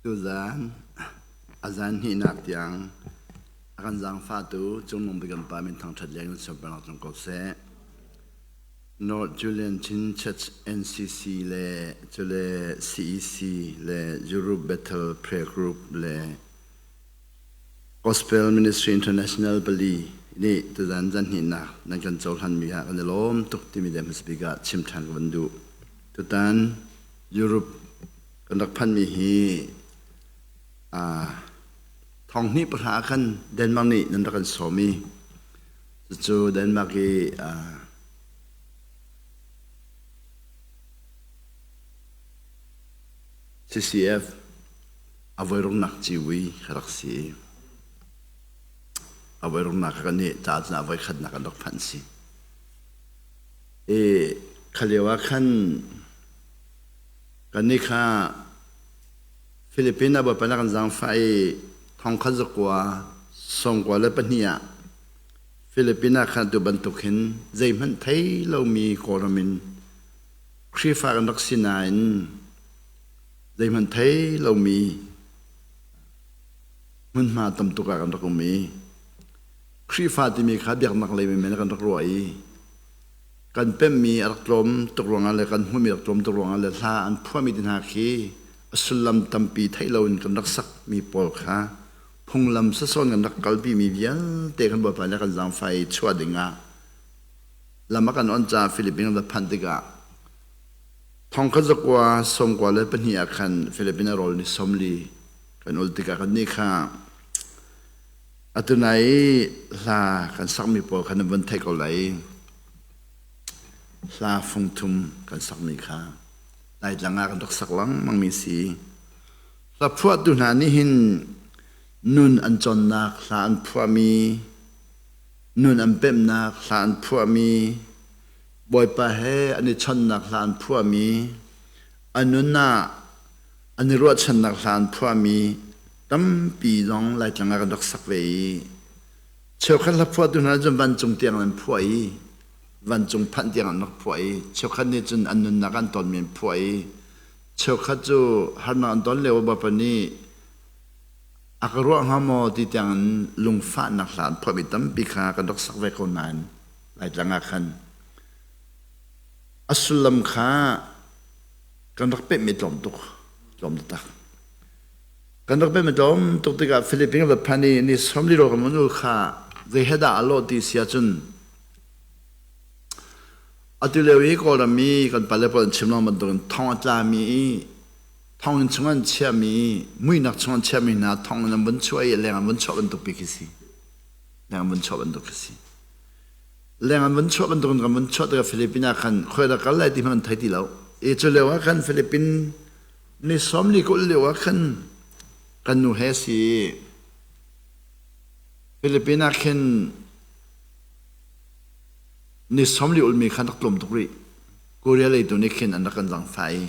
Tuzaan a zan hnihnak tiang a kan zaangfahtu Cungnung Bik kan Pa min thangṭhat leng in sunparnak cung ko seh. North Julian Chin Church NCC le cule CEC le Europe Bethel Prayer Group le Gospel Ministry International pali nih tuzaan zan hnihnak nan kan cohlanmi ah kan i lawm tuk timi le hmasa bik ah chim ṭhan ka van duh. Tutan Europe kan rak phanmi hi thong hnih pahra ah khan Denmark nih nan rak kan sawm i cucu Denmark i CCF a voiruknak civui ka rak si. A voiruknak kan nih ca cun a voikhatnak kan rak phanh si. I kha lio ah khan kannih kha Philippine ah Bawipa nih a kan zaangfah i thong khat zakua sawmkua le pahnih ah Philippine ah khan atu bantuk hin zeihmanh thei lomi Kawlram in Khrihfa kan rak si nain zeihmanh thei lomi hmunhma tam tuk ah kan rak um i Khrihfa timi kha biaknak lei menmen kan rak ruah i kan pemmi a rak tlawm tuk ruangah le kan hmuhmi a rak tlawm tuk ruangah le hla an phuahmi te hna khi a sullam tampi theih loin kan rak sakmi pawl kha phunglam sasawn kan rak kalpimi vialte kan Bawipa nih a kan zaangfah i chuah dingah lam a kan on caah Philippines kan va phanh tikah thongkhat zakua sawmkua le pahnih ah khan Philippines a rawl ni sawmli kan ul tikah kannih kha atu nai i hla kan sakmi pawl kha nan vun theih ko lai i hla fungthum kan sakmi kha Laitlang ah kan rak sak lengmangmi si. Hla phuahtu hna nih hin nun an cawnnak hla an phuahmi, nun an pemhnak hla an phuahmi, Bawipa he an i chawnhnak hla an phuahmi, an nun ah an i ruahchannak hla an phuahmi tampi zong Laitlang ah kan rak sak ve i cheukhat hla phuahtu hna cun vancung tiang an phuah i vancung phanh tiang an rak phuah i cheukhat nih cun an nunnak an tonmi an phuah i cheukhat cu harnak an ton lio Bawipa nih a ka ruah hnga maw ti tiang in lungfahnak hla an phuahmi tampi kha kan rak sak ve ko nain Laitlang ah khan a sullam kha kan rak pehmi tlawm tuk tlawm taktak kan rak pehmi tlawm tuk tikah Philippines va phan i ni sawmli ro kan ul kha zei he dah a lawh ti si ahcun atu lio i Kawlram i kan pale pawl an chim lengmang bantukin thong a tlami i thonginn chung an chiahmi muihnak chung an chiahmi hna thonginn an vun chuah i leng an vun chuah bantuk pi khi si leng an vun chuah bantuk khi si leng an vun chuah bantuk in kan vun chuah tikah Philippines ah khan khoi dah kal lai ti hmanh an thei ti lo i cu lio ah khan Philippines ni sawmli kul lio ah khan kan nu he si Philippines ah khin ni sawmli ulmi khan rak tlawm tuk rih Korea lei tu nih khin an rak kan zangfah i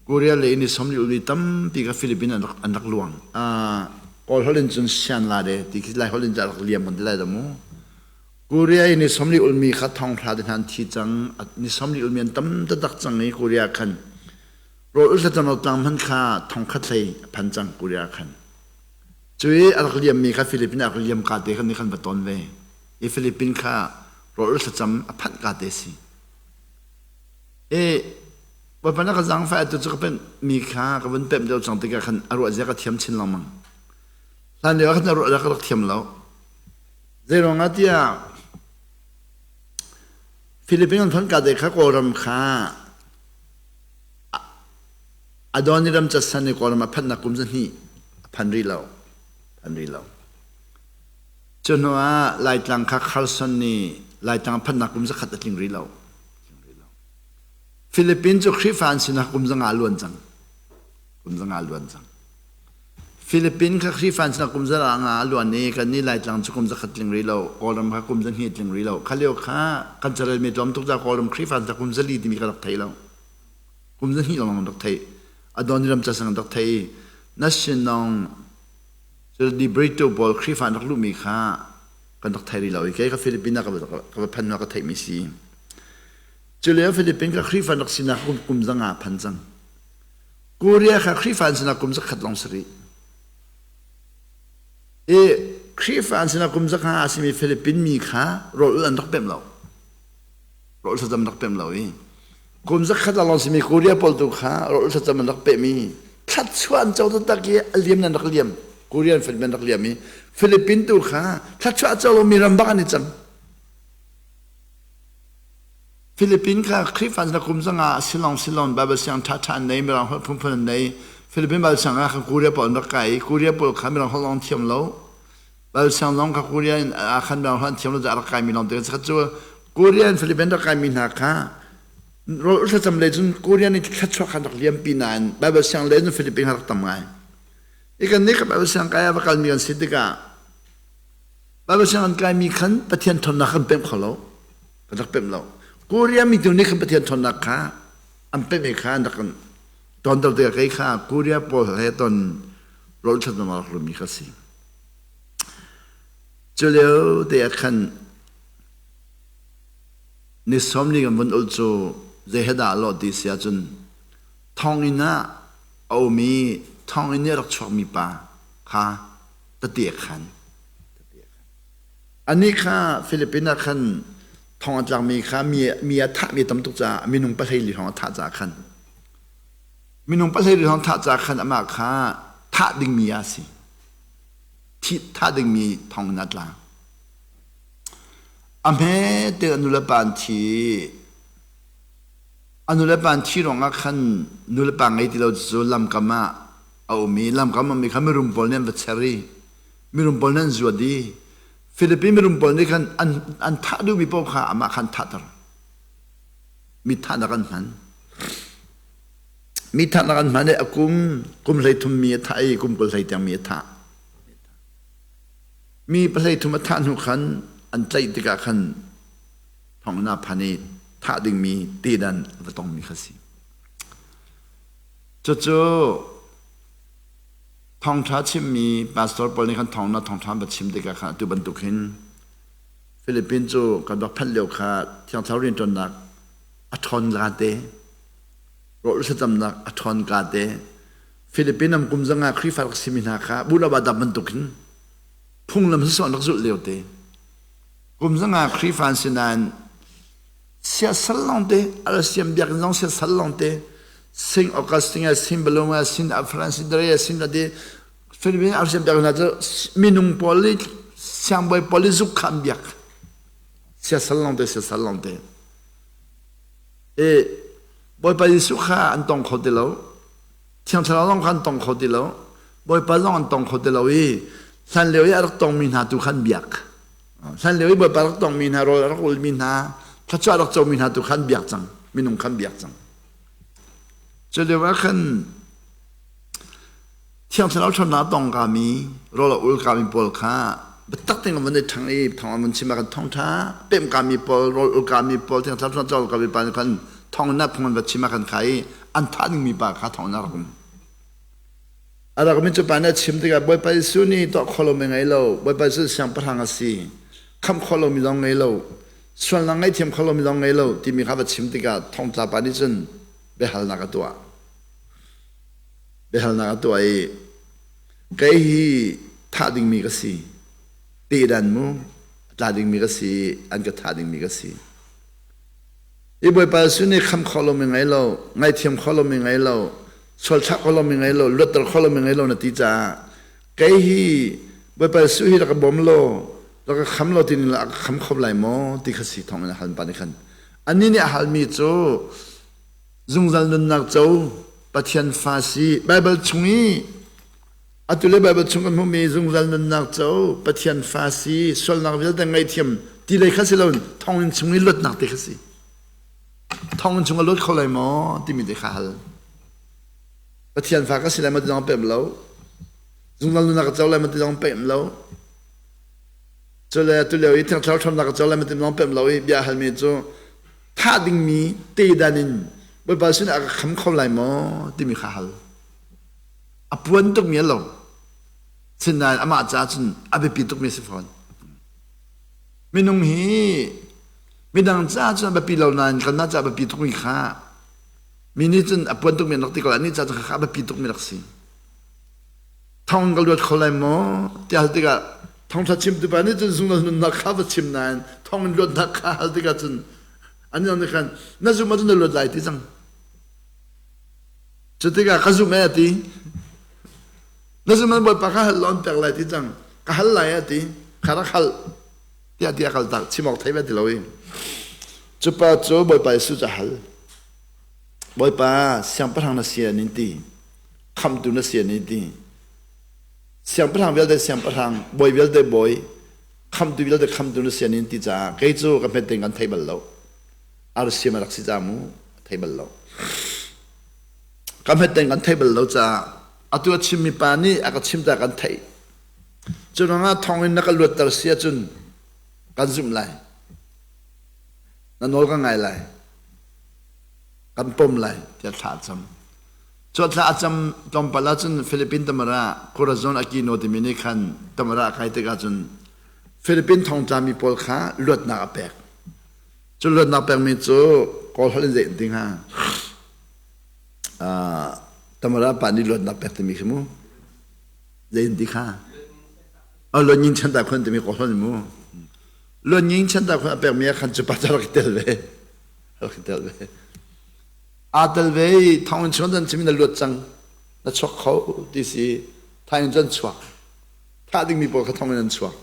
Korea lei ni sawmli ulmi tampi kha Philippines an rak an rak luang Kawl holh in cun sian la de ti khi Lai holh in rak liam kan ti lai dah mu Korea i ni sawmli ulmi kha thonghra te hna an thi cang ni sawmli ulmi an tam taktak cang i Korea khan rawl ul thlacam lo tlang hman kha thongkhat hlei a phan cang Korea khan cu i a rak liammi kha Philippines a rak liam ka te khan ni khan va ton ve i Philippines kha rawl ul thlacam a phanh ka te si i Bawipa na ka zaangfah tu cu ka pemh mi kha ka vun pemh deuh cang tikah khan a ruah zia ka thiam chin lengmang hlan lio ah khan a ruah zia ka rak thiam lo Zeiruangah tiah Philippines an phanh ka te kha Kawlram kha Adoniram Judson i Kawlram a phanhnak kum zahnih a phan rih lo. Phan rih lo. Cu hnu ah Laitlang kha Carson nih Laitlang a phanhnak kum zakhat a tling rih lo. Philippines cu Khrihfa an sinak kum zanga a luan cang. Kum zanga a luan cang. Philippine kha Khrihfa an sinak kum za nga a luan i kannih Laitlang cu kum zakhat tling rih lo, Kawlram kha kum zahnih tling rih lo. Kha lio kha kan carelmi tlawm tuk caah Kawlram Khrihfa an sinak kum zali timi ka rak thei lo. Kum zahnih lawng rak thei. Adoniram casang rak thei i na sinong cu di Brito pawl Khrihfa an rak luhmi kha kan rak thei rih lo i kei ka Philippine ah ka va phan hnu ah ka theihmi si. Cu lio Philippine ka Khrihfa an rak sinak kum zanga phan cang. Korea kha Khrihfa an sinak kum zakhat lawng si rih. I Khrihfa an sinak kum zakha a simi Philippine mi kha rawl an rak pemh lo. Rawl thlacam rak pemh lo i kum zakhat lawng simi Korea pawl tu kha rawl thlacam an rak pehmi thlatchuah an co taktak i a liam nan rak liam. Korean Philippine rak liam i Philippine tu kha thlatchuah co lomi ram bak an i cang. Philippine kha Khrihfa na kum zanga silong silon Bible siang ṭhaṭha an nei mirang holh phunphun an nei Philippine Bible siang ah khan Korea pawl an rak kai i Korea pawl kha mirang holh lawng thiam lo Bible siang zong kha Korea in ah khan mirang holh an thiam lo caah rak kaimi lawng te kha cu Korea in Philippine rak kaimi hna kha rawl thlacam lei cun Korea nih thluachuah khan rak liampi nain Bible siang lei cun Philippine kha rak tam ngai. I kan nih kha Bible siang kai ah va kalmi kan si tikah Bible siang an kaimi khan Pathian ṭhawnnak kan pemh kho lo. Kan rak pemh lo. Korea mi tu nih khan Pathian ṭhawnnak kha an pemh i kha an rak tonter tikah kei kha Korea pawl he ton rawl ṭhatnak rak rumi kha si. Cu lio te ah khan ni sawmli kan vun ul cu zei he dah lawh ti si ahcun thonginn ah a um i thonginn i a rak chuakmi pa kha tete a khan. Anih kha Philippines ah khan thong a tlakmi kha mi a thahmi tam tuk caah minung pahlei li hrawng a thah caah khan minung pahlei li hrawng thah caah khan amah kha thah dingmi a si. Thi thah dingmi thong in a tla. A hme te a nulepa an thi. A nulepa an thi ruangah khan nulepa ngei ti lo cu lamkam ah a um i lamkam a um i kha mirum pawl nih an va cher i mirum pawl nih an zuat i Philippine mirum pawl nih khan an, an thah duhmi paoh kha amah khan thahter. Mi thahnak an hman. Mi thahnak an hman i a kum kum 13 mi a thah i kum 20 hlei tiang mi a thah. Mi pahlei thum a thah hnu khan an tlaih tikah khan thonginn ah phan i thah dingmi tedan a va tongmi kha si. Cucu thawngṭha chimmi pastor pawl nih khan thawng na thawngṭha an va chim tikah khan atu bantuk hin Philippines cu kan rak phanh lio kha Thiang Thlarau rianṭuannak a ṭhawn ka te, rawl thlacamnak a ṭhawn ka te, Philippines am kum zanga Khrihfa rak simi hna kha Buddha bantuk hin phunglam sisawh an rak zulh lio te. Kum zanga Khrihfa an si nain siasal lawngte alsiam biakinn zong siasal lawngte Saint Augustine Saint Baloma Saint Francis de Saint Ade Philippines alsiam biakinn hna cu minung pawl nih siangbawi pawl nih zuk kha an biak siasal lawngte siasal lawngte e Bawipa Jesuh kha an tong kho ti lo Thiang Thlarau zong kha an tong kho ti lo Bawipa zong an tong kho ti lo i hlan lio i a rak tongmi hna tu kha an biak Hlan lio i Bawipa rak tongmi hna, rawl a rak ulmi hna, thluachuah rak comi hna tu kha an biak cang, minung kha an biak cang. Cu lio ah khan Thiang Thlarau ṭhawnnak a tong kami, rawl a ul kami pawl kha biatak tein an van i ṭhang i thawng an van chim ah khan thawngṭha pemh kami pawl, rawl ul kami pawl, Thiang Thlarau ṭhawnnak cawl kami pa nih khan thawng in phung an va chim ah khan kha i an thah dingmi pa kha thawng in a rak um. A rakmi cu pa nih a chim tikah Bawipa Jesuh nih tuah khawh lomi ngei lo, Bawipa Jesuh siangpahrang a si, khamh khawh lomi zong ngei lo, sualnak ngaihthiam khawh lomi zong ngei lo timi kha va chim tikah thongtla pa nih cun biahalnak a tuah. Biahalnak a tuah i kei hi thah dingmi ka si, tehdan mu, a tla dingmi ka si, an ka thah dingmi ka si. Hi Bawipa Jesuh nih khamh khawh lomi ngei lo, ngaihthiam khawh lomi ngei lo, sualthlak khawh lomi ngei lo, luatter khawh lomi ngei lo na ti caah kei hi Bawipa Jesuh hi rak ka bawm law, rak ka kham law ti ning a ka kham kho lai maw ti kha si thawng in a hal pa nih khan. Annih nih a halmi cu zungzal nunnak co Pathian fa si Baibal chung i Atu le Baibal chung kan hmuhmi zungzal nunnak co Pathian fa si sualnak vialte ngaihthiam ti lei kha si lo thonginn chung i luatnak te kha si. Thonginn chung a luat kho lai maw timi te kha hal. Pathian fa ka si lai maw ti zong pem lo. Zungzal nunnak ka co lai maw ti zong pem lo. Cule tu lio i Thiang Thlarau ṭhawnnak ka co lai maw ti zong pem lo i bia halmi cu thah dingmi te dan in Bawipa sinah a ka kham kho lai maw timi kha hal. A puan tukmi a lo. Sinain amah caah cun a biapi tukmi a si fawn. Minung hi midang caah cun a biapi lo nain kanmah caah a biapi tukmi kha. Mi nih cun a puan tukmi an rak ti ko lai. Anih caah cun khakha a biapi tukmi rak si. Thong ka luat kho lai maw ti hal tikah thongtha chimtu pa nih cun zungzal nunnak kha va chim nain thong in luatnak kha hal tikah cun an nih khan na zum ahcun na luat lai ti cang. Cu tikah ka zum e a ti. Na zum an Bawipa kha hal law an pek lai ti cang. Ka hal lai a ti. Kha rak hal tiah ti a kal tak chim awk thei ve ti lo i. Cu pa cu Bawipa Jesuh cu a hal. Bawipa siangpahrang na si an in ti. Khamhtu na si an in ti. Siangpahrang vialte siangpahrang, bawi vialte bawi, khamhtu vialte khamhtu na si an in ti caah kei cu ka hmet ding kan thei bal lo. Arsiam a rak si ca mu, a thei bal lo. Ka hmet ding kan thei bal lo caah atu a chimmi pa nih a ka chim ta kan theih. Cu ruangah thonginn na ka luatter si ahcun kan zumh lai. Na nawl ka ngai lai. Kan pom lai tiah thla a cam. Cu thla a cam tlawmpal ahcun Philippine Tamara Corazon Aquino timi nih khan Tamara a kai tikah cun Philippine thongtlami pawl kha luatnak a pek. Cu luatnak pekmi cu Kawl holh in zei an ti hnga? Tamara pa nih luatnak pek timi khi mu. Zei an ti kha? Luan Chan Ta Khun timi Kawl holh mu. Luan Chan Ta Khun a pekmi ah khan cu pa cu rak i tel ve. Rak i tel ve. Aa tel ve i thonginn chung cun chim na luat cang. Na chuak kho ti si. Thai in cun chuak. Thah dingmi pawl kha thonginn an chuak.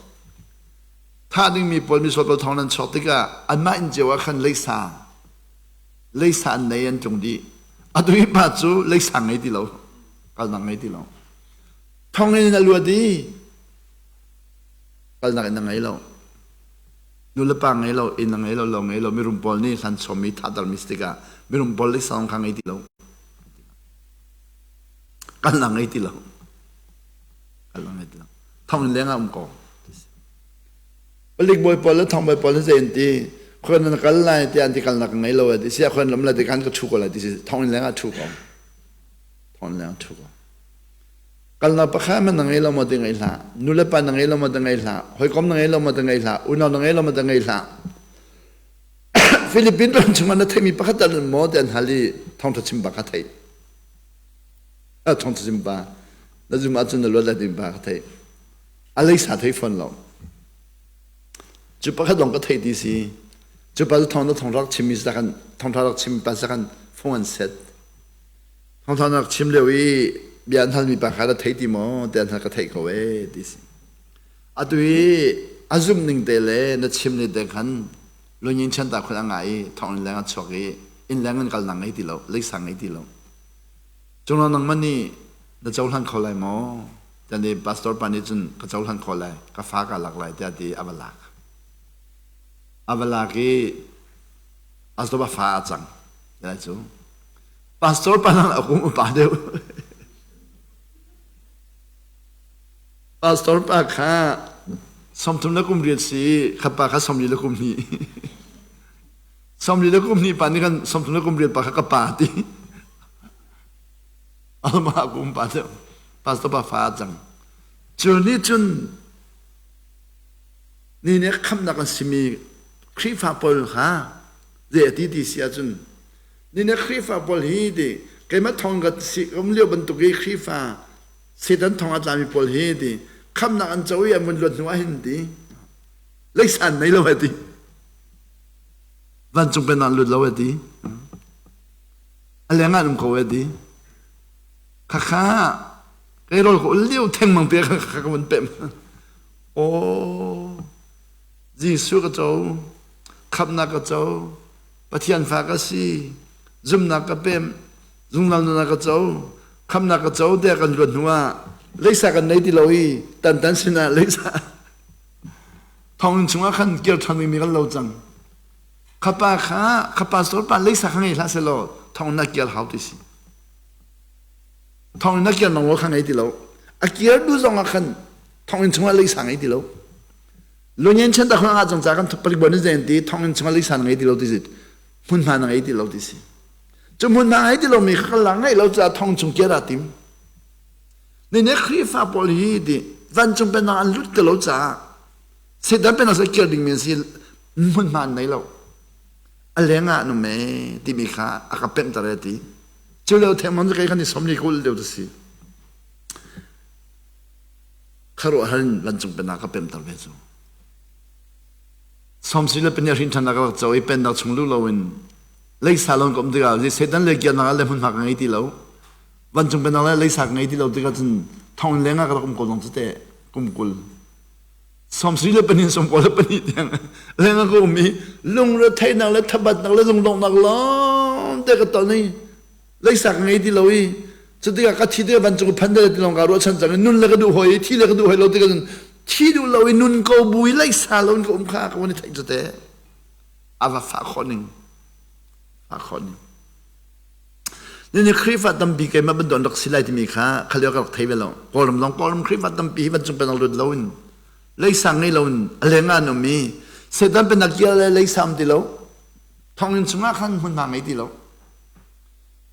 Thah dingmi pawl misual pawl thong an chuak tikah anmah inn cio ah khan leisa leisa an nei an tlung dih. Atu hi pa cu leisa ngei ti lo. Kalnak ngei ti lo. Thonginn in a luat i kalnak inn a ngei lo. Nu le pa ngei lo, inn a ngei lo, lo ngei lo, mirum pawl nih hlan chommi thahtermi si tikah mirum pawl leisa zong kha ngei ti lo. Kalnak ngei ti lo. Kalnak ngei ti lo. Thonginn leng ah um ko. Palik bawi pawl le thong bawi pawl hi zei an ti? Khuan na kal lai tiah an ti kalnak ka ngei lo ti si khuan lam la ti kan ka thu ko lai ti si thonginn leng ah thu ko. Thonginn leng ah thu ko. Kalnak pakhat man na ngei lo maw ti ngei hlah. Nu le pa na ngei lo maw ti ngei hlah. Hawikom na ngei lo maw ti ngei hlah. Unau na ngei lo maw ti ngei hlah. Philippine ram chungah na theihmi pakhat tal maw ti an hal i thawngṭha chim ba kha theih. Thawngṭha chim pa. Na zum ahcun na luat lai ti pa kha theih. A leisa thei fawn lo. Cu pakhat lawng ka theih ti si. Cu pa cu thawng na thawng rak chimmi si kan thawngṭha rak chim pa sa kan phung an set. Thawngṭha na rak chim lio i bia an halmi pa kha na thei ti maw tiah an hal ka theih ko ee ti si. Atu hi a zumh ning te le na chim ning te khan lungin chan ta khun a ngah i thawnginn leng a chuak i inn leng in kalnak ngei ti lo, leisa ngei ti lo. Cunglo nangmah nih na cohlan kho lai maw? Tiah ni pastor pa nih cun ka cohlan kho lai, ka fa ka lak lai tiah ti a va lak. A va lak i pastor pa fa a cang. Lai cu. Pastor pa nang a kum upa deuh. Pastor pa kha 30 le kum riat si, kha pa kha 40 le kum hnih. 40 le kum hnih pa nih kan 30 le kum riat pa kha ka pa ti. Alma kum pa deuh. Pastor pa fa cang. Cu nih cun ni nih khamnak an simi Khrihfa pawl kha zei a ti ti si ahcun ni nih Khrihfa pawl hi ti keimah thong ka si um lio bantuk i Khrihfa Satan thong a tlami pawl hi ti khamnak an co i an vun luat hnu ah hin ti leisan nei lo ti vancung pennak lut lo ti a leng ah um ko ti khakha kei rawl ka ul lio theng mang te kha ka vun pem aw Jesuh ka co khamnak ka co Pathian fa ka si zumnak ka pem zungzal nunnak ka co khamnak ka co tiah kan luat hnu ah leisa kan nei ti lo i tantan sinah leisa thonginn chungah khan kir ṭhan dingmi kan lo cang kha pa kha kha pastor pa leisa kha ngei hlah selaw thong na kir hau ti si thonginn na kir nong lo kha ngei ti lo a kir du zong ah khan thonginn chungah leisa ngei ti lo lunyen chen ta khong ah cang ca kan palik bon zen ti thonginn chungah leisa ngei ti lo ti si hmunhma na ngei ti lo ti si cu hmunhma ngei ti lo mi kha la ngei lo ca thong chung kir a tim ne ne Khrihfa pawl hi ti vancung pennak an lut te lo caah Satan pennak sa kir ding mi si hmunhma an nei lo a leng ah nu me timi kha a ka pemh ter ti. Cu lio thengmang cu kei khan i 40 ka ulh deuh ti si. Kharuahhar in vancung pennak ka pemter ve cu. Sawmsi le pahnih hrin ṭhannak ka rak co i pennak chung luh loin leisa lawng ka um tikah Satan le kiannak ah le hmunhma ka ngei ti lo. Vancung pennak le leisa ka ngei ti lo tikah cun thonginn leng ah ka rak um ko zong cu teh kum 20. 74 92 tiang leng ah ka um i lungretheihnak le thabatnak le lungdonghnak lawngte ka ton i leisak ngei ti lo i cutikah ka thi tikah vancung phan ti lawng kaa ruahchan cang i nun le ka duh hoi i thi le ka duh hoi lo tikah cun thi duh lo i nun ko bu i leisa lo in ka um kha ka van i theih cu te a va fah khawh ning fah khawh ning Nini Khrihfa tampi keimah bantuk an rak si lai timi kha kha lio ka rak thei ve lo. Kawlram zong Kawlram Khrihfa tampi hi vancung pennak lut loin leisang ngei loin a leng ah an um i Satan pennak kir le leisam ti lo. Thonginn chungah khan hmunhma ngei ti lo.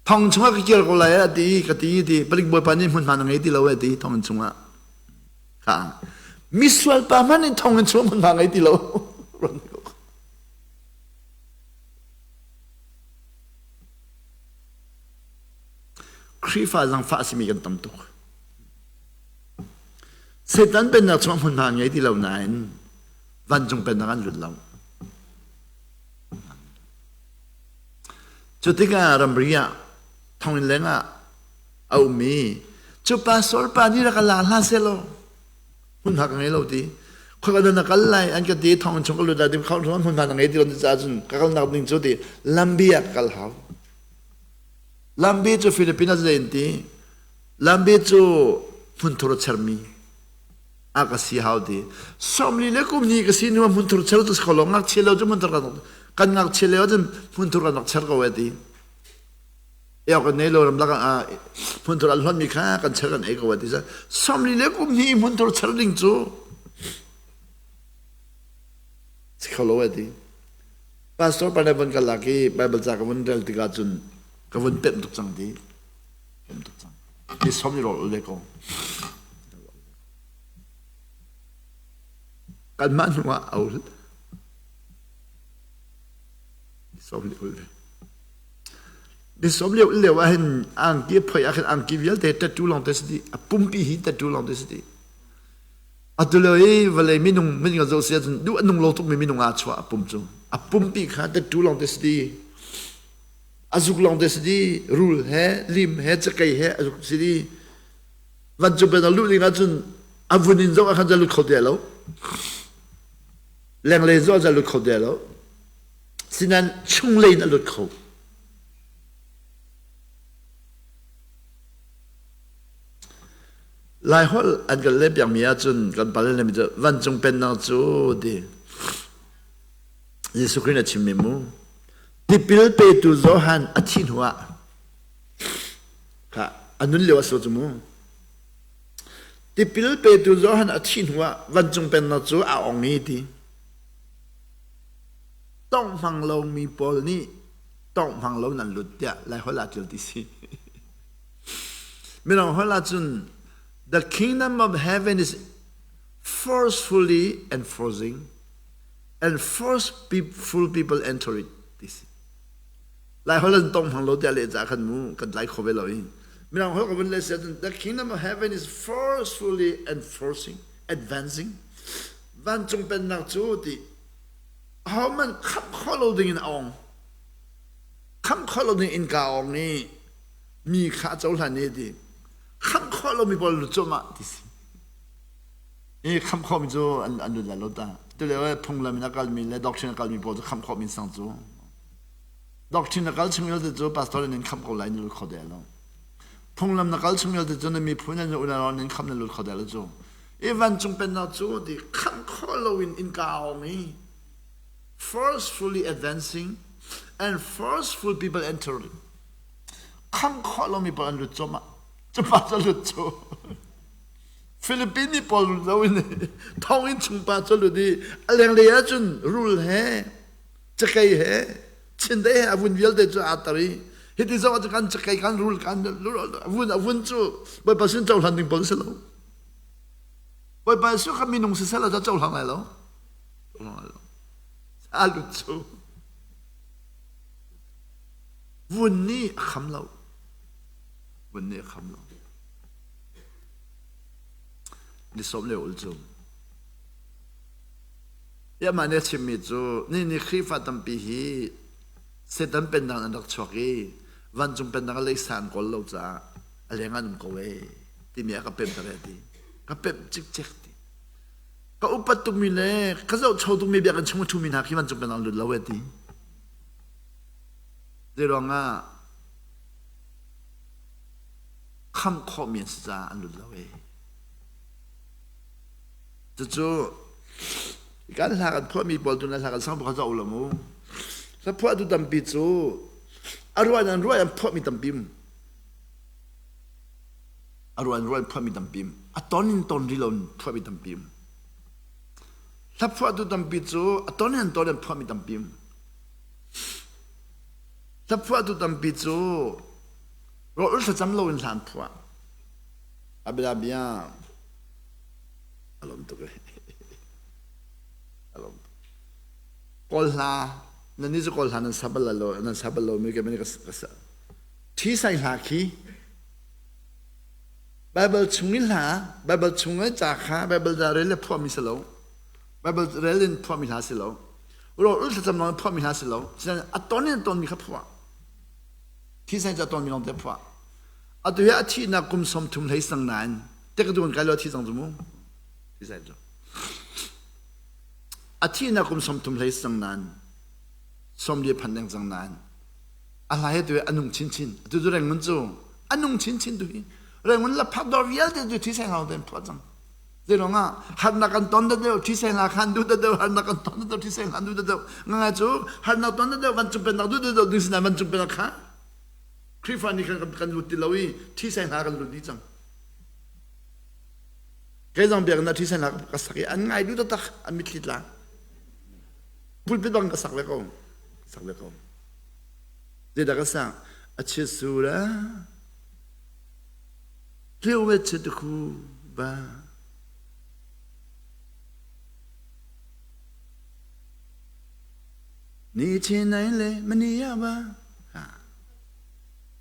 Thonginn chungah ka kir ko lai a ti ka ti ti palik bawipa nih hmunhma na ngei ti lo a ti thonginn chungah. Kha misual pa hmanh in thonginn chungah hmunhma ngei ti lo. Khrihfa zangfah a simi kan tam tuk. Satan pennak chungah hmunhma an ngei ti lo nain vancung pennak an lut lo. Cu tikah ramri ah thonginn leng ah a ummi cu pastor pa nih rak ka la hlah seh law hmunhma ka ngei lo ti khoi ka na kal lai an ka ti thong chung ka lut lai ti khau hmunhma na ngei ti lo caah cun ka kalnak ding cu ti lambi ah ka kal hau lambi cu Philippines zei in ti lambi cu hmunthur a chermi a ka si hau ti 40 le kum ni ka si nu hmunthur cher tu kho lo ngakchia lo cu hmunthur kan kan ngakchia lio cun hmunthur kan rak cher ko e ti Eok kan nei lo ramlak ah hmunthur an hlonmi kha kan cher kan ei ko ti sa 40 le kum hnih hmunthur cher ding cu si kho lo ti pastor pa ne von ka lak i bible ca ka vun rel tikah cun ka vun pemh tuk cang ti pemh tuk cang ni som ni rol le ko kanmah hnu ah aul 40 ul ve Ni 40 ul lio ah hin angki a phoih ah khin angki vialte tattoo lawng te si dih. A pumpi hi tattoo lawng te si dih. Atu lio i vawlei minung minung zoh si ahcun duh a nung lo tukmi minung ah a chuah a pum cu. A pumpi kha tattoo lawng te si dih. A zuk lawng te si dih. Rul he, lim he, cakei he a zuk si dih. Vancung pen a luh ding ahcun a vun in zoh ah khan ca lut kho ti lo. Lenglei zoh ah ca lut kho ti lo. Sinain chunglei in a lut kho. Laiholh an kan lehpiakmi ahcun kan pale le mi cu vancung pennak cu ti Jesuh Khrih nih a chimmi mu. Tipil petu Johan a thih hnuah kha a nun lio a si cu mu. Tipil petu Johan a thih hnuah vancung pennak cu a ong i ti. Tawngh lomi pawl nih tawngh hmang lo nan lut tiah Laiholh ah ṭial ti si. Mirang holh ahcun the kingdom of heaven is forcefully enforcing and forceful people enter it ti si. Laiholh an tawng hmang lo tiah leh ca khan mu kan tlai kho ve lo i. Mirang holh ka vun leh si ahcun the kingdom of heaven is forcefully enforcing advancing vancung pennak cu ti ahohmanh khamh khawh lo ding in a ong khamh khawh lo ding innka a ong i mi kha a cohlan i ti khamh khawh lomi pawl lut cuahmah ti si i khamh khawhmi cu an an lut lai lo ta tulio phunglam in a kalmi le doctrine a kalmi pawl cu khamh khawhmi sang cu doctrine a kal chung vialte cu pastor in khamh ko lai na lut kho de lo phunglam na kal chung vialte cu na miphun na unau nan khamh na lut kho de lo cu i vancung pennak cu ti khamh khawh loin innka a ong i forcefully advancing and forceful people enter it khamh khawh lomi pawl an lut cuahmah cupa cu lut cu Philippine mi pawl lut loin thonginn chung pa cu lut i a lenglei ahcun rul he cakei he chindeih he a vun vialte cu aa tar i hiti zong ah kan cakei kan rul kan vun a vun cu Bawipa sin cohlan ding pawl si lo Bawipa Jesuh kha minung siseh law cohlang lai lo. Cohlang lai lo. A lut cu. Vun nih a kham lo. Vun nih a kham lo. Ni sawm le ul cu. Ia mah nih a chimmi cu ni ni Khrihfa tampi hi Satan pennak an rak chuak i vancung pennak a leisa an kawl lo caah a leng an um ko ee timi a ka pemh ter ti. Ka pemh cikcek ti. Ka upat tukmi le ka zohcho tukmi biakinn chung a ṭhumi hna khi vancung pennak an lut lo ee ti. Zeiruangah khamh khawhmi an si caah an lut lo ee. Cucu kan hla kan phuahmi pawl tu na hla kan sang kha zoh lo mu. Hla phuahtu tampi cu a ruah an ruah an phuahmi tampi um. A ruah an ruah an phuahmi tampi um. A ton in ton ri lo in phuahmi tampi um. Hla phuahtu tampi cu a ton in an ton an phuahmi tampi um. Hla phuahtu tampi cu rawl thlacam lo in hla an phuah. A bia bia a lawm tuk e. A lawm tuk. Kawl hla nan ni cu kawl hla nan sa bal lo nan sa bal lo mi ke ka sa. Thi sai hla khi Bible chung in hla Bible chung in ca kha Bible da rel le phuah mi si lo. Bible rel in phuah mi hla si lo. Ro ul thlacam lawng in phuah mi hla si lo. Sinain a ton in ton mi kha phuah. Thi sai ca ton mi lawng te phuah. Atu hi a thihnak kum 30 hlei sang nain tekdun kai lo thi cang cu mu. Thi sai cu. A thihnak kum 30 hlei sang nain 40 phan deng cang nain a hla he tu a nung chinchin. Atu cu Rangoon cu a nung chinchin tu hi. Rangoon la phak dor vialte cu thi sai hlau ten phuah cang. Zeiruang ah harnak kan ton deuh thi sai hla khan duh deuh harnak kan ton deuh thi sai hla duh deuh ngai cu harnak ton deuh vancung pennak duh deuh ding sinai vancung pennak kha Khrihfa nih khan kan lut ti lo i thi sai hla kan lut dih cang. Kei zong biakinn ah thi sai hla ka sak i an ngai duh taktak an mitthli tla. Pulpit bang ka sak ve ko. Sak ve ko. Zeidah ka sak? A chiat sura tliu ve chiat khu ba Ni chin nai le mani ya ba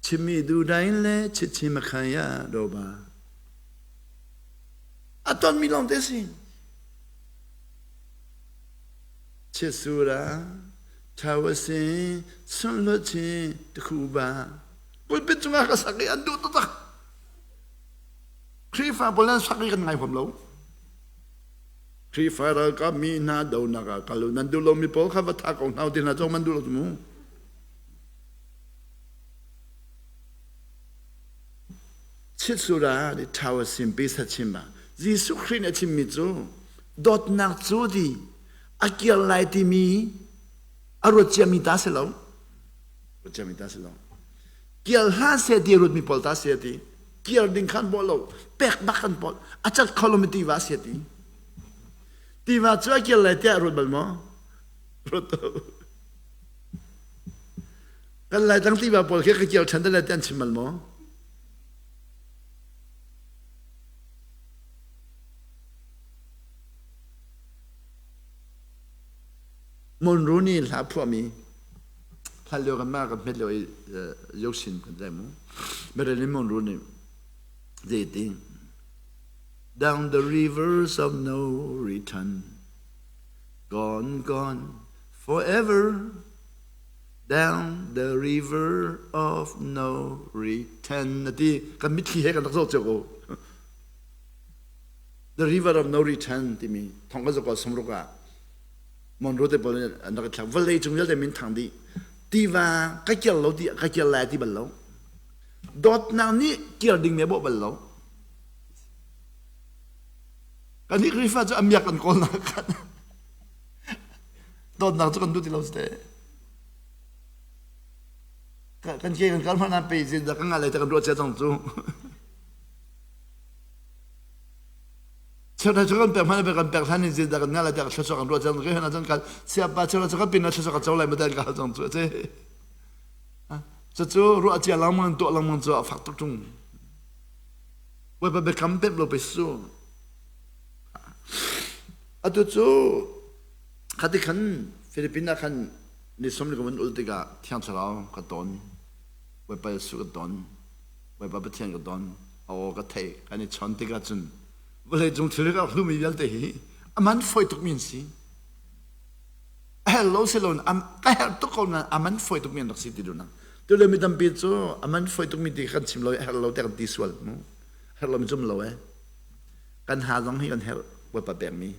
Chimmi du dai le chichi makhaya do ba A ton mi lawng te si Chesura Thawasi Sunlo chi Takhu ba Pulpit cungah ka sak i an duh taktak Khrihfa pawl nan sak i kan ngai huam lo Khrihfa ralkap mi hna donak ah kal u nan duh lomi pawl kha va thah ko hna u ti hna cawk man duh lo mu. Chitsura nih ṭhau a sim pisa chim ah Jesuh Khrih nih a chimmi cu dawtnak cu ti a kir lai timi a ruat ciami ta si lo. Ruat ciami ta si lo. Kir hlah seh ti a ruatmi pawl ta si ti. Kir ding khan bawh lo pek bak kan pawl a cat kho lomi tiva si ti. Tiva cu a kir lai tiah a ruat bal maw? Ruat Kan Laitlang tiva pawl khi ka kir ṭhan te lai ti an chim bal maw? Monroe nih hla phuahmi hlan lio kan mah kan hmet lio i Yosin kan zai mu. Marilyn Monroe nih zeiti Down the rivers of no return gone gone forever down the river of no return na ti kan mitthli he kan rak zoh cio ko the river of no return timi thong ka zok samruk ah Monroe te pawl an rak thlak vawlei cung vialte min thang dih tiva ka kir lo ti ka kir lai ti bal lo dawtnak nih kir ding me bawh bal lo kan hi Khrihfa cu amiak kan kawl nak khan dawtnak cu kan duh ti lo te kan ke kan kal hmanh pe zin da kan ngai lai ta kan ruah chia cang cu Cheuhra cu kan pek hmanh kan pek hlan in zeidah kan ngah lai tiah thluachuah kan ruah cang ke hna cun kal siapa cheuhra cu kan pin thluachuah kan co lai ma kan hal cang cu a cucu ruah cia lengmang tuah lengmang cu a fak tuk ṭung Bawipa biakam pek lo pe su atu cu khati khan Philippines ah khan ni som ni ka vun ul tikah thiang thlarau ka ton Bawipa Jesuh ka ton. Bawipa Pathian ka don, a aw ka theih, kan i chon tikah cun vawlei cung thil ka hlumi vialte hi a man fawi tukmi an si. A herh lo si lo ka herh tuk ko nain a man fawi tukmi an rak si ti duhnak. Tule mi tampi cu a man fawi tukmi ti kan chim lo i a herh lo tiah kan ti sual mu. Herh lo mi cum lo eh. Kan ha zong hi kan herh Bawipa pekmi.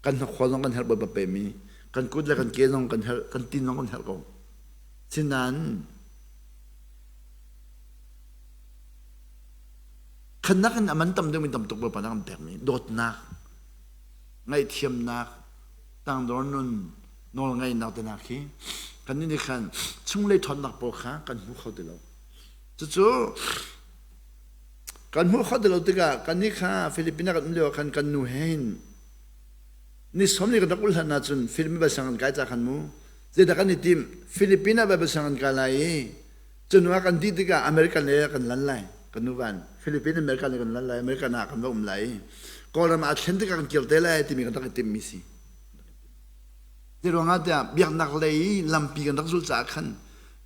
Kan hnakhaw zong kan herh Bawipa pekmi. Kan kut le kan ke zong kan herh, kan tin zong kan herh ko. Sinain khannak in a man tam deuh mi tam tuk Bawipa nih a kan pekmi dawtnak, ngaihthiamnak, tangdor nun, nawlngaihnak te hna khi kannih nih khan chunglei ṭhawnnak pawl kha kan hmu kho ti lo. Cucu kan hmuh kho ti lo tikah kannih kha Philippines ah kan um lio ah khan kan nu he hin ni sawm li kan rak ulh hlan ahcun Philippines Bible sianginn kai ca khan mu zeidah kan i tim Philippines ah Bible sianginn kai lai i Cunu ah kan dih tikah American le kan lan lai. Kan nu van Philippines American le kan lan lai. American ah kan va um lai. Kawlram ah thlen tikah kan kir te lai timi kan rak i timmi si. Ti ruangah tiah biaknak lei lampi kan rak zul caah khan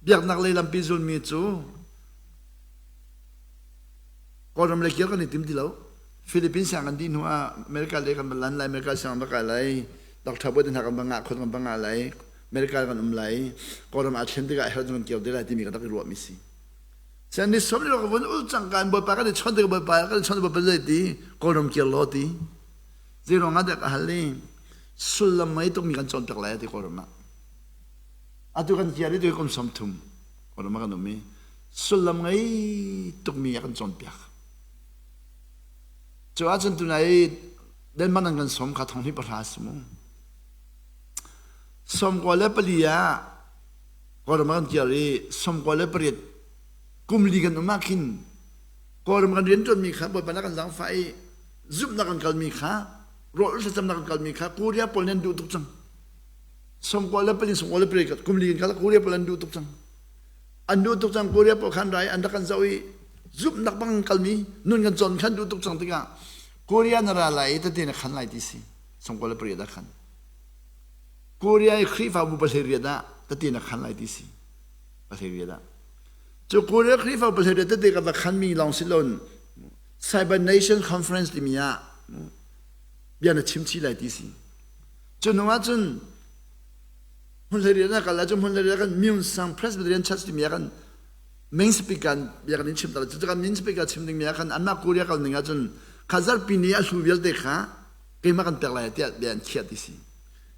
biaknak lei lampi zulmi cu Kawlram lei kir kan i tim ti lo. Philippines siang kan dih hnu ah America lei kan va lan lai, America siang kan va kai lai, Dr. Boy te hna kan va ngah khon kan va ngah lai. America kan um lai Kawlram aa thlen tikah herh kan kir te lai timi kan rak i ruahmi si. Sian ni som ni vun ul cang kan bawipa kan i chon tik bawipa kan i chon bawipa zei ti Kawlram kir law ti zei ruang ah dah ka hal i sullam mei tukmi kan cawnpiak lai ti Kawlram ah atu kan kir i tu kum 30 Kawlram ah kan um i sullam ngei tukmi a kan cawnpiak cu ahcun tunai Denmark an kan som kha thong hi pahra si mu 94 ah Kawlram kan kir i 98 kum li kan um ah khin Kawlram kan rianṭuanmi kha Bawipa nih a kan zaangfah i zumhnak kan kalmi kha rawl thlacamnak kan kalmi kha Korea pawl nih an duh tuk cang. 94 98 kum li kan kal Korea pawl an duh tuk cang. An duh tuk cang Korea pawl khan rai an rak kan zoh i zumhnak bang kan kalmi nun kan cawn khan duh tuk cang tikah Korea na ra lai i tete na khan lai ti si. 98 ah khan. Korea i Khrihfabu pahleiriat ah tete na khan lai ti si. Pahleiriat ah. Cu Korea Khrihfabu pahleiriat tete ka va khanmi lawng si loin Cyber Nation Conference timi ah bia na chim chih lai ti si. Cu hnu ah cun hmun hleiriat ah kal ah cun hmun hleiriat ah kan Myungsang Presbyterian Church timi ah kan main speaker bia kan in chim ta cu kan main speaker chim ding mi ah khan anmah Korea kal ning ah cun kha zarpi ni a hlu vialte kha keimah kan pek lai tiah bia an khiah ti si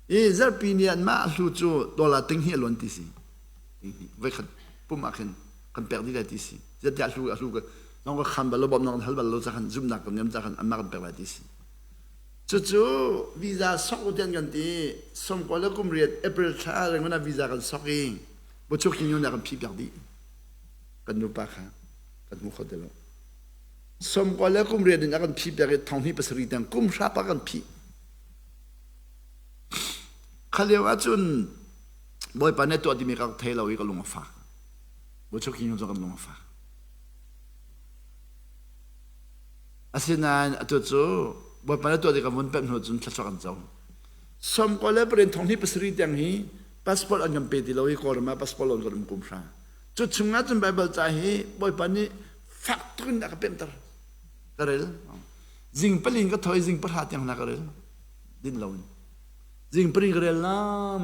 i zarpi ni anmah a hlu cu dollar ting hi a luan ti si voikhat pum ah khin kan pek dih lai ti si zeitiah a hlu a hlu ka nong ka khan bal lo bawmh nong kan hal bal lo ca khan zumhnak kan ngam ca khan anmah kan pek lai ti si cucu visa sok u tian kan ti sawmkua le kum riat April thla rengmana visa kan sok i buchuk hi na kan phih piak dih kan nupa kha kan hmu kho ti lo 90 le kum riat in a kan phih piak i thong hnih pasarih tiang kum hra pa kan phih kha lio ahcun bawipa nih tuah timi ka thei lo i ka lung a fak buchuk hi cu kan lung a fak asinain atu cu bawipa nih tuah ti kan vun pemh hnu cun thluachuah kan co 90 le pariat thong hnih pasarih tiang hi passport an kan pe ti lo i Kawlram ah passport loan kan um kum hra cu chung ah cun Bible ca hi Bawipa nih fak tuk in a ka pemhter ka rel zing palin ka tho i zing pahra tiang na ka rel din lo in zing palin ka rel na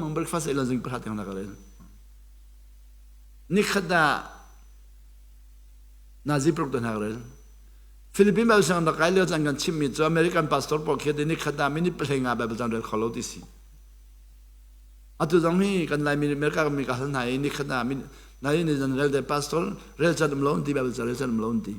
mang breakfast ei lo zing pahra tiang na ka rel nikhat ah nazi pruk ta na ka rel Philippine Bible sang rak kai lio caan kan chimmi cu American pastor pawl khi nikhat ah minute pahlei nga Bible caan rel kho lo ti si Atu zong hi kan Laimi America mi ka hal hna i nikhat ah nai ni zan rel de pastor rel can um lo ti Bible ca rel can um lo ti.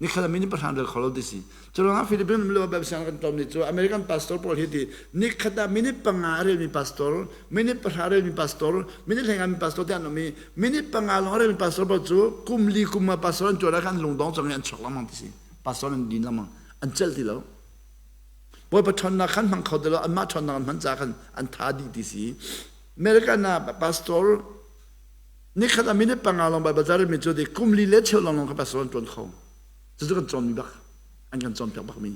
Nikhat ah minute pahra rel kho lo ti si. Cu ruangah Philippine um lo Bible siang kan tlawm ni cu American pastor pawl hi ti nikhat ah minute panga a relmi pastor, minute pahra a relmi pastor, minute hlei mi pastor te an um i minute panga lawng a relmi pastor pawl cu kum li kum ah pastor an tuan ah khan lungdong cang i an chuak lengmang ti si. Pastor an din lengmang an celh ti lo. Bawipa ṭhawnnak khan hmang kho ti lo anmah ṭhawnnak an hman caah khan an tha dih ti si. American ah pastor nikhat ah minute panga lawng Baibal ca relmi cu kum li le cheu lawng lawng kha pastor an ṭuan kho. Cucu kan cawnmi bak an kan cawnpiak bakmi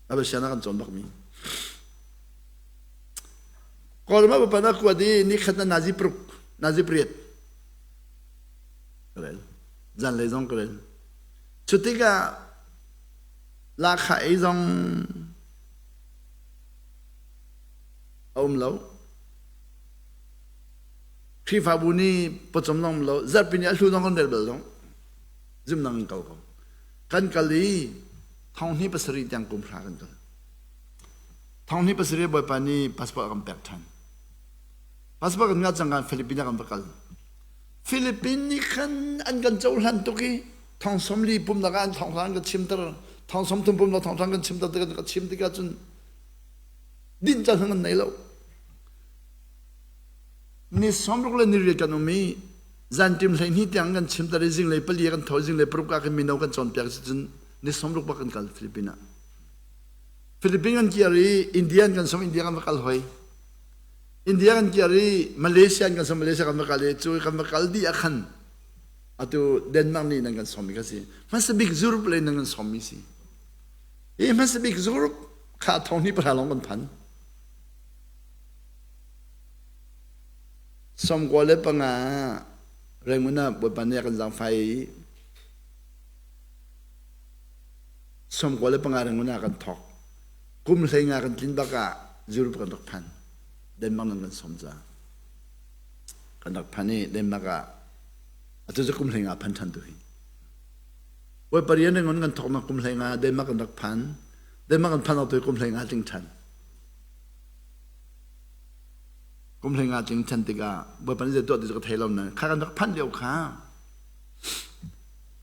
Baibal sian ah kan cawn bakmi. Kawlram ah Bawipa na kuat i nikhat na nazi pruk nazi priat. Ka rel. Zanlei zong ka rel. Cu tikah lahkhah ei zong a um lo. Khrihfabu nih pawcawm zong um lo. Zarhpi ni a hlu zong kan rel bal zong. Zumnak in kal ko. Kan kal i thong hnih pasarih tiang kum hra kan kal. Thong hnih pasarih Bawipa nih passport a kan pek ṭhan. Passport kan ngah cang kan Philippines ah kan va kal. Philippines nih khan an kan cohlan tuk i thong sawmli pumnak ah an thong hra an kan chimter. Thong sawmthum pumnak thong hra an kan chimter tikah kan chim tikah cun din caan kan nei lo. Ni sawmruk le ni riat kan um i zanṭim 12 tiang kan chimter i zinglei pali kan tho zinglei paruk ah khin mino kan cawnpiak si cun ni sawmruk bak kan kal Philippines ah. Philippines kan kir i India kan som India kan va kal hoi. India kan kir i Malaysia kan som Malaysia kan va kal i cu kan va kal dih ah khan atu Denmark nih nan kan sawm mi kha si. Hmasa bik Europe lei nan kan sawm mi si. Hi hmasa bik Europe kha thong hnih pahra lawng kan phan. 95 Rangoon ah Bawipa nih a kan zaangfah i 95 Rangoon ah kan thawk. Kum 15 kan tlin bak ah Europe kan rak phan. Denmark nan kan sawm ca. Kan rak phan i Denmark ah atu cu kum 15 phan ṭhan tu hi. Bawipa rian Rangoon kan thawknak kum 15 Denmark kan rak phan. Denmark kan phan tu kum 15 tling ṭhan. Kum 15 tling ṭhan tikah Bawipa nih zei tuah ti cu ka thei lo nain kha kan rak phanh lio kha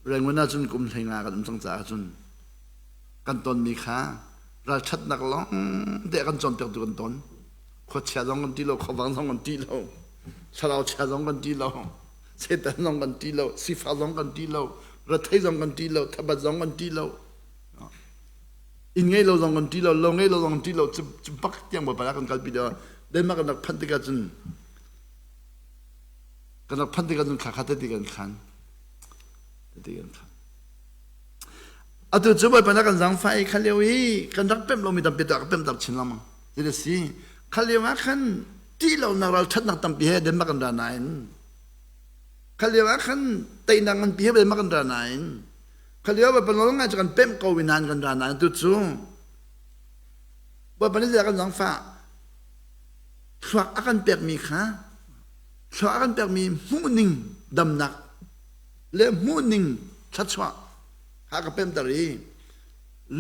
Rangoon ah cun kum 15 kan um cang caah cun kan tonmi kha ralṭhatnak lawng te kan cawnpiaktu kan ton. Khuachia zong kan ti lo, khuavang zong kan ti lo, thlarau chia zong kan ti lo, Satan zong kan ti lo, sifak zong kan ti lo, rethei zong kan ti lo, thabat zong kan ti lo. Inn ngei lo zong kan ti lo, lo ngei lo zong kan ti lo, cu bak tiang Bawipa kan kalpi deuh. Denmark kan rak phanh tikah cun kan rak phanh tikah cun kha kha tete kan khan. Tete kan khan. Atu cu Bawipa na kan zaangfah i kha lio i kan rak pemh lomi tampi tu a ka pemhter chin lengmang. Ti a si. Kha lio ah khan ṭih lonak ralṭhatnak tampi he Denmark kan ra nain kha lio ah khan teinak nganpi he Denmark kan ra nain kha lio Bawipa nawl ngai cu kan pemh ko i nain kan ra nain tu cu Bawipa nih zei kan zaangfah thluak a kan pekmi kha thluak a kan pekmi hmuhning damnak le hmuhning thluachuah kha a ka pemter i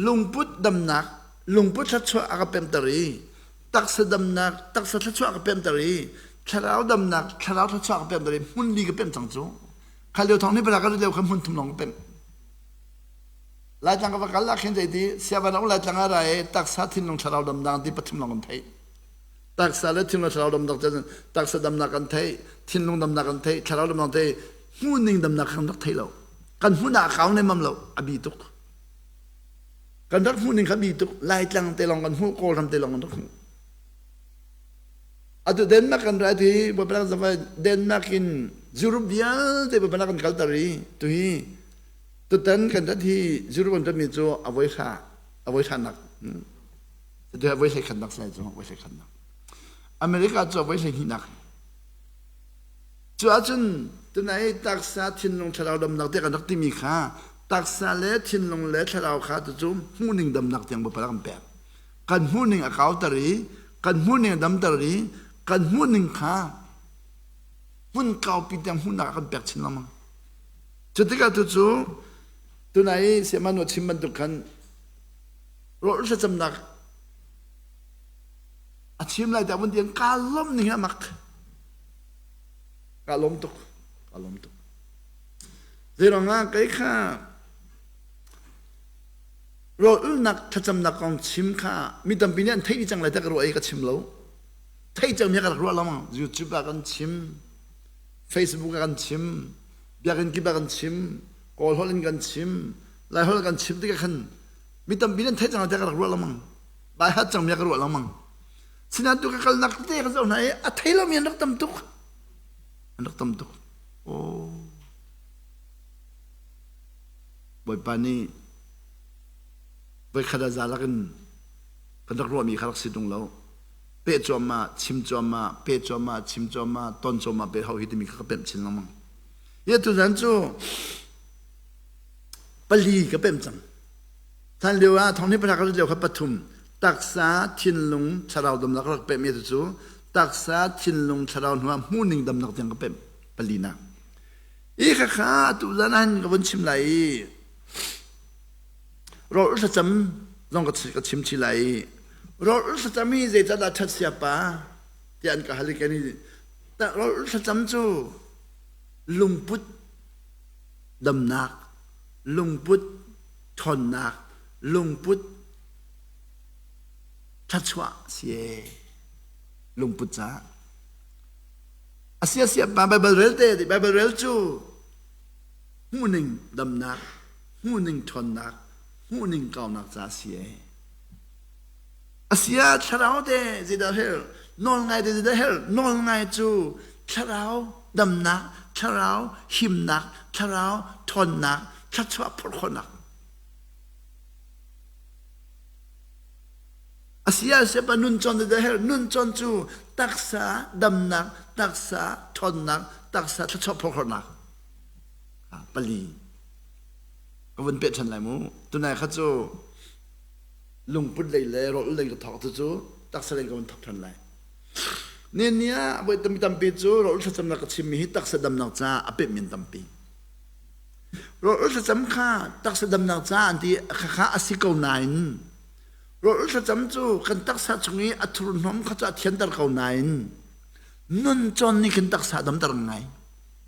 lungput damnak lungput thluachuah a ka pemter i taksa damnak taksa thluachuah a ka pemter i thlarau damnak thlarau thluachuah a ka pemter i hmun li ka pem cang cu kha lio thong ni pala ka lio kha hmun thum lawng ka pem Laitlang ka va kal ah khin zei ti siavan a um Laitlang ah ra i taksa thinlung thlarau damnak ti pathum lawng kan theih taksa le thinlung thlarau damnak cu taksa damnak kan theih thinlung damnak kan theih thlarau damnak theih hmuhning damnak kan rak thei lo kan hmun ah kau nemam lo a bi tuk kan rak hmuhning kha bi tuk Laitlang te lawng kan hmuh Kawlram te lawng kan rak hmuh atu Denmark kan ra ti Denmark in Europe vialte bapanak kan kalter i tuhi tutan kan rat hi Europe kan ratmi cu a voi hra a voi hranak tu a voi hlei khatnak sai cu voi hlei khatnak America cu a voi hlei hnihnak Cu ahcun tunai taksa thinlung thlarau damnak te kan rak timi kha taksa le thinlung le thlarau kha cucu hmuhning damnak tiang Bawipa kan pek. Kan hmuhning a kauter i kan hmuhning a damter i kan hmuhning kha hmun kaupi tiang hmuhnak a kan pek chin lengmang. Cu tikah tucu tunai Siamanu chim bantuk khan rawl thlacamnak a chim lai tiah vun ti kaa lawmh ning hi a mak. Kaa lawm tuk. Kaa lawm tuk. Zeiruangah kei kha rawl ulnak thlacamnak kong chim kha mi tampi nih an theih dih cang lai tiah ka ruah i ka chim lo. Theih cangmi ka rak ruah lengmang. YouTube ah kan chim, Facebook ah kan chim, biakinn kip ah kan chim, Kawl holh in kan chim, Lai holh kan chim tikah khan mi tampi nih an theih cang lai tiah ka rak ruah lengmang. Lai hat cangmi ah ka ruah lengmang. Sinain tu ka kalnak tete ka zoh hna i a thei lomi an rak tam tuk. An rak tam tuk. Oh. Bawipa nih voikhat ah zalak in kan rak ruahmi kha rak si tung lo. Peh cuahmah, chim cuahmah, peh cuahmah, chim cuahmah, ton cuahmah pe hau hi timi kha ka pemh chin lengmang. Hi tuzan cu pali ka pem cang. Than lio ah thong ni pahra ka lio kha pathum taksa thinlung thlarau damnak rak pem i cu taksa thinlung thlarau hnu ah hmuhning damnak tiang ka pem palina. I kha kha tu zan ah ka vun chim lai i rawl thlacam zong ka chim chi lai i rawl thlacam hi zeicahdah ṭhat siapa tiah an ka hal i kan i rawl thlacam cu lungput damnak lungput ṭhawnnak lungput thluachuah si ee lungput caah a sia sia pa Bible rel te Bible rel cu hmuhning damnak hmuhning ṭhawnnak hmuhning kaunak ca si ee a sia thlarau te zeidah hel nawl ngai te zeidah hel nawl ngai cu thlarau damnak thlarau himnak thlarau ṭhawnnak thluachuah phorh khawhnak a sia siapa nun cawn te hel nun cawn cu taksa damnak taksa ṭhawnnak taksa thluachuah phorh khawhnak pali ka vun peh ṭhan lai mu tunai kha cu lungput lei le rawl lei ka thawk tu cu taksa lei ka vun thawk ṭhan lai ni ni ah voi tampi tampi cu rawl thlacamnak ka chimmi hi taksa damnak caah a peh men tampi rawl thlacam kha taksa damnak caah an ti kha a si ko nain rawl thlacam cu kan taksa chung i a thurhnawm kha cu a thianter ko nain nun cawn nih khin taksa damter ngai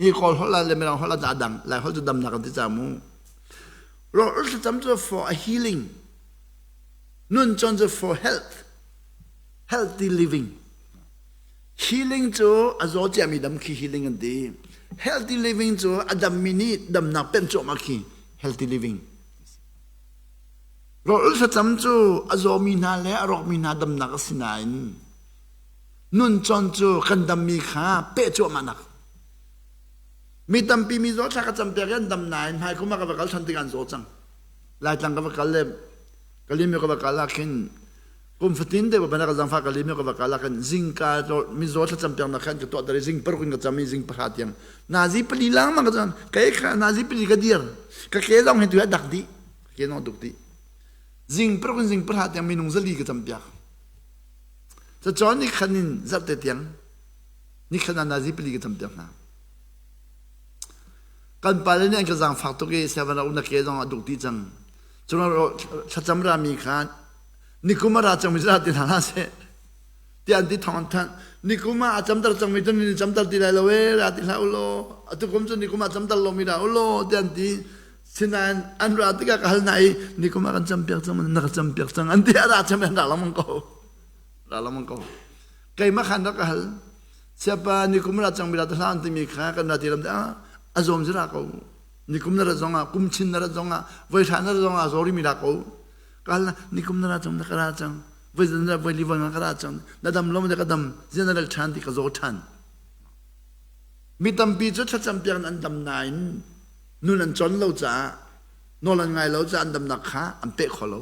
hi kawl holh le mirang holh ah dang lai holh cu damnak an ti ca mu rawl thlacam cu for a healing nun cawn cu for health healthy living healing cu a zaw ciami dam khi healing an ti healthy living cu a dammi nih damnak pemh cuahmah khi healthy living rawl thlacam cu a zawmi hna le a rawkmi hna damnak a si nain nun cawn cu kan dammi kha peh cuahmahnak mi tampi mi zaw thla ka cam piak i an dam nain hmaikum ah ka va kal ṭhan tikah an zaw cang laitlang ka va kal le Kalimyo ka va kal ah khin kum fatin te bana ka zangfa Kalimyo ka va kal ah khin zingka mizaw thlacam piaknak khan ka tuah ter i zing paruk in ka cam i zing pahra tiang nazi pali lang ma ka cam kai kha nazi pali ka dir ka ke zong hi tu a dak dih ka ke zong duk dih zing paruk in zing pahra tiang minung zali ka cam piak Cacawn ni khan in zarhte tiang ni khan ah nazi pali ka campiak hna. Kan pale nih an ka zaangfak tuk i seven a na ke zong a duk ti cang. Cun thlacam rami kha nikum a ra cangmi cu ti hna hlah seh. Tiah an ti thawng an thanh. Nikum ah a camter cangmi cu ni camter ti lai lo ee ra ti hlah u law. Atu kum cu nikum ah camter lomi dah u law tiah an ti. Sinain an ra tikah ka hal hna i nikum ah kan campiak cang na ka campiak cang an ti a ra cam an ra lengmang ko ra lengmang ko keimah khan rak ka hal siapa nikum ra cang mi ra hlah an timi kha kan ra ti lam ah a zawm si ra ko nikum na ra zong ah kum chin na ra zong ah voi hra na ra zong ah zori mi ra ko ka hal nikum na ra cang na ka ra cang voi zan na voi li voi ka ra cang na dam lo na ka dam zian na ral than ti ka zaw than mi tampi cu thlacam piak an dam nain nun an con lo caah nawl an ngai lo caah an damnak kha an peh kho lo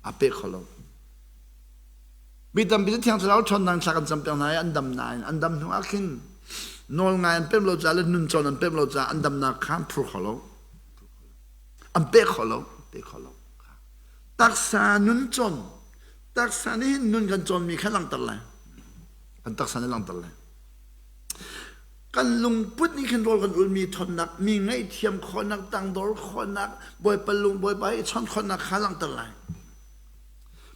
a peh kho lo mi tampi cu thiang thlarau ṭhawnnak thla kan campiak hna i an dam nain an dam hnu ah khin nawl ngai an pem lo caah le nun cawn an pem lo caah an damnak kha an phur kho lo an peh kho lo peh kho lo taksa nun cawn taksa nih hin nun kan cawnmi kha langhter lai kan taksa nih langhter lai Kan lungput nih khin rawl kan ulmi ṭhawnnak, mi ngaihthiam khawhnak, tangdor khawhnak, Bawipa lung Bawipa i chawnh khawhnak kha langhter lai.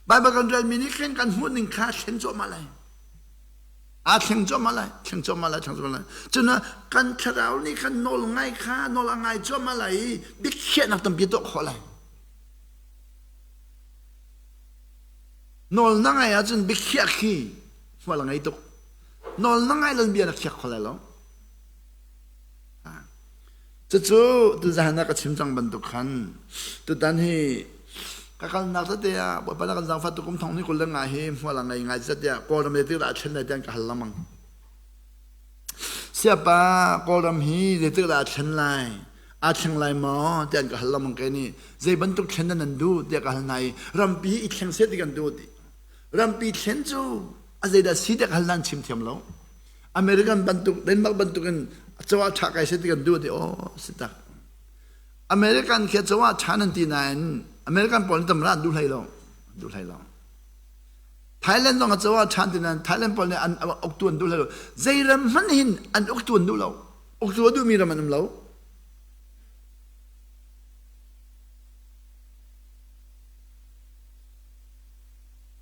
Baibal kan relmi nih khin kan hmuhning kha thlen cuahmah lai. Aa thleng cuahmah lai, thleng cuahmah lai, thleng cuahmah lai. Cun kan thlarau nih khan nawl ngai kha nawl a ngai cuahmah lai i biakhiahnak tampi tuah khawh lai. Nawl na ngai ahcun biakhiah khi hmual a ngei tuk. Nawl na ngai lo bia na khiak kho lai lo. Cucu tuzan ah ka chim cang bantuk khan tutan hi ka kalnak tete ah Bawipa na kan zaangfah tukum thong ni 25 hi hmual a ngei ngai zat tiah Kawlram le tikah thlen lai tiah ka hal lengmang. Siapa Kawlram hi zeitik dah a thlen lai? Aa thleng lai maw? tiah an ka hal lengmang ke nih zei bantuk thlen dah nan duh tiah ka hal hna i rampi i thleng seh ti kan duh ti. Rampi thlen cu a zeidah si tiah ka hal nan chim thiam lo. American bantuk Denmark bantukin A cawah ṭha kai seh ti kan duh ti aw si tak. American khi a cawah ṭha nan ti nain American pawl nih tam ra an duh hlei lo. Duh hlei lo. Thailand zong a cawah ṭha ti nain Thailand pawl nih an uktu an duh hlei lo. Zei ram hmanh hin an uktu an duh lo. Uktu a duhmi ram an um lo.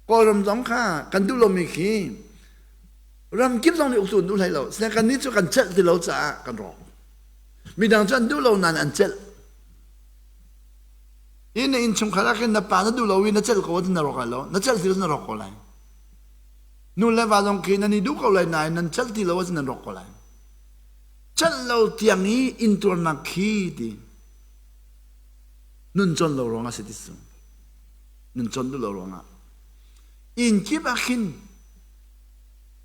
Kawlram zong kha kan duh lomi khi ram kip zong nih uktu an duh hlei lo. Sinain kannih cu kan celh ti lo caah kan rawk. Midang cu an duh lo nain an celh. Hi na innchungkhar ah khin na pa na duh lo i na celh ko ahcun na rawk lai lo. Na celh ti lo na rawk ko lai. Nu le va zong khi nan i duh ko lai nain nan celh ti lo ahcun nan rawk ko lai. Celh lo tiang i intuarnak khi ti nun cawn lo ruangah si ti su. Nun cawn duh lo ruangah. Inn kip ah khin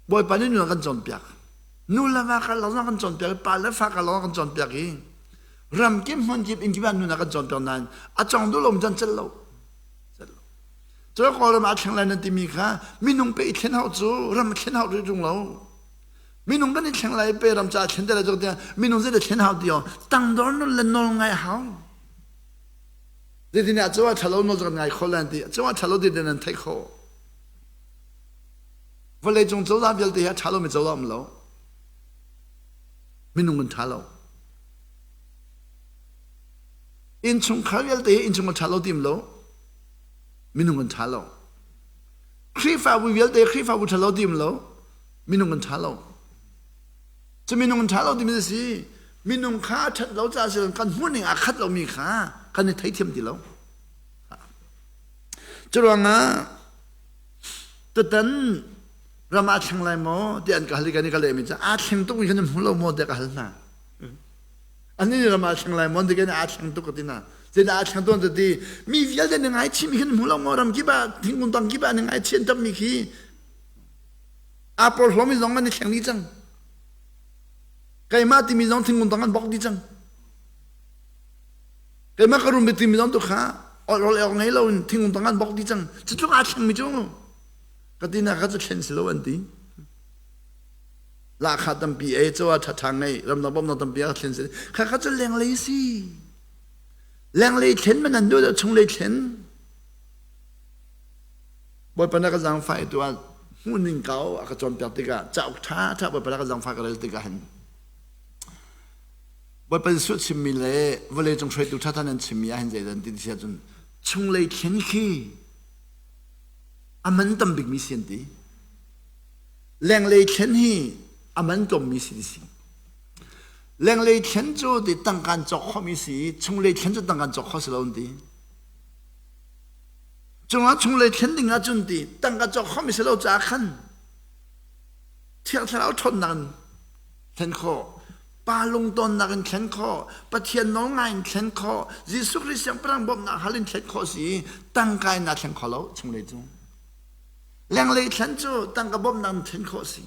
Bawipa nih nun a kan cawnpiak. Nu le va karlak zong a kan cawnpiak i pa le fa karlak zong a kan cawnpiak i ram kip hmun kip inn kip ah nun a kan cawnpiak nain a cawng duh lomi cu an celh lo. Celh lo. Cu Kawlram ah thleng lai nan timi kha minung pe i thlen hau cu ram thlen hau rih ṭung lo. Minung kan i thleng lai pe ram caah thlen te lai cu tiah minung zei thlen hau ti tangdor nun le nawl ngai hau. Zeitin ah cu a ṭhalo nawl cu kan ngai kho lai ti cu a ṭhalo ti nan theih kho. Vawleicung cozah vialte hi a ṭha lomi cozah um lo. Minung kan ṭha lo. Innchungkhar vialte hi innchung a ṭha lo tim lo. Minung kan ṭha lo. Khrihfabu vialte Khrihfabu ṭha lo tim lo. Minung kan ṭha lo. Cu minung kan ṭha lo timi si minung kha a ṭhat lo caah si kan hmuhning aa khat lomi kha kan i theithiam ti lo. Curuangah Tutan ram aa thleng lai maw tiah an ka hal i kan i ka lehmi cu aa thleng tukmi kha nan hmu lo maw tiah ka hal hna. Annih nih ram aa thleng lai maw ti kan aa thleng tuk ka ti hna. Zeidah aa thleng tuan ti mi vialte na ngaichihmi kha nan hmu lo maw ram kip ah thingkung tang kip ah na ngaichih an tammi khi aa porhlawmi zong an i thleng dih cang. Keimah timi zong thingkung tang an bok dih cang. Keimah ka rum timi zong tu kha ol awk ngei lo in thingkung tang an bok dih cang. Cu tluk aa thlengmi cu ka ti na kha cu thlen si lo an ti. Lahkhah tampi ei cawa ṭhaṭha ngei ramdang bawmhnak tampi a thlen si. Kha kha cu lenglei si. Lenglei thlen man an duh dah chunglei thlen. Bawipa na ka zaangfah i tu ah hmuhning kau a ka cawnpiak tikah cauk ṭha ṭha Bawipa na ka zaangfah ka rel tikah hin Bawipa Jesuh chimmi le vawleicung hruaitu ṭhaṭha nan chimmi ah hin zeidah an ti ti ahcun chunglei thlen khi a man tam bikmi si an ti. Lenglei thlen hi a man tlawmmi si ti si. Lenglei thlen cu ti tangkaan cawk khawhmi si i chunglei thlen cu tangkaan cawk khawh si lo an ti. Cungah chunglei thlen ding ahcun ti tangka cawk khawhmi si lo caah khan Thiang Thlarau ṭhawnnak in thlen khawh, Pa lungtonnak in thlen khawh, Pathian nawlngai in thlen khawh, Jesuh Khrih siangpahrang bawmhnak hal in thlen khawh si tangka in naa thleng kho lo chunglei cu. Lenglei thlen cu tangka bawmhnak in thlen khawh si.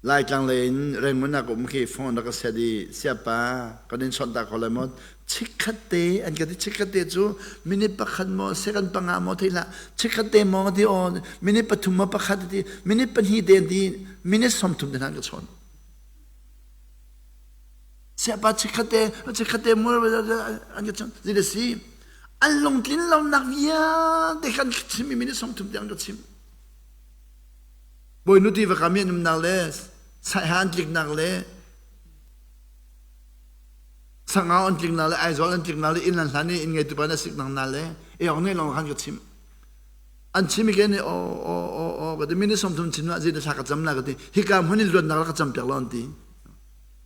Laitlang lei in Rangoon ah ka um khi phone rak ka set i siapa kan in chawnh ta ko lai maw chikkhat te an ka ti chikkhat te cu minute pakhat maw second panga maw thei hlah chikkhat te maw ti aw minute pathum maw pakhat ti minute pahnih te an ti minute 30 te hna an ka chawnh siapa chikkhat te chikkhat te mu an ka chawnh zei da si an lungtlin lonak vialte kan chim i minute 30 te an ka chim Bawinu tiva kam i an umnak le Saiha an tliknak le Sangau an tliknak le Aizawl an tliknak le inn an hlan i inn ngeitu pa na siknak na le eok ne lawng khan ka chim. An chim i ke nih aw aw aw aw ka ti minute 30 chim na zei thla ka cam la ka ti hika hmun in luatnak la ka cam piak lo an ti.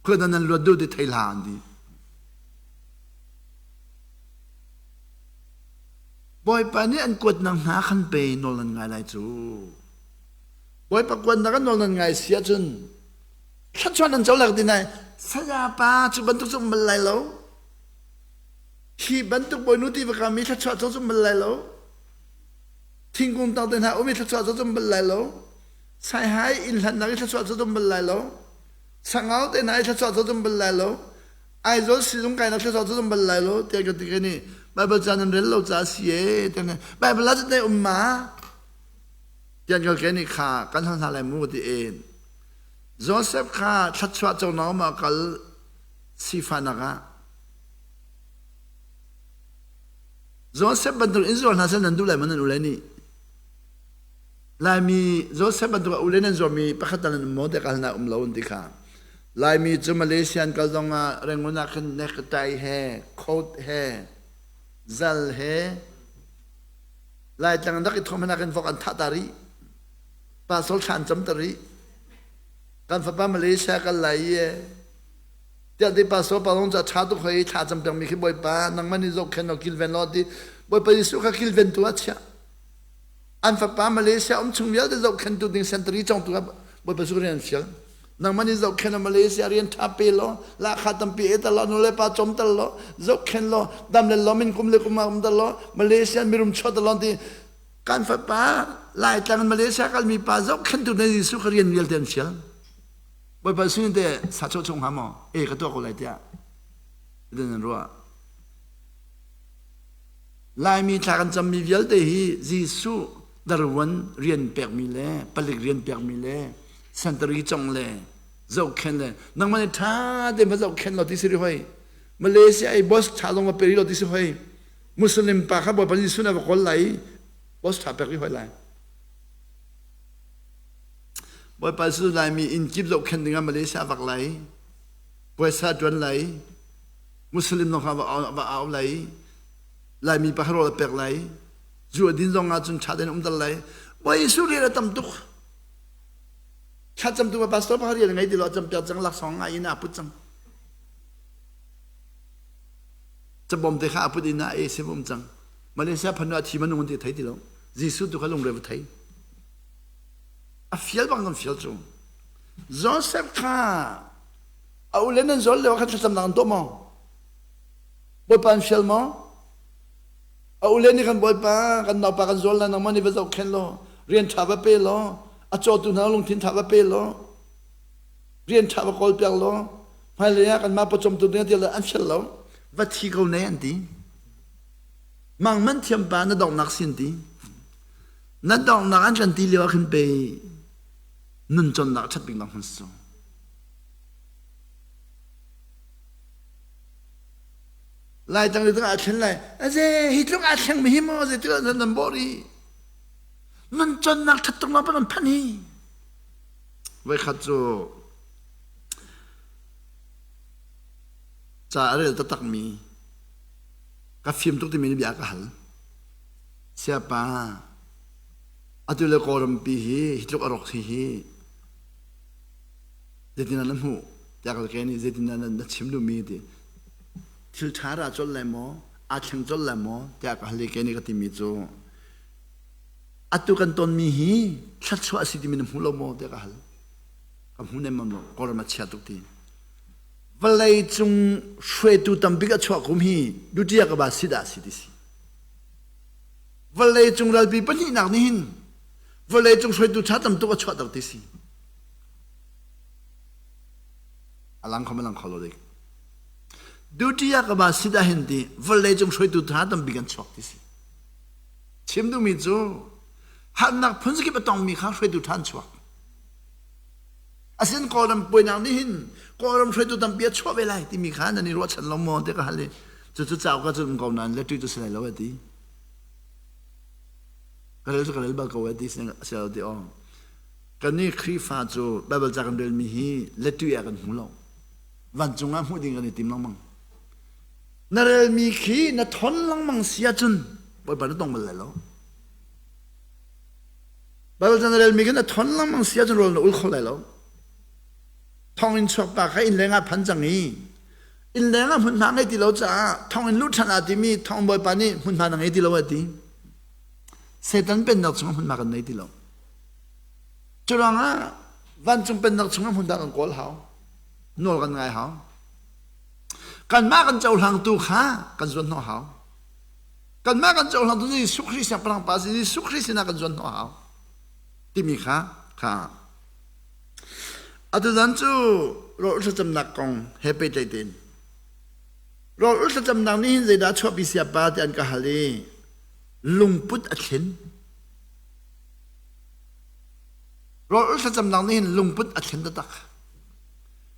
Khua dan nan luat duh ti thei hlah an ti. Bawipa nih an kuatnak hna khan pe nawl nan ngai lai cu. Bawipa kuatnak an nawl nan ngai si ahcun thluachuah nan co lak ti nai sayapa cu bantuk cu um bal lai lo. Hi bantuk bawinu ti va mi thluachuah cu um bal lai lo. Thingkung tang te hna um i thluachuah cu um bal lai lo. Saihai inn hlannak i thluachuah cu um bal lai lo. Sangau te hna i thluachuah cu um bal lai lo. Aizawl sizung kainak thluachuah cu um bal lai lo tiah ka ti ka nih Baibal ca nan rel lo caah si ee tiah Baibal ah cun um ma? Tian kal ke nih kha kan hal hna lai mu ti in Joseph kha thluachuah co ma kal sifahnak ah Joseph bantuk in zuar hna seh nan duh lai maw nan ule nih? Laimi Joseph bantuk a ule nan zuarmi pakhat tal nan um maw tiah ka hal hna um lo an ti kha. Laimi cu Malaysia an kal zongah Rangoon ah khan necktie he coat he zal he Laitlang an rak i thawm hna khin vok an thah ta rih. Pastor thla an cam ta rih. Kan fapa Malaysia kal lai i tiah ti pastor pa zong cu a ṭha tuk hoi thla cam pengmi khi Bawipa nangmah nih zohkhenh law kilven law ti Bawipa Jesuh kha kilventu ah chiah. An fapa Malaysia um chung vialte zohkhentu ding sentari congtu kha Bawipa Jesuh rian an fial. Nangmah nih zohkhenh law Malaysia rian ṭha pe law lahkhah tampi e ter law nulepa cawm ter law zohkhenh law dam le lawm in kum le kum ah um ter law Malaysia mirum chuah ter law ti kan fapa Laitlang in Malaysia kalmi pa zohkhenhtu na Jesuh kha rian vialte an fial. Bawipa sin te sachuah chung hnga maw? E ka tuah ko lai tiah den an ruah. Laimi thla kan cammi vialte hi Jesuh darwan rian pekmi le palik rian pekmi le sentari cong le zohkhen le nangmah nih ṭha tein va zohkhen law ti si ri hoi. Malaysia i boss ṭha zong va pe rih law ti si hoi. Muslim pa kha Bawipa Jesuh na va kawl lai i boss ṭha pek rih hoi lai. Bawipa Jesuh Laimi inn kip zohkhenh dingah Malaysia vak lai, puaisa ṭuan lai, Muslim zong kha va au lai, Laimi pa kha rawl a pek lai, zu a din zong ah cun ṭha tein um ter lai. Bawi Jesuh rian a tam tuk. Thlacam tu pastor pa rian ngei ti lo a campiak cang laksawng ngai in aa put cang. Cabawm te kha a put in a e sim um cang. Malaysia phanu a thi manung an ti thei ti lo. Jesuh tu kha lungre va thei. A fial bang kan fial cu. Joseph kha a ule nan zawl lio kha thlacamnak an tuah maw? Bawipa an fial maw? A ule nih kan Bawipa kan naupa kan zawl na nangmah nih va zohkhenh law rian ṭha va pe law a cawtu hna lungthin ṭha va pe law rian ṭha va kawl piak law hmailei ah kanmah pawcawmtu ding ti an fial lo va thi ko ne an ti. Mang man thiam pa na donghnak sin ti. Na donghnak an kan ti lio ah khin pe nun cawnnak ṭhat bik nak hmun si cu. Laitlang le aa thlen lai. Aze hi tluk aa thleng mi hi maw zei tluk nan nan bawh rih. Nun cawnnak ṭhat tuk pa nan phanh hi. Voikhat cu ca a rel taktak mi ka fim tuk timi nih bia ka hal. Siapa atu le Kawlrampi hi hi tluk a rawk hi hi zeitin na hmuh tiah ka ke nih zeitin na chim duhmi ti thil ṭha ra colh lai maw aa thleng colh lai maw tiah ka hal i ke nih ka timi cu atu kan tonmi hi thluachuah a si timi na hmu lo maw tiah ka hal ka hmu nemmam lo Kawlram a chia tuk ti vawlei cung hruaitu tambik a chuah kum hi dutiya ka ba si dah si ti si vawlei cung ralpi pahnihnak nih hin vawlei cung hruaitu ṭha tam tuk a chuahter ti si A lang kho ma lang kho lo dik. Duty ah ka ba sit ah hin ti vawlei cung hruaitu ṭha tampi kan chuak ti si. Chim duhmi cu harnak phun zakip a tongmi kha hruaitu ṭha an chuak. Asin Kawlram puainak nih hin Kawlram hruaitu tampi a chuah ve lai timi kha nan i ruahchan lo maw ti ka hal i cucu cauk ka cun um ko nain le tu cu si lai lo a ti. Ka rel cu ka rel bal ko a ti si lo ti aw. Kannih Khrihfa cu Baibal ca kan relmi hi letui ah kan hmu lo. Vancung ah hmuh ding kan i tim lengmang. Na relmi khi na thon lengmang si ahcun Bawipa na tong bal lai lo. Baibal ca na relmi khi na thon lengmang si ahcun rawl na ul kho lai lo. Thonginn chuak pa kha innleng ah phan cang i innleng ah hmunhma ngei ti lo caah thonginn luh ṭhan aa timi thong bawipa nih hmunhma na ngei ti lo a ti. Satan pennak chungah hmunhma kan nei ti lo. Curuangah vancung pennak chungah hmun dah kan kawl hau. Nawl kan ngai hau. Kanmah kan cohlangtu kha kan zuan hnawh hau. Kanmah kan cohlangtu Jesuh Khrih siangpahrang pa si Jesuh Khrih sinah kan zuan hnawh hau. Timi kha kha atu zan cu rawl thlacamnak kong he pehtlaih tein rawl thlacamnak nih hin zeidah chuahpi siapa ti an ka hal i lungput a thlen. Rawl ulh thlacamnak nih hin lungput a thlen taktak.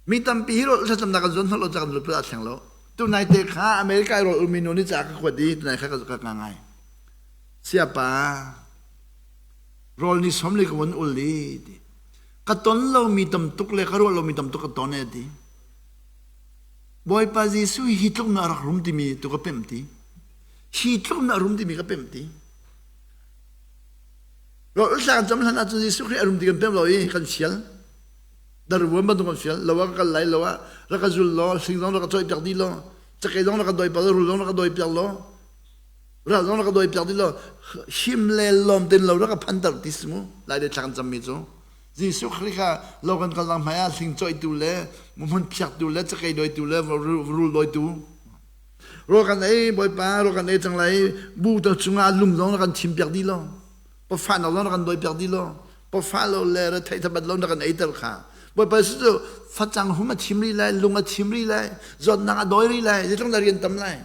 Mi tampi hi rawl ulh thlacamnak kan zuan hnawh lo caah kan lungput a thleng lo. Tunai te kha America i rawl ulmi nu nih ca ka kuat i tunai kha ka ka ngai. Siapa rawl ni som li ka vun ul i ti. Ka ton lomi tam tuk le ka ruah lomi tam tuk ka ton e ti. Bawipa Jesuh hi tluk na rak rum timi tu ka pemh ti. Hi tluk na rum timi ka pemh ti. Rawl thla kan cam hlan ahcun Jesuh Khrih a rum ti kan pemh lo i kan fial. Darvuan bantuk kan fial. Lo ah ka kal lai lo ah rak ka zul law hling zong rak ka cawih piak dih law cakei zong rak ka dawi piak law rul zong rak ka dawi piak law ral zong rak ka dawi piak dih law him le lawm ten lo rak ka phanter ti si mu lai le thla kan cammi cu Jesuh Khrih kha lo kan kal hmai ah hling cawihtu le hmun phiaktu le cakei dawitu le rul dawitu Rawl kan ei, Bawipa, rawl kan ei cang lai. Bu ta cungah lung zong na kan thim piak dih lo. Pawfahnak zong na kan dawi piak dih lo. Pawfah lo le retheih thabat lo na kan eiter kha. Bawipa Jesuh cu facang hum a thim rih lai, lung a thim rih lai, zawtnak a dawi rih lai, zeitluk dah rian tam lai.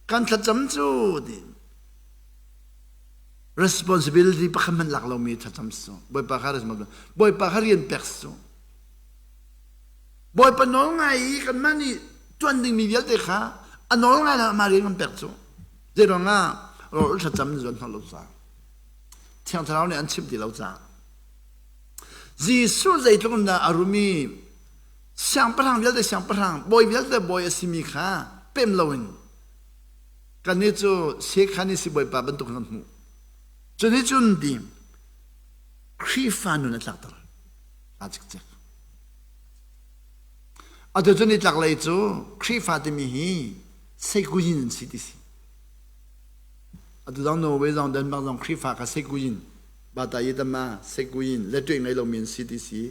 Kan thlacam cu ti responsibility pakhat hmanh lak lomi thlacam su. Bawipa kha responsibility. Bawipa kha rian pek su. Bawipa nawl ngai i kanmah nih ṭuan dingmi vialte kha a nawl ngai lo amah rian kan pek cu. Zeiruangah rawl thlacam in zuan hna lo caah. Thiang Thlarau nih an chimh ti lo caah. Jesuh zeitluk in dah a rum i siangpahrang vialte siangpahrang, bawi vialte bawi a simi kha pem loin kannih cu sekhan i sibawipa bantuk kan hmuh. Cu nih cun ti Khrihfa nun a tlakter. Aa cikcek. Atu cu nitlaklei cu Khrihfa timi hi seikuyin an si ti si. Atu zong Norway zong Denmark zong Khrihfa kha seikuyin bata yi tama seikuyin lettuih ngei lomi an si ti si.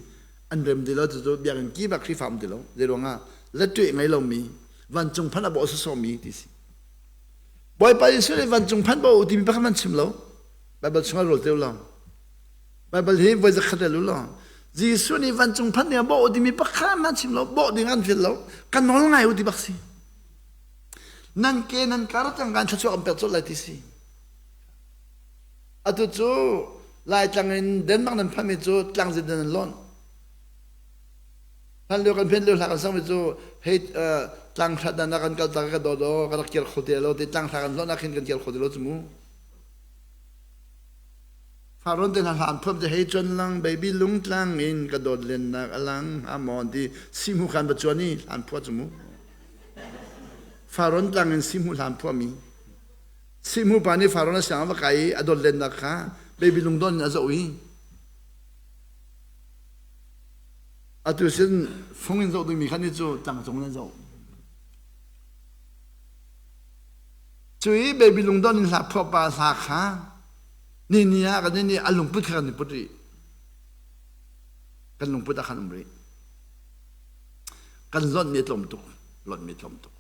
An rem ti lo cucu biakinn kip ah Khrihfa um ti lo. Zeiruangah lettuih ngei lomi vancung phanh a bawh sawsawmi ti si. Bawipa Jesuh nih vancung phanh bawh u timi pakhat an chim lo. Baibal chungah rawl teu lo. Baibal hi voi zakhat rel u law Jesuh nih vancung phanh ding ah bawh u timi pakhat hmanh chim lo, bawh ding an fil lo, ka nawl ngai u ti bak si. Nan ke nan kar cang kan thluachuah kan pek colh lai ti si. Atu cu Laitlang in Denmark nan phanmi cu tlangzit nan lonh. Hlan lio kan phen lio hla kan sangmi cu hei tlang hrat dan ah kan kal tak ka daw daw ka rak kir kho ti lo ti tlang hla kan lonh ah khin kan kir kho ti lo cu mu. Farrawn te hna hla an thuam te hei cuan lang baby lungtlang in ka dawt lennak a lang amon ti sihmu khan va cuan i hlan phua cu mu Farrawn tlang in sihmu hlan phua mi sihmu pa nih Farrawn a siang va kai i a dawt lennak kha baby lungdon in a zoh i atu sin fung in zoh dingmi kha ni cu tlang cung in a zoh Cu i baby lungdon in hla phuah pa hla kha ni ni ah kan ni a lungput kha kan i put rih. Kan lungput ah khan um rih. Kan lonh mi a tlawm tuk. Lonh mi a tlawm tuk.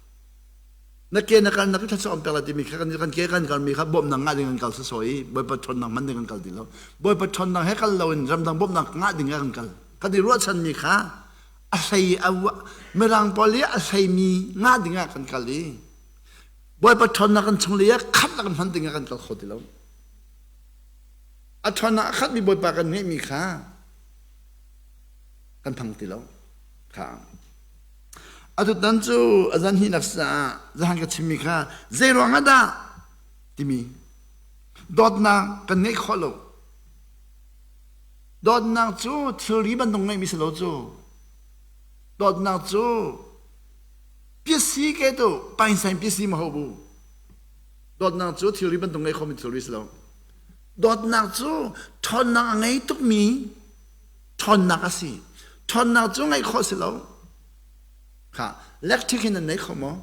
Na ke na kal na ka thlasawm pek la timi kha kan kan ke kan kal mi kha bawmhnak ngah ding kan kal sasaw i Bawipa ṭhawnnak hman ding kan kal ti lo. Bawipa ṭhawnnak he kal loin ramdang bawmhnak ngah ding ah kan kal. Kan i ruahchan mi kha a hlei a mirang pawl i a hleimi ngah ding ah kan kal i Bawipa ṭhawnnak kan chung lei ah khat kan hman ding ah kan kal kho ti lo. A ṭhawnnak a khatmi Bawipa kan ngeihmi kha kan phang ti lo. Kha. Atutan cu a zan hnihnak caah zahan ka chimmi kha zei ruang ah dah timi dawtnak kan ngeih khawh lo. Dawtnak cu thilri bantuk ngeihmi si lo cu. Dawtnak cu Piasi ke tu painsain piasi ma ho bu. Dawtnak cu thilri bantuk ngei khomi thilri si lo. Dawtnak cu ṭhawnnak a ngei tukmi ṭhawnnak a si. Ṭhawnnak cu ngeih khawh si lo. Kha electric hin nan nei kho maw?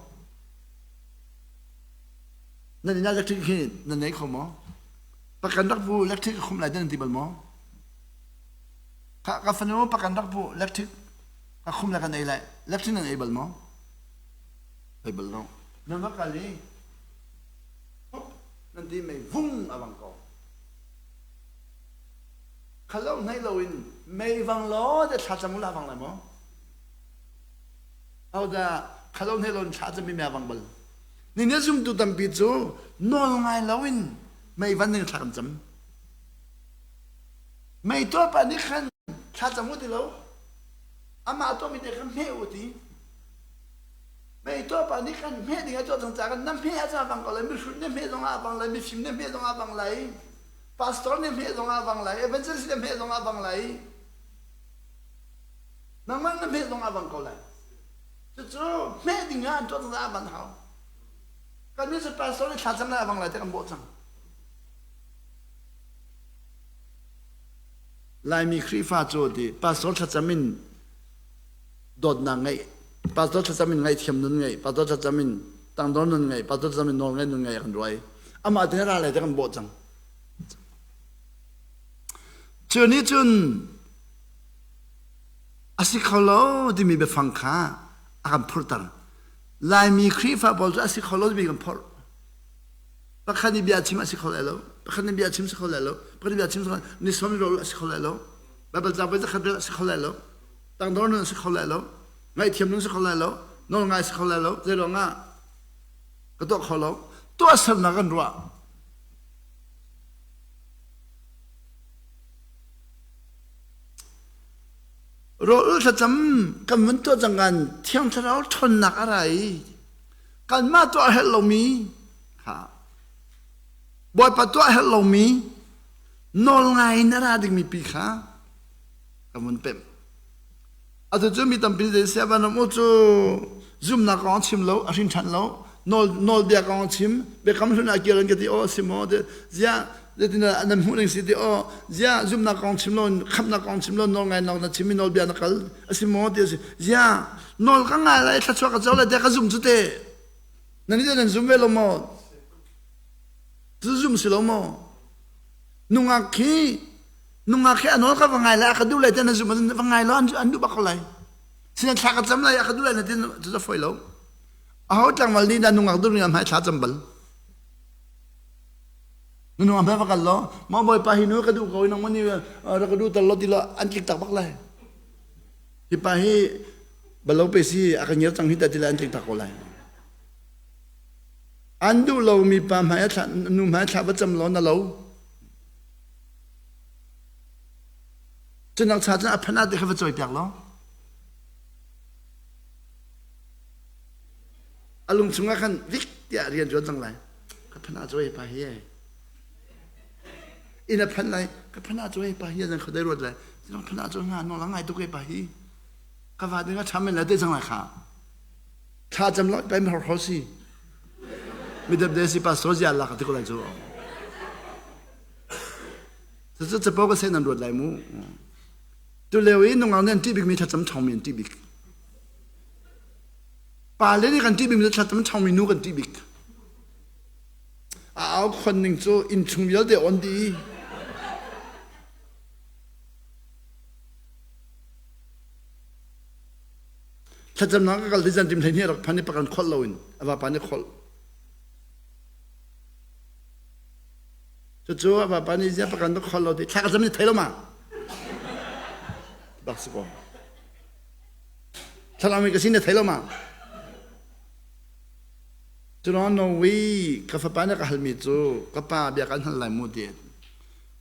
Nan inn ah electric hi nan nei kho maw? Pakan rak bu electric a khum lai nan ti bal maw? Kha ka fanu pakan rak bu electric Ka khum le kan ei lai. Lectin nan ei bal maw? Ei bal lo. Nan va kal i nan ti mei vung a vang ko. Khalo hnai lo in mei vang law te thla cam ula vang lai maw? Hodah khalo hnai lo in thla cam mi mei vang bal. Ni ne zumtu tampi cu nawl ngai lo in mei van ding thla kan cam. Mei tuah nih khan thlacam u ti lo. Amah tuahmi te khan hmeh u ti. Mei tuah nih khan hmeh ding a tuah cang caah na hmeh ah cun a bang ko lai. Mihrut nih hmeh zong ah a bang lai. Mifim nih hmeh zong ah a bang lai. Pastor nih hmeh zong ah a bang lai. Evangelist nih hmeh zong ah a bang lai. Nangmah na hmeh zong ah a bang ko lai. Cucu hmeh ding ah an tuah cang caah a ban hau. Kan nih cu pastor nih thlacam lai a bang lai te kan bawh cang. Laimi Khrihfa cu ti pastor thlacam in dawtnak ngeih, pastor thlacam in ngaihthiam nun ngeih, pastor thlacam in tangdor nun ngeih, pastor thlacam in nawl ngeih nun ngeih kan ruai. Amah te ra lai te kan bawh cang. Cu nih cun a si kho lo timi biafang kha a kan phurter. Laimi Khrihfa pawl cu a si kho lo timi kan phorh. Pakhat nih bia chim a si kho lai lo pakhat nih bia chim si kho lai lo pakhat nih bia chim si kho ni som ro a si kho lai lo Bible ca voi zakhat a si kho lai lo tangdor nun a si kho lai lo ngaihthiam nun si kho lai lo nawl ngai si kho lai lo zei ruangah ka tuah kho lo tuahsernak kan ruah Rawl thlacam kan vun tuah cang kan thiang thlarau ṭhawnnak a ra i kanmah tuah a herh lomi kha Bawipa tuah a herh lomi nawl ngai in a ra dingmi pi kha kan vun pemh. Atu cu mi tampi zei sia van um u cu zumnak kong chim lo a hrin ṭhan lo nawl nawlbia kong chim biakam hlun ah kir an ka ti aw si maw ziah zeitin nan hmuh ning si ti aw ziah zumnak kong chim lo khamnak kong chim lo nawl ngai nak na chim i nawlbia na kal a si maw ti a si ziah nawl ka ngai lai thluachuah ka co lai tiah ka zum cu te nan nih nan zum ve lo maw cu zum si lo maw nungak khi nungak khi a nawl ka va ngai lai a ka duh lai tiah na zum va ngai lo an duh bak ko lai sinan thla ka cam lai a ka duh lai na tin cu cu foi lo aho tlangval nih dah nungak duh ning hmai thla cam bal nungak hmai va kal lo ma bawipa hi nu ka duh ko nang mani ra ka duh tal lo ti lo an tlik tak bak lai Hi pa hi balo pe si a ka ngiar cang hi ta ti lai an tling tak ko lai. An duh lomi pa hmai a thla nu hmai a thla va cam law na lo. Cunak cha cun a phan ah te kha va cawi piak law. A lung chungah khan vik tiah rian ṭuan cang lai. Ka phan ah cawi pa hi e. Inn a phanh lai ka phanh ah cu hei pa hi zan khodei ruat lai ka phanh ah cu nga nawl a ngai tuk e pa hi ka va ding a ṭha men lai te cang lai kha thla cam lo pai hor hor si mi dep de si pastor zia lak ti ko lai cu cu capo ka sen an ruat lai mu tu leo i nungak nih an ṭih bik mi thlacam ṭhawng mi an ṭih bik pa le nih kan ṭih bik mi thlacam ṭhawng mi nu kan ṭih bik A au khon ning cu innchung vialte on dih. Thlacamnak ka kal ti zan tim hlei rak phan i pakan kholh loin a vapa nih kholh. Cucu a vapa nih zia pakan na kholh lo ti thla ka cam ni thei lo ma? Bak si ko. Thlarau mi ka sin na thei lo ma? Curuang Norway ka fapa nih a ka halmi cu ka pa bia kan hal lai mu ti.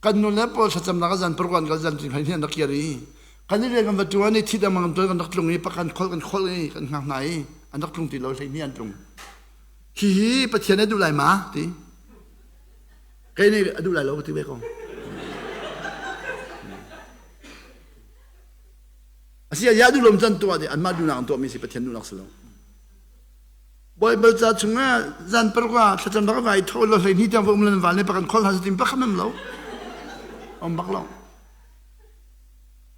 Kan nu le pawl thlacamnak a zan paruk an kal zan cing hlei an rak kir i kan i rian kan va ṭuan i thi dang kan tuan kan rak tlung i pakan kholh kan kholh i kan hngak hna i an rak tlung ti lo hlei hnih an tlung. Hihi Pathian a duh lai ma ti. Kei nih a duh lai lo ka ti ve ko. Asi a ya duh lom can tuah di anmah duhnak an tuahmi si Pathian duhnak si lo. Baibal ca chungah zan paruk ah thlacam bak vai tho lo hlei ni tiang va um lan val ne pakan khol hna tim pakhat nam lo om bak lo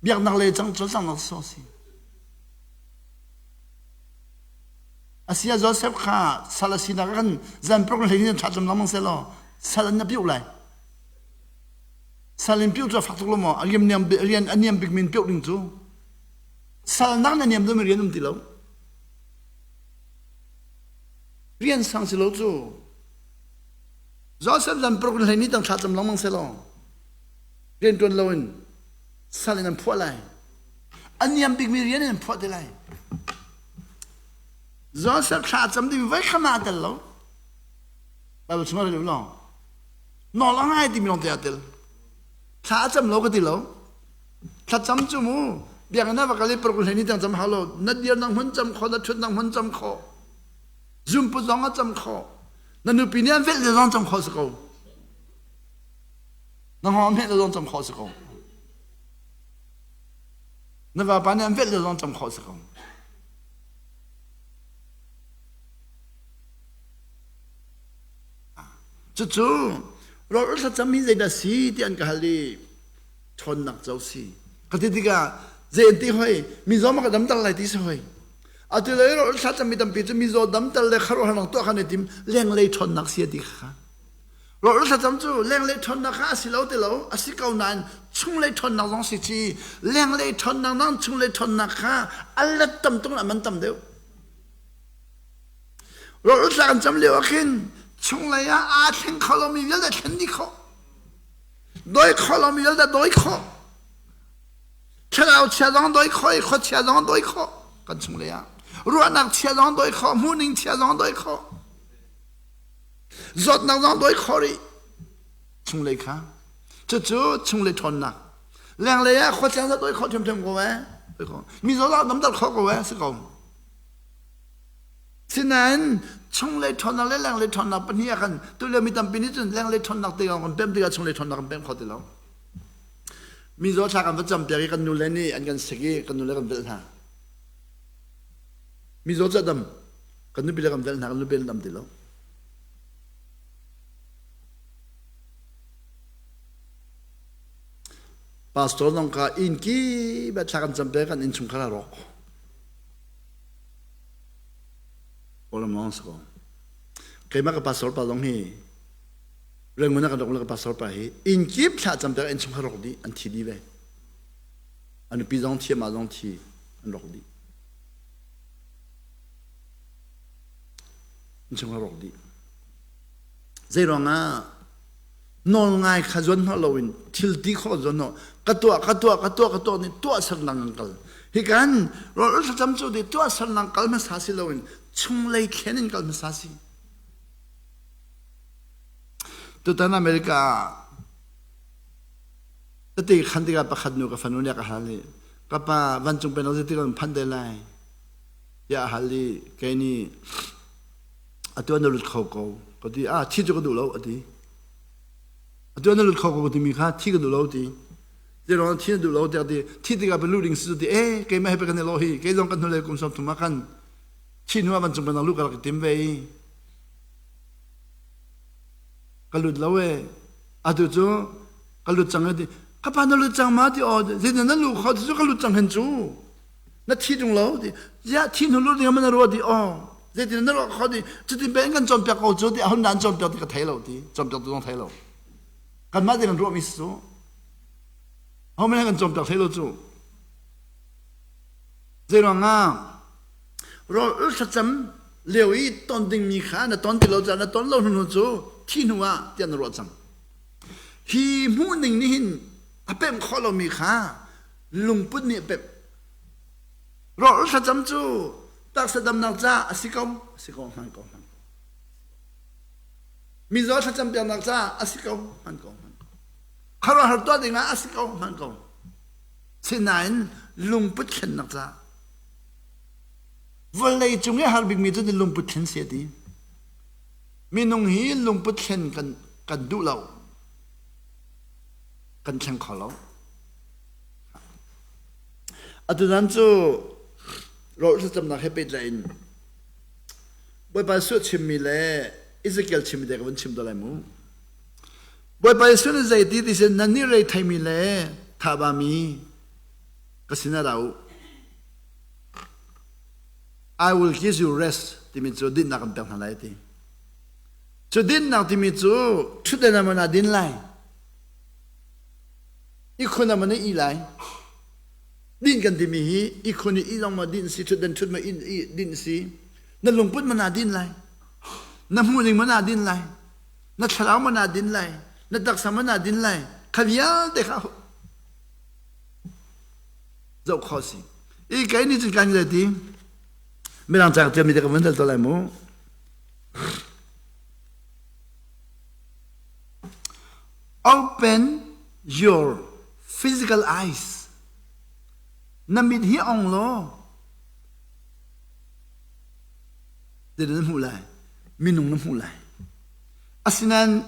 biaknak le cang chol cang nak so si asia Joseph kha sal a sinak kan zan paruk hlei ni thlacam lengmang se law sal an na piu lai sal in piu cu fak tuk lo maw rian niam rian a niam bik min piu ding cu sal nak na niam deuh mi rian um ti lo Rian sang si lo cu. Joseph zan paruk in hleihnih tang thla cam lengmang selaw rian ṭuan loin sal in an phuah lai. A niam bikmi rian in an phuah te lai. Joseph thla cam ding voi khat ah tel lo. Bible chung ah rel lo. Nawl a ngai timi lawng te ah tel. Thla a cam lo ka ti lo. Thlacam cu mu biakinn ah va kal i paruk hlei ni tiang cam hau lo. Na dir nang hmun cam kho, na ṭhut nang hmun cam kho. Zumpu zong a cam kho. Na nupi nih an velh le zong cam kho si ko. Na hngawng hmeh le zong cam kho si ko. Na vapa nih an velh le zong cam kho si ko. Cucu rawl thlacam hi zeidah si ti an ka hal i ṭhawnnak co si. Ka ti tikah zei an ti hoi mizaw ma ka damter lai ti si hoi. Atu le rawl thlacam mi tampi cu mizaw damter le khuaruahharnak tuah khan i tim lenglei ṭhawnnak si a ti kha. Rawl thlacam cu lenglei ṭhawnnak kha a si lo ti lo a si ko nain chunglei ṭhawnnak zong si ci lenglei ṭhawnnak nang chunglei ṭhawnnak kha a let tam tung ah man tam deuh. Rawl tla kan cam lio ah khin chunglei ah aa thleng kho lomi vialte thlen dih khawh. Dawi kho lomi vialte dawi khawh. Thlarau chia zong dawi khawh i khuachia zong dawi khawh kan chunglei ah. Ruahnak chia zong dawi khawh, hmuhning chia zong dawi khawh. Zawtnak zong dawi khawh rih. Chunglei kha. Cucu chunglei ṭhawnnak. Lenglei ah khuachia zong dawi khawh ṭhiamṭhiam ko eh. Mi zaw zong damter khawh ko eh si ko. Sinain chunglei ṭhawnnak le lenglei ṭhawnnak pahnih ah khan tulio mi tampi nih cun lenglei ṭhawnnak te kan pem tikah chunglei ṭhawnnak kan pem kho ti lo. Mizaw thla kan va campiak i kan nule nih an kan sik i kan nule kan velh hna. Mizaw cu a dam. Kan nupi le kan velh hna, kan nupi an dam ti lo. Pastor zong kha inn kip ah thla kan campiak kan innchungkhar a rawk. Kawlram lawng si ko. Keimah ka pastor pa zong hi Rangoon ah kan rak ka pastor pa hi inn kip thla cam piak innchungkhar rawk dih an thi dih ve. A nupi zong thi amah zong thi an rawk dih. Innchungkhar rawk dih. Zei ruangah nawl ngai kha zuan hnawh loin thil ti khawh zuan hnawh ka tuah ka tuah ka tuah ka tuah nih tuah sernak an kal hi kan rawl thlacam cu ti tuah sernak kal hmasa si loin chunglei thlen in kal hmasa si tutan America tete khan tikah pakhat nu ka fanu nih ka hal i ka pa vancung pen zeitik kan phan te lai tiah a hal i kei nih atu na lut kho ko ka ti ah thi cu ka duh lo a ti atu na lut kho ko timi kha thi ka duh lo ti zeiruang thi na duh lo tiah ti thi tikah pe lu ding si cu ti eh keimah he pe kan i lo hi kei zong kan hnulei kum sawm thum ah khan thi hnu ah vancung penang lu ka rak i tim ve i ka lut lo e atu cu ka lut cang ti ka pa na lut cang ma ti aw zeitin na lu kho ti cu ka lut cang hen cu na thi ṭung lo ti ziah thi hnu lut ding na ruah ti aw zeitin na ruah kho ti cutin pe in kan cawnpiak ko cu ti ahun an cawnpiak ti ka thei lo ti cawnpiak tu zong thei lo kanmah ti kan ruahmi si cu ho men kan cawnpiak thei lo cu zeiruangah rawl ul thlacam lio i ton dingmi kha na ton ti lo caah na ton lo hnu cu thi hnu ah tiah na ruah cang hi hmuhning nih hin a pemh khawh lomi kha lungput nih a pemh. Rawl thlacam cu taksa damnak caah a si ko, a si ko, hman ko, hman ko. Mizaw thlacam piaknak caah a si ko, hman ko, hman ko. Khuaruahhar tuah dingah a si ko, hman ko. Sinain lungput thlennak caah vawlei cung i har bikmi cu lungput thlen si a ti. Minung hi lungput thlen kan, kan duh lo. Kan thleng kho lo. Atu zan cu rawl thlacamnak he pehtlaih in Bawipa Jesuh chimmi le Ezekiel chimmi te ka vun chim te lai mu. Bawipa Jesuh nih zeiti ti sin nannih rei theimi le thabami ka sinah ra u. I will give you rest timi cu dinhnak kan pek hna lai ti. Cu dinhnak timi cu ṭhutden ah na din lai. Ikhun ah maw na ih lai? Dinh kan timi hi ikhun i ih zong maw dinh si, ṭhutdan ṭhut maw dinh si. Na lungput maw naa din lai? Na hmuhning maw naa din lai? Na thlarau maw naa din lai? Na taksa maw naa din lai? Kha vialte kha zoh khawh si. I kei nih cun kan ti Mirang ca ka ṭialmi te ka vun dal to lai mu. Open. your physical eyes. Na mit hi ong law zeidah na hmuh lai? Minung na hmuh lai. Asinain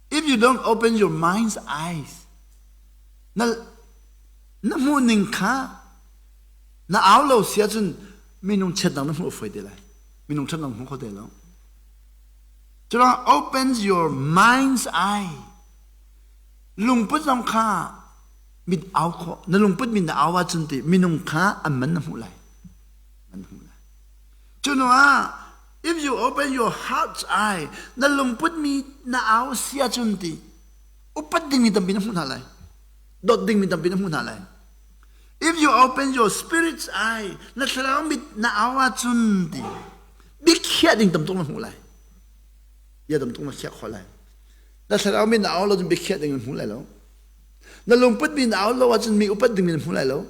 if you don't open your mind's eyes, na na hmuh ning kha na au lo si ahcun minung chiatnak na hmuh a fawi te lai. Minung ṭhatnak na hmu kho te lo. Curuangah opens your mind's eye. Lungput zong kha mit au khawh. Na lungput min na au ahcun ti minung kha an man na hmuh lai. Man na hmuh lai. Cu hnu ah if you open your heart's eye, na lungput mi na au si ahcun ti upat dingmi tampi na hmuh hna lai. Dawt dingmi tampi na hmuh hna lai. If you open your spirit's eye, na thlarau mit na au ahcun ti biakhiah ding tam tuk na hmuh lai. Bia tam tuk na khiah khawh lai. Na thlarau mit na au lo cun biakhiah ding na hmu lai lo. Na lungput mi na au lo ahcun mi upat ding na hmu lai lo.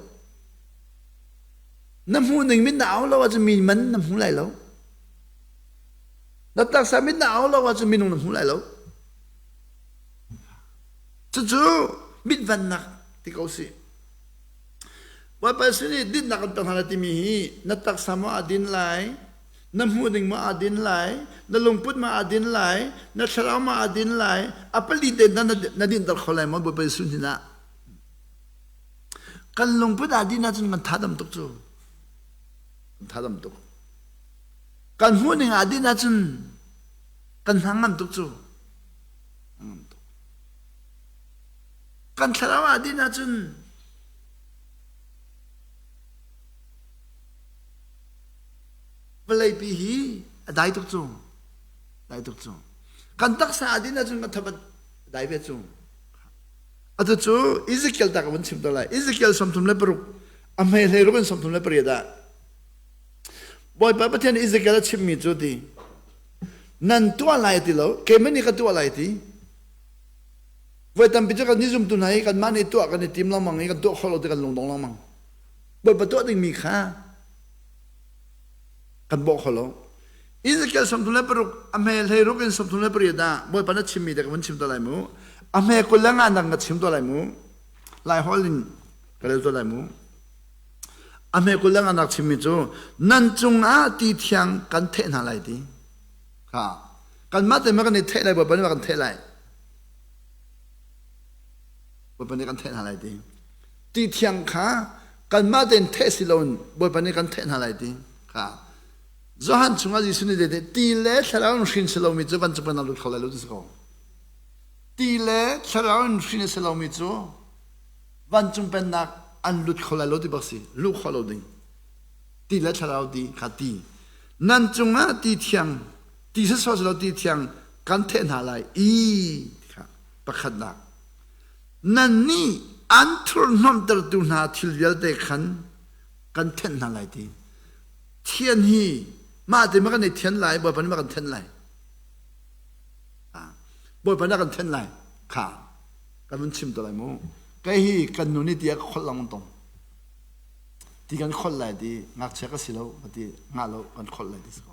Na hmuh ning mit na au lo ahcun mi man na hmu lai lo. Na taksa mit na au lo ahcun minung na hmu lai lo. Cucu mitvannak ti ko si. Bawipa sin i dinnak kan pek hna lai timi hi na taksa maw aa din lai, na hmuh ding maw aa din lai, na lungput maw aa din lai, na thlarau maw aa din lai, a pali te na, na dinter kho lai maw Bawipa Jesuh hnin ah. Kan lungput aa din ahcun kan tha dam tuk cu. Kan tha dam tuk. Kan hmuh ning aa din ahcun kan hna ngam tuk cu. Kan thlarau ah din ahcun vawleipi hi a dai tuk cu. Dai tuk cu. Kan taksa ah din ahcun kan thabat dai ve cu. Atu cu Ezekiel ta ka vun chim to lai. Ezekiel 36 a hmei hlei ruk in 38 ah Bawipa Pathian Ezekiel a chimmi cu ti nan tuah lai ti lo keimah nih ka tuah lai ti voi tampi cu kan i zumtu hna hi kanmah nih tuah kan i tim lengmang i kan tuah khawh lo ti kan lungdong lengmang Bawipa tuah dingmi kha kan bawh kho lo Ezekiel 36 a hme hlei ruk in 38 ah Bawipa na chimmi te ka vun chim to lai mu a hme kul le nga nak ka chim to lai mu lai hol in ka rel to lai mu A hme kul le nganak chimmi cu nan cungah ti thiang kan theh hna lai ti. Kha kanmah te ma kan i theh lai Bawipa nih ma kan theh lai. Bawipa nih kan theh hna lai ti. Ti thiang kha kanmah tein theh si loin Bawipa nih kan theh hna lai ti. Kha Johan chungah Jesuh nih zei ti le thlarau in hrin si lomi cu vancung pennak lut kho lai lo ti si ko. Ti le thlarau in hrin a si lomi cu Vancung pennak an lut kho lai lo ti bak si luh khawh lo ding ti le thlarau ti kha ti nan cungah ti thiang ti sawsawh si lo ti thiang kan theh hna lai i kha pakhatnak nan nih an thurhnomhtertu hna thil vialte khan kan thenh hna lai ti thian hi mah te ma kan i thian lai bawipa nih ma kan thenh lai bawipa nih a kan thenh lai kha Kan vun chim te lai mu. Kei hi kan nu nih ti a ka kholh lang tong. Ti kan kholh lai ti ngakchia ka si lo ka ti ngah lo kan kholh lai ti si ko.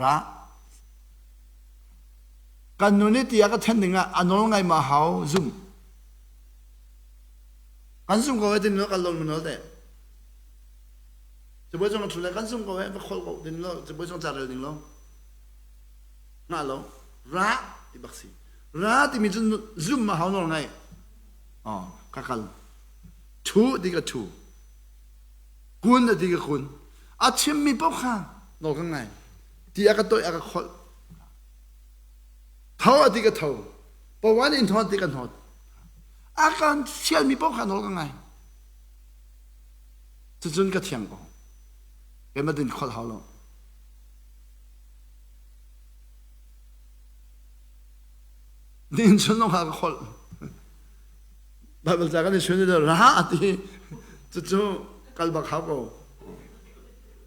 Ra. Kan nu nih ti a ka then ding ah a nawl ngai ma hau zum. Kan zum ko e tin lo kan lon mun te. Cabuai cung thu le kan zum ko e va kholh ko tin lo cabuai cung ca rel ding lo. Ngah lo. Ra ti bak si. Ra timi cu zum a hau nawl ngai. Oh, ka kal. Thu ti ka thu. Kun a ti ka kun. A chimmi paoh kha nawl ka ngai. Ti a ka toih a ka kholh. Tho a ti ka tho. Pawan in hnawt ti ka hnawt. A kan fialmi paoh kha nawl ka ngai. Cucun ka thiang ko. Keimah din kholh hau lo. Nin chun lawng ka kholh. Bible ca kan i chun i ra a ti. Cucu kal bak hau ko.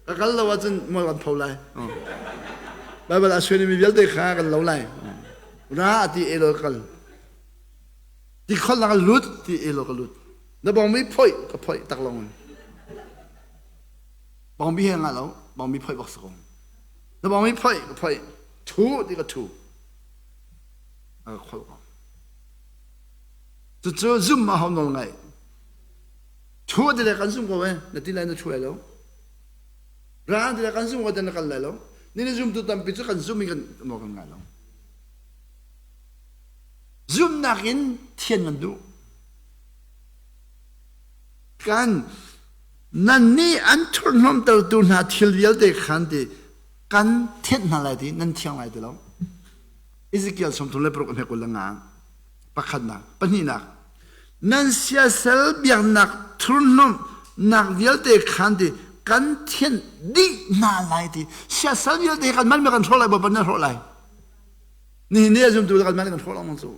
Ka kal lo ahcun mual kan pho lai. Bible a suan mi vialte kha kan lo lai. Ra a ti elo kal. Ti khol na ka lut ti elo ka lut. Na bong mi phoi ka phoi tak long in. Bong bi he nga lo, bong mi phoi bak sa ko. Na bong mi phoi ka phoi. Thu ti ka thu. A ka kholh ko. Cucu zum a hau nawl ngaih. Thu ti le kan zum ko eh, na ti lai na thu lai lo. Ra ti le kan zum ko te na kal lai lo. Ni ni zumtu tampi cu kan zum i kan nawl kan ngai lo. Zumnak in thian kan duh. Kan nannih an thurhnomtertu hna thil vialte khan ti kan thianh hna lai ti nan thiang lai ti lo. Ezekiel 36 a hme 25 pakhatnak pahnihnak nan siasal biaknak thurhnomhnak vialte khan ti kan thianh dih hna lai ti siasal vialte kan man kan hrawh lai bawipa nan hrawh lai nihin ni a zumtu kan man kan hrawh lengmang cu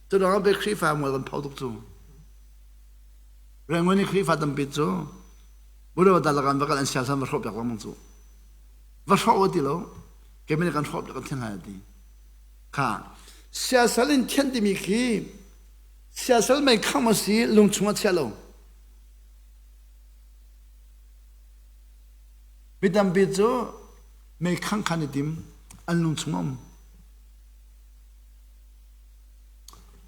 cu ruangah pe Khrihfa mual kan pho tuk cu Rangoon i Khrihfa tampi cu Buddha dalakan va kal an siasal va hrawh piak lengmang cu va hrawh ti lo keimah nih kan hrawh kan thian lai ti kha siasal in thian timi khi siasal mei kham a si lung chung a chia lo mi tampi cu mei khang khan i tim an lung chung um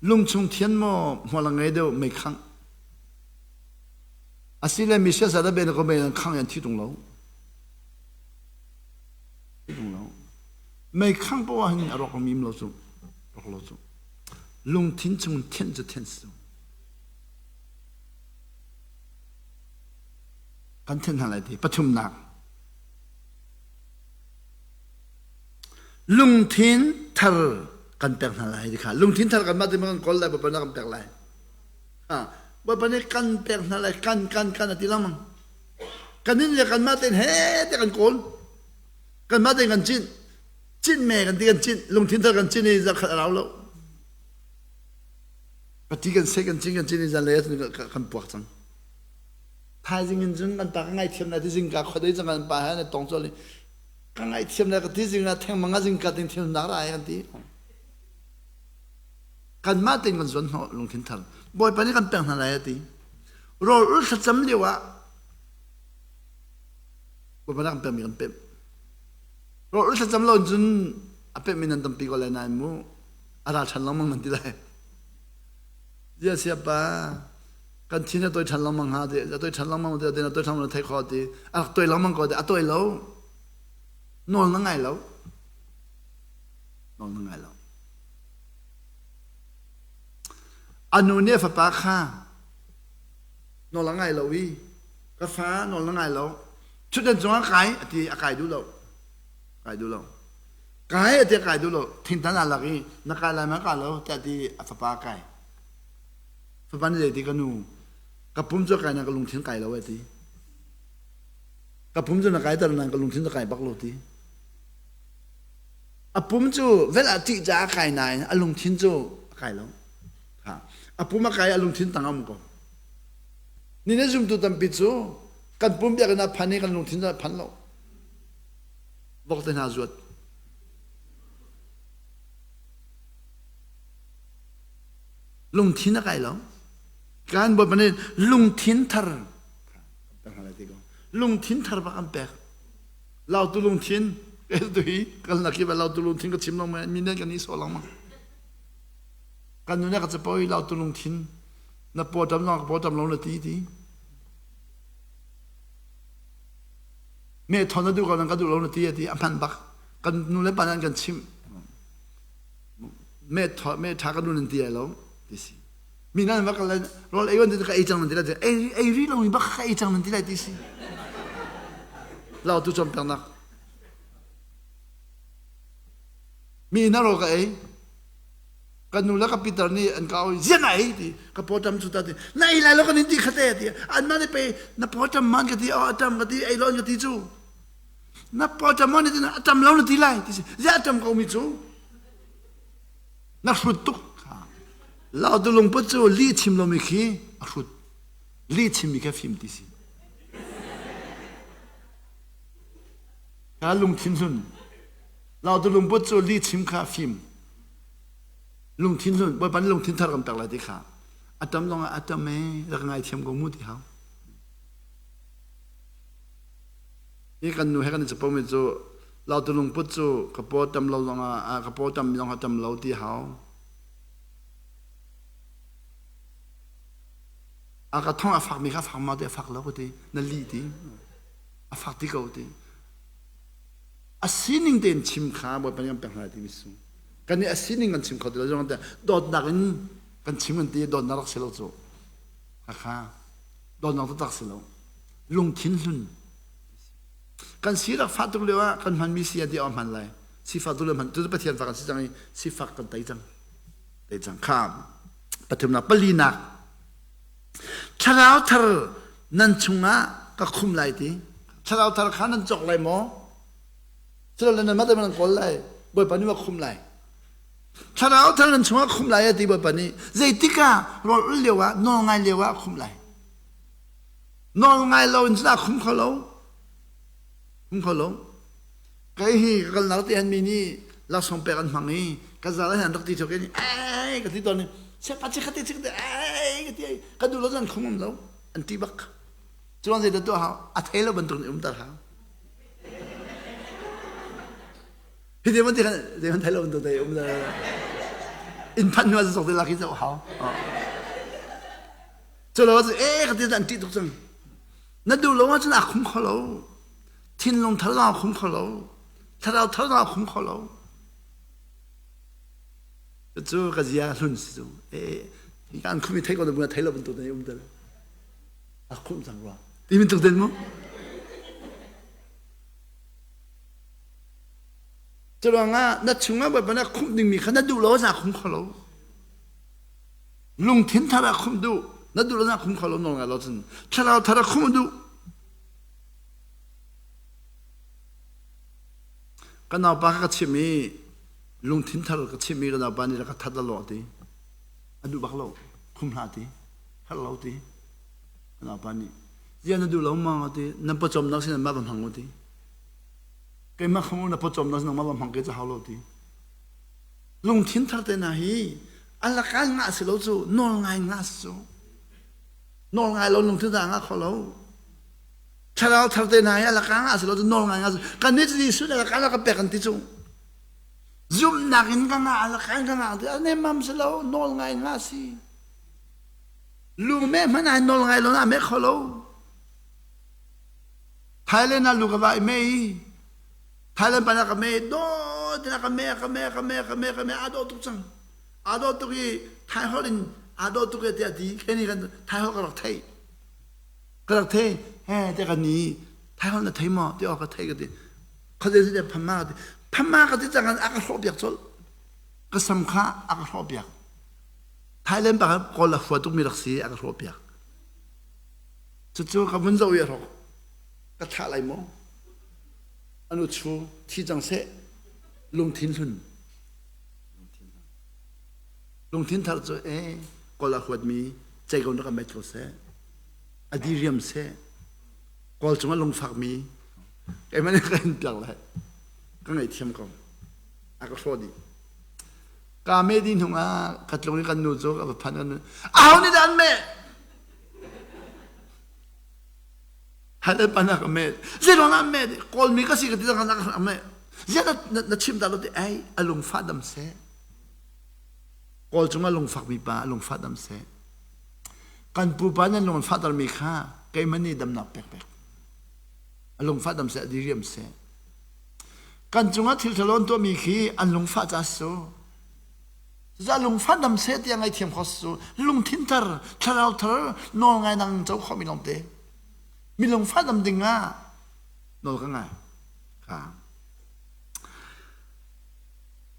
lung chung thian maw hmual a ngei deuh mei khang asile mi siasal a ben ko mei an khang an thi tung lo Mei khang poah hin a rawk mim lo cu rawk lo cu lungthin chung thianh cu thianh si kan thianh hna lai ti pathumnak lungthin thar kan pek hna lai ti kha lungthin thar kan mah ti kan kawl lai bawipa na kan pek lai ha bawipa nih kan pek hna lai kan kan kan a ti lengmang Kanin le kanmah tein he te kan kawl. Kanmah tein kan cinh. Cinh me kan ti kan cinh. Lungthin thar kan cinh i zarkhat a rau lo. Pati kan seh kan cinh kan cinh i zan lei kan puak cang. Thaizing in cun kan pa ka ngaithiam lai ti zingka khuadei cang kan pa he na tong col i ka ngaithiam lai ka ti zing ah thengmang ah zingka ting thil nak ra kan ti. Kanmah tein kan zuan hnawh lungthin thar. Bawipa nih kan pek hna lai a ti. Rawl ul thlacam lio ah Bawipa nih kan pekmi kan pemh. Rawl ul thlacam lo cun a pemhmi nan tampi ko lai nain mu a ral ṭhan lengmang nan ti lai. Zia siapa kan thin a toi ṭhan lengmang hnga ti a toi ṭhan lengmang ti a toi ṭhan lengmang thei kho ti a rak toi lengmang ko ti a toi lo nawl na ngai lo nawl na ngai lo A nu nih a fapa kha nawl a ngai lo i ka fa nawl na ngai lo ṭhutdan cungah kai a ti a kai duh lo kai duh lo kai a ti a kai duh lo thingtan aa lak i na kai lai ma ka lo tiah ti a fapa a kai fapa nih zei ti ka nu ka pum cu kai na ka lungthin kai lo a ti ka pum cu na kai ter nain ka lungthin cu kai bak lo ti A pum cu vel ah ṭih caah a kai nain a lungthin cu a kai lo. A pum a kai a lungthin tang a um ko. Ni na zumtu tampi cu kan pum biakinn ah phan i kan lungthin cu a phan lo. Vok te hna zuat. Lungthin a kai lo. Kan Bawipa nih lungthin thar lungthin thar bak an pek. Lautu lungthin tu hi kalnak hi lautu lungthin ka chim lo mi nih kan i sawh lengmang. Kan nu nih ka capo i lautu lungthin na pawṭam zong ka pawṭam lo na ti ti. Me thon na duh ko nan ka duh lo na ti a ti a hman bak. Kan nu le pa nan kan chimh. Me tho me tha ka nu nan ti ai lo ti si. Mi nan va kal rawl ei on ti ka ei cang nan ti lai ei ei ri lo mi bak ka ei cang nan ti lai ti si. Lautu cawnpiaknak. Mi na rawl ka ei. Kan nu le ka pitar nih an ka oi zian na ei ti ka pawṭam cu ta ti na ei lai lo kan in ti khate ti an ma nih pe na pawṭam man ka ti o aṭam ka ti ei lo ka ti cu na pawṭam man ti aṭam lo na ti lai ti si zia aṭam ko mi cu Na hrut tuk. Lautu lungput cu lih chim lomi khi a hrut. Lih chimmi kha fim ti si. Ka lungthin hlun. Lautu lungput cu lih chim kha fim. Lungthin hlun. Bawipa nih lungthin thar kan pek lai ti kha. A tam zong ah a tam ee rak ngaithiam ko mu ti hau. Hi kan nu he kan i capomi cu Lautu lungput cu ka paw tam lo zongah ka paw tam zong a tam lo ti hau. A ka thong a fakmi kha fak ma ti a fak lo ka ti. Na li ti. A fak ti ko ti. A sining tein chim kha Bawipa nih kan pek hna ti mi sung. Kan nih a sining kan chim kho ti lo zong te dawtnak in kan chim kan ti dawtnak rak si lo cu. Hakha dawtnak taktak si lo. Lungthin hlun. Kan si rak fah tuk lio ah kan hmanmi si a ti a hman lai. Sifak tu le hman tu Pathian fa kan si cang i sifak kan tei cang. Tei cang kha. Pathumnak palinak Thlarau thar nan chungah ka khum lai ti. Thlarau thar kha nan cawk lai maw? Silole nan mah nan kawl lai. Bawipa nih ma khum lai. Thlarau thar nan chungah khum lai ti Bawipa nih zeitik ah rawl ul lio ah nawl ngai lio ah khum lai. Nawl ngai lo in cun a khum kho lo. Khum kho lo. Kei hi ka kalnak te han mi nih laksawng pek an hmang i ka zal an rak ti thok i ai ka ti tawn i sepa chi khati chi khati ai ka ti ka duh lo zan khum um lo an ti bak cuan zei tuah hau a thei lo bantuk nih um tar hau hi te man ti khan zei man thei lo bantuk te um in phan hnu ah sok te lak hi zoh hau cu lo e ka ti an ti tuk cang na duh lo ahcun a khum kho lo thinlung thar zong a khum kho lo thlarau thar zong a khum kho lo cu ka zia hlun si cu e kan khum i thei ko na thei lo bantuk ne um tel a khum cang rua ti min tuk den mu Curuangah na chungah Bawipa na khumh dingmi kha na duh lo za khum kho lo. Lungthin thar ah khumh duh na duh lo za khum kho lo nawl ngai lo cun thlarau thar ah khumh duh Ka naupa kha ka chimh i lungthin thar ka chimh i ka naupa nih ka that lo ti. A duh bak lo. Khum hlah ti. Herh lo ti. Ka naupa nih ziah na duh lo ma ti. Nan pawcawmnak sin mah va hmang u ti. Keimah kha na pawcawmnak sin nangmah va hmang ke ca hau lo ti. Lungthin thar te hna hi alakan ngah si lo cu nawl ngai ngah si cu. Nawl ngai lo lungthin thar ngah kho lo. Thlarau thar te hna hi a laka ngah si lo cu nawl ngai ngah kan nih Jesuh nih a laka ka pek an ti cu zumhnak in ka ngah a laka in ka ngah ti a nemmam si lo nawl ngai ngah si lu me hmanh ai nawl ngai lo na me kho lo Thailand ah lu ka va i me i Thailand pa na ka me do tina ka me ka me ka me ka me ka me a do tuk cang a do tuk i Thai holh in a do tuk e tiah ti kei kan Thai holh ka rak thei Ka rak thei he te ka ni thai hol na thei maw ti awk ka thei ka ti khuazei si phamma ka ti phamma ka ti cang a ka hrawh piak colh ka sam kha a ka hrawh piak Thailand pa kawl a hua tukmi rak si a ka hrawh piak cucu ka vun zoh i a hrawk ka thlah lai maw anu chu thi cang seh lungthin hlun Lungthin thar cu ee kawl a huatmi cei ko na ka met ko seh. A diriam seh. Kawl cungah lungfakmi keimah nih ka in piak lai. Ka ngaihthiam ko. A ka hrawh dih. Ka me dih hnung ah ka tlung i kan nu cu ka va phan kan nu. Aho nih dah an meh? Hal pan ah ka meh. Zeiruang ah meh? Kawlmi ka si ka ti zong ah meh. Ziah na chim dah lo ti ai a lungfah dam seh. Kawl cungah lungfakmi pa lungfah dam seh. Kan pupa nan lung an fahtermi kha keimah nih damnak pek pek. A lungfah dam seh, a diriam seh. Kan cungah thil ṭhalo an tuahmi khi an lungfah ca si cu. Cucaah lungfah dam seh tiah ngaihthiam kho si cu. Lungthin thar, thlarau thar, nawl ngai nang co khomi lawngte. Mi lungfah dam ding ah nawl ka ngai. Kha.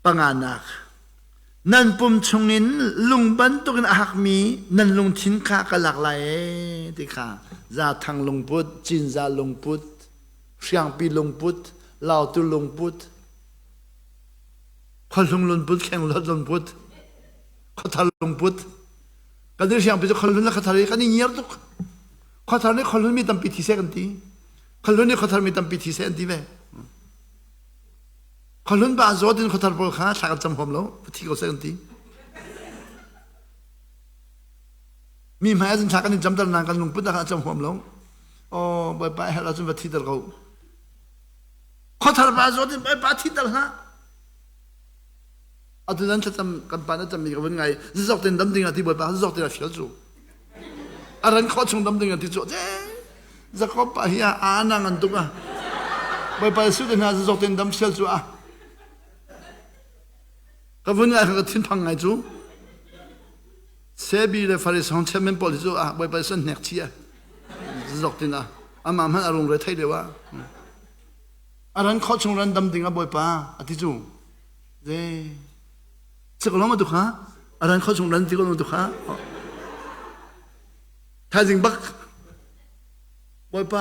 Panganak, nan pum chungin lung bantukin a hakmi nan lungthin kha ka lak lai ee ti kha Zathang lungput, Cinzah lungput, Hriangpi lungput, Lautu lungput, Khuahlung lungput, Khenglawt lungput, Khuathar lungput. Kan i Hriangpi cu Khuahlun le Khuathar i kan i ngiar tuk. Khuathar nih Khuahlun mi tampi thi seh kan ti. Khuahlun nih Khuathar mi tampi thi seh an ti ve. Khuahlun pa zawt in khuathar pawl kha thla kan cam huam lo, thi ko seh kan ti. Mi hmai ahcun thla kan in camter nain kan lungput ah khan a cam huam lo. Aw Bawipa a herh ahcun va thiter ko. Khuathar pa zawt in Bawipa thiter hlah. Atu nan thlacam kan pa na cammi ka vun ngai zizok ten dam ding ah ti Bawipa zizok ten a fial cu. A ran khawh chung dam ding an ti cu. Jakob pa hi a ana ngan tuk a. Bawipa Jesuh te hna zok ten dam sial cu a. Ka vun ngai ka thinphang ngai cu. Sebi le Farisang chairman pawl hi cu a Bawipa Jesuh hnek chi a. Zok tin a. Amah hmanh a rung re thei deuh a. A ran khawh chung ran dam ding a Bawipa a ti cu. Ze. Sik lo ma tu kha? A ran khawh chung ran ti ko lo tu kha? Thaizing bak Bawipa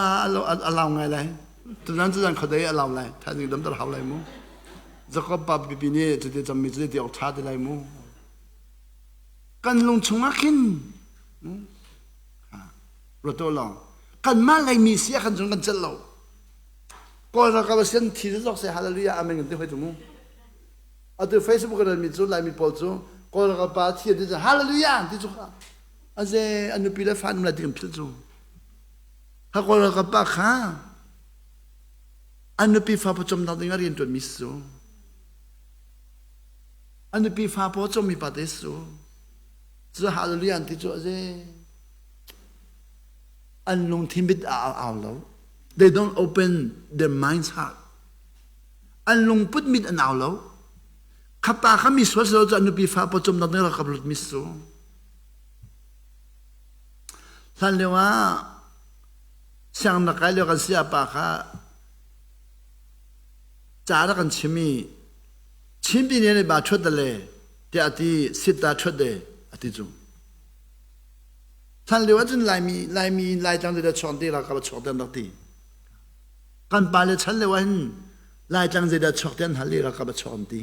a lau ngai lai. Tuzan tuzan khuadei a lau lai. Thaizing damter hau lai mu. Jacob pa pipi nih cuti cammi cuti ti awk ṭha ti lai mu. Kan lung chungah khin ruat law kanmah Laimi si ah khan cun kan celh lo. Kawl ralkap a sian thi zok se hallelujah amen kan ti hoi tu mu. Atu Facebook a mi cu Laimi pawl cu Kawl ralkap pa thi an ti cu hallelujah an ti cu kha. Aze an nupi le fa an lai ti kan philh cu. Kha Kawl ralkap pa kha an nupi fa pawcawmnak ding ah rian ṭuan mi si cu. An nupi fa pawcawm mi pa te si cu. Cu hallelujah an ti cu aze an lungthin bit a au lo. They don't open their minds heart. An lungput mit an au lo. Kha pa kha mi sual si lo cu an nupi fa pawcawmnak ding ralkap lut mi si cu. Hlan lio ah sianginn kai lio kan sayapa kha ca rak kan chim i Chinpi nih ba ṭhuat le tiah a ti sit ta ṭhuat de a ti cu. Hlan lio ahcun Laimi Laimi Laitlang zeidah chuak ti ralkap a chuak ti an rak ti. Kan pale chan lio ahhin Laitlang zeidah chuak ti an hal i ralkap a chuak an ti.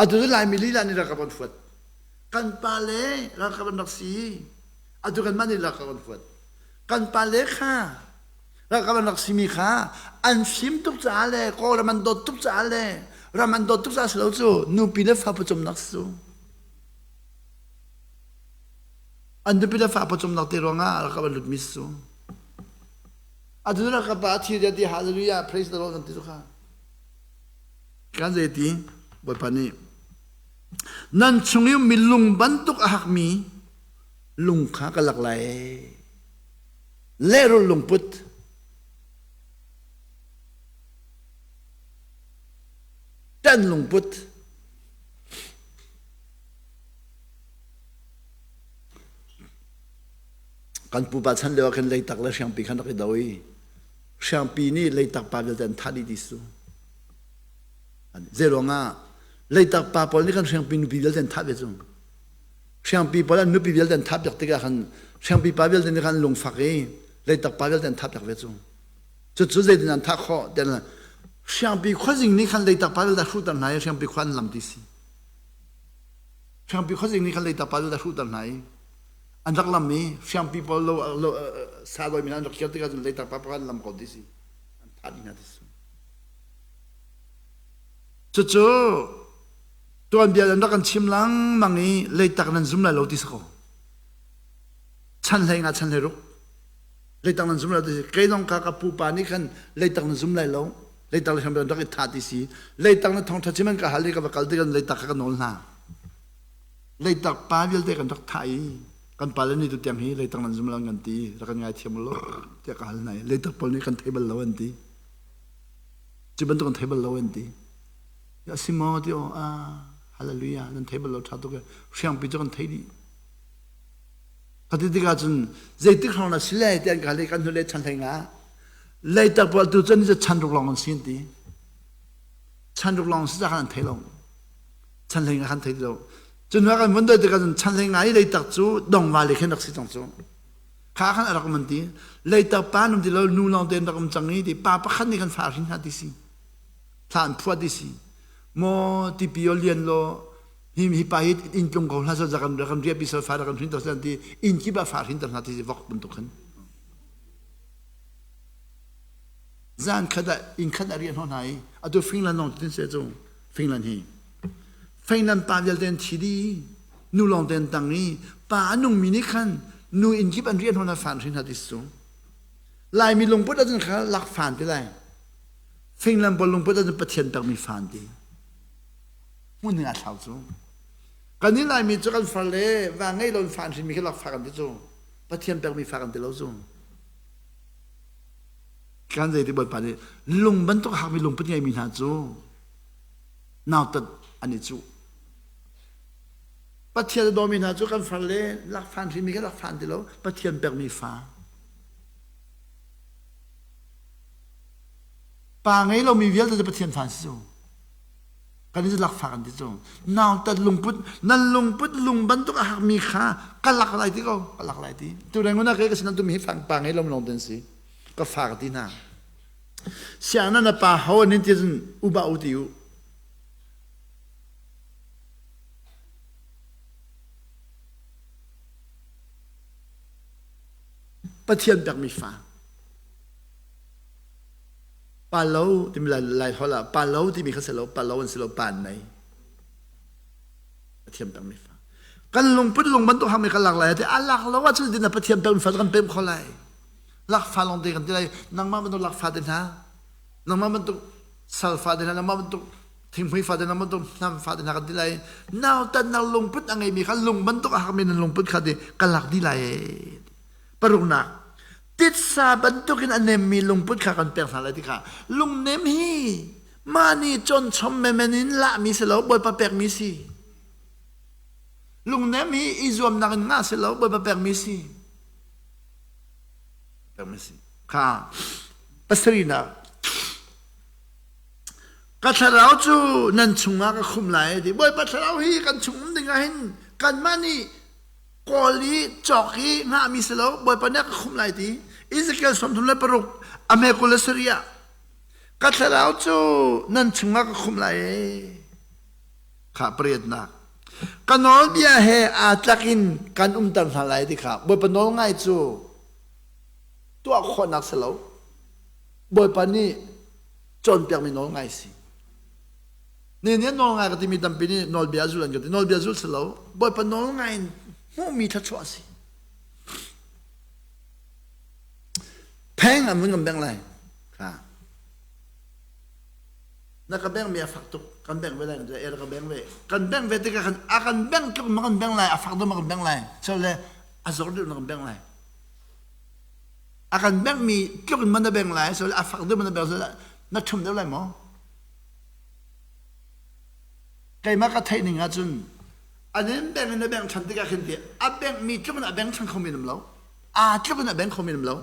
Atu cu Laimi lila nih ralkap an fuat. Kan pale ralkap an rak si. Atu kanmah nih ralkap an fuat. Kan pale kha ralkap an rak simi kha an fim tuk caah le Kawlram an dawt tuk caah le ram an dawt tuk caah si lo cu nupi le fa pawcawmnak si cu. An nupi le fa pawcawmnak te ruangah ralkap an lutmi si cu. Atu ralkap pa a thi ti hallelujah praise the Lord an ti cu kha. Kan zei ti Bawipa nih nan chung i ummi lung bantuk a hakmi lung kha ka lak lai. Lehrul lungput ṭan lungput kan pupa chan lio ah khan leitak le hriangpi khan rak i do i hriangpi nih leitak pa vialte an thah dih ti su. Zei ruangah leitak pa pawl nih khan hriangpi nupi vialte an thah ve cu. Hriangpi pawl an nupi vialte an thah piak tikah khan hriangpi pa vialte nih khan lungfak i leitak pa vialte an thah piak ve cu. Cucu zeitin an thah khawh tiah hriangpi khuazing nih khan leitak pa vialte a hruhter hna i hriangpi khua an lam ti si. Hriangpi khuazing nih khan leitak pa vialte a hruhter hna i an rak lam i hriangpi pawl lo, lo sa dawimi an rak kir tikah cun leitak pa pakhat an lam ko ti si. An thah dih hna ti si. Cucu tuanbia an rak kan chim lengmang i leitak nan zum lai lo ti si ko. Chan hlei nga chan hlei ruk. Leitak nan zum lai lo ti si. Kei zong ka ka pupa nih khan leitak nan zum lai lo. Leitak le hram rak i tha ti si. Leitak na thawngtha chim an ka hal i ka va kal tikah leitak kha ka nawl hna. Leitak pa vialte kan rak thah i kan pale nih tutiang hi leitak nan zum lo an kan ti rak kan ngaithiam lo tiah ka hal hna i leitak pawl nih kan thei bal lo an ti. Cu bantuk an thei bal lo an ti. A si maw ti aw ah hallelujah nan thei bal lo ṭha tuk e hriangpi cu kan thei dih. Ka ti tikah cun zeitik hrawng na si le ti an ka hal i kan hnulei chan hlei nga leitak pawl tu cun chan ruk lawng an si an ti. Chan ruk lawng si ca khan an thei lo. Chan hlei nga khan thei ti lo. Cun hna kan vun doi tikah cun chan hlei nga i leitak cu dongva le khin rak si cang cu. Kha khan a rak um an ti. Leitak pa an um ti lo nu lawng te an rak um cang i ti pa pakhat nih khan fa a hrin hna ti si. Thla an phuah ti si. Maw tipi o lian law hi hi pa hi inn tlung ko hlah sal kan kan riah pi sal fa kan hrin ter sal ti inn kip ah fa hrin ter hna ti si vok bantuk khan. Zan khat ah inn khat ah riah hnawh hna i atu Finland lawng tin se cu Finland hi Finland pa vialte an thi dih nu lawng te an tang i pa a nungmi nih khan nu inn kip an riah hnawh hna fan hrin hna ti cu Laimi lungput ahcun kha lak fan ti lai Finland pawl lungput ahcun Pathian pekmi fan ti hmun ning a thlau cu kan i Laimi cu kan far le va ngei lo fan hrinmi khi lak fa kan ti cu. Pathian pekmi fa kan ti lo cu. Kan zei ti Bawipa nih lung bantuk hakmi lungput ngeimi hna cu nautat an i cuh. Pathian a dawmi hna cu kan far le lakfan hrimi kha lakfan ti lo Pathian pekmi fa. Pa ngei lomi vialte cu Pathian fa an si cu. Kan i lakfa kan ti cu. Nautat lungput nan lungput lung bantuk a hakmi kha ka lak lai ti ko ka lak lai ti. Tu reng una ke ka sin tu mi hi fang pa ngei lom lawng ten si. Ka fa ka ti hna. Siang na na pa ho an in ti cun uba u ti u. Pathian pekmi fa. Pa lo timi lai holh ah pa lo timi kha si lo, pa lo an si lo, pa an nei. Pathian pekmi fa. Kan lungput lung bantuk hangmi kan lak lai ti a lak lo ahcun din Pathian pekmi fa kan pem kho lai. Lakfa lawng te kan ti lai. Nangmah bantuk lakfa te hna, nangmah bantuk salfa te hna, nangmah bantuk thingpui fa te hna, nangmah bantuk hnam fa te hna kan ti lai. Nautannak lungput a ngeimi kha lung bantuk a hakmi nan lungput kha ti kan lak dih lai. Paruknak, titsa bantukin a nemmi lungput kha kan pek hna lai ti kha lungnem hi mah nih cawnchom menmen in lahmi si lo Bawipa pekmi si. Lungnem hi i zuamnak in ngah si lo Bawipa pekmi si. Pekmi si. Kha pasarihnak ka thlarau cu nan chungah ka khum lai ti Bawipa thlarau hi kan chung um ding ah hin kanmah nih kawl i cawk i ngahmi si lo Bawipa nih a ka khumh lai ti Ezekiel 36 a hme 27 ah ka thlarau cu nan chungah ka khumh lai ee kha pariatnak ka nawlbia he aa tlak in kan umter hna lai ti kha Bawipa nawl ngai cu tuah khawhnak si lo Bawipa nih cawnpiakmi nawl ngai si Ni nih nawl ngai ka timi tampi nih nawlbia zul an ka ti. Nawlbia zul si lo. Bawipa nawl ngai in hmuhmi thluachuah a si. Pheng an vun kan bengh lai. Kha. Na ka bengh mi a fak tuk. Kan bengh ve lai. E ka bengh ve. Kan bengh ve tikah kan a kan bengh tluk ma kan bengh lai. A fak deuh ma kan bengh lai. So le a zor deuh na kan bengh lai. A kan bengh mi tluk in ma na bengh lai. So le a fak deuh ma na bengh. So le na ṭhum deuh lai maw? Keimah ka theih ning ahcun an in beng in a bengh ṭhan tikah khin ti a benghmi tluk in a beng ṭhan kho men um lo. Aa tluk in a beng kho men um lo.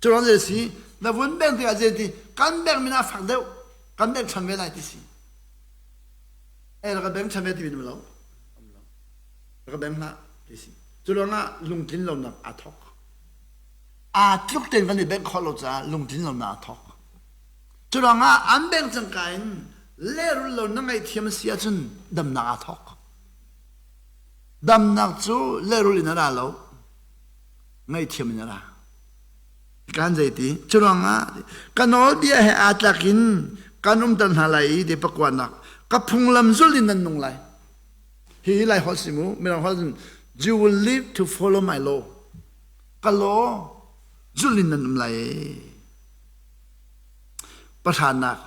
Cu ruang zei si na vun beng tikah zei ti kan beng min ah fak deuh kan beng ṭhan ve lai ti si. Eh ka beng ṭhan ve ti men um lo. Ka beng hlah ti si. Cu ruangah lungtlin lonak aa thawk. Aa tluk tein kan i bengh khawh lo caah lungtlin lonak aa thawk. Curuangah an beng cangka in lehrul lo na ngaihthiam a si ahcun damnak aa thawk. Damnak cu lehrul in a ra lo, ngaihthiam in a ra. Kan zeiti? Curuangah ka nawlbia he aa tlak in kan umter hna lai i ti pakuanak ka phunglam zul in nan nung lai. Hihi Lai holh si mu, Mirang holh cun you will live to follow my law. Ka law zul in nan um lai. Pahranak,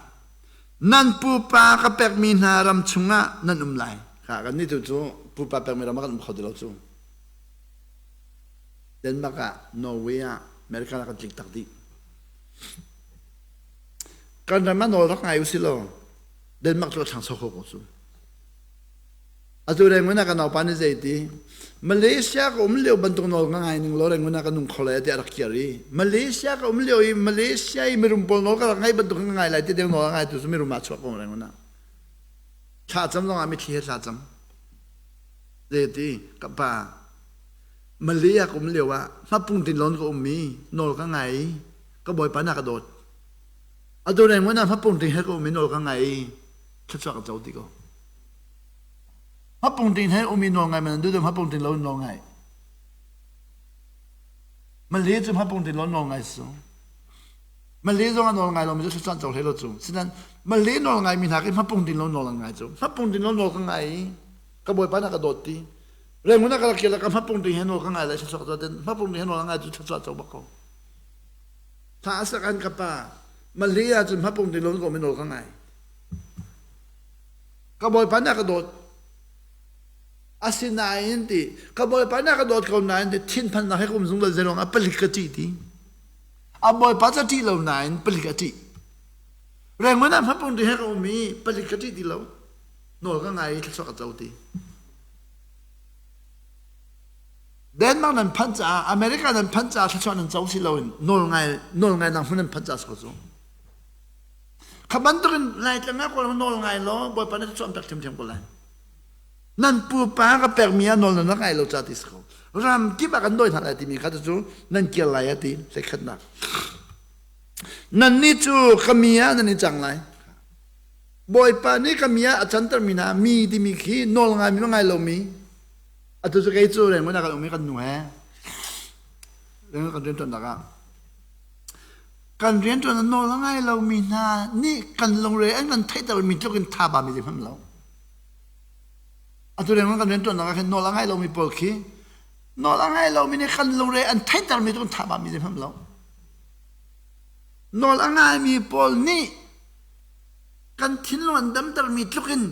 nan pupa ka pekmi hna ram chungah nan um lai. Kha kannih tu cu pupa pekmi ram ah kan um kho ti lo cu. Denmark ah, Norway ah, America ah kan tlik tak dih. Kan ram ah nawl rak ngai usih law Denmark cu a ṭhangcho kho ko cu. Atu Rangoon ah ka naupa nih zei ti Malaysia ka um lio bantuk nawl ka ngai ning law Rangoon ah ka nung kho lai tiah a rak kir i Malaysia ka um lio i Malaysia i mirum pawl nawl ka rak ngai bantuk ka ngai lai ti deng nawl a ngai tu cu mirum ah chuak ko Rangoon ah thla cam zong ah mitthli he thla cam zei ti ka pa Malaysia ka um lio ah hmapung tin lawn ka um i nawl ka ngai i ka bawipa na ka dawt atu Rangoon ah hmapung tin he ka um i nawl ka ngai i thluachuah ka co ti ko Hmapungting he um i nawl ngai man duh hmapungting lo nawl ngai. Malay cu hmapungting lo nawl ngai su. Malay zong a nawl ngai lo mi cu thluachuah co hlei lo cu. Sinan Malay nawl ngai mi hna khi hmapungting lo nawl an ngai cu. Hmapungting lo nawl ka ngai i ka bawipa na ka dawt ti. Renguna ka rak ka hmapungting he nawl ka ngai lai thluachuah co ten hmapungting he nawl ngai cu thluachuah co bak ko. Tha sak an ka pa Malay ah cun hmapungting lo ko mi nawl ka ngai. Ka bawipa nih a ka dawt. Asinain ti ka bawipa nih a ka dawt ko nain ti thinphannak he ka um zungzal zei ruangah palik ka ṭih ti. A bawipa cu a ṭih lo nain palik a ṭih. Rengman ah hmapung ti he ka um i palik ka ṭih ti lo. Nawl ka ngai i thluachuah ka co ti. Denmark nan phanh caah America nan phanh caah thluachuah nan co si loin nawl ngai nawl ngai nang hmun nan phanh caah si ko cu. Kha bantukin Laitlang ah Kawlram nawl ngai law Bawipa nih thluachuah an pek ṭhiamṭhiam ko lai. Nan pupa ka pekmi ah nawl nan rak ngai lo ca ti si ko. Ram kip ah kan dawi hna lai timi kha cu nan kir lai a ti hleikhatnak. Nannih cu ka mi ah nan i cang lai. Bawipa nih ka mi ah a cantermi hna mi timi khi nawl ngaimi le ngai lomi atu cu kei cu Rangoon ah kan um i kan nu he Rangoon kan rianṭuannak ah kan rianṭuan a nawl a ngai lomi hna nih kan lungre an kan theihtermi tluk in tha bami zeihmanh lo. Atu Rangoon kan rianṭuannak ah khin nawl a ngai lomi pawl khi nawl a ngai lomi nih kan lungre an theihtermi tluk in tha bami zeihmanh lo. Nawl a ngaimi pawl nih kan thinlung an damtermi tluk in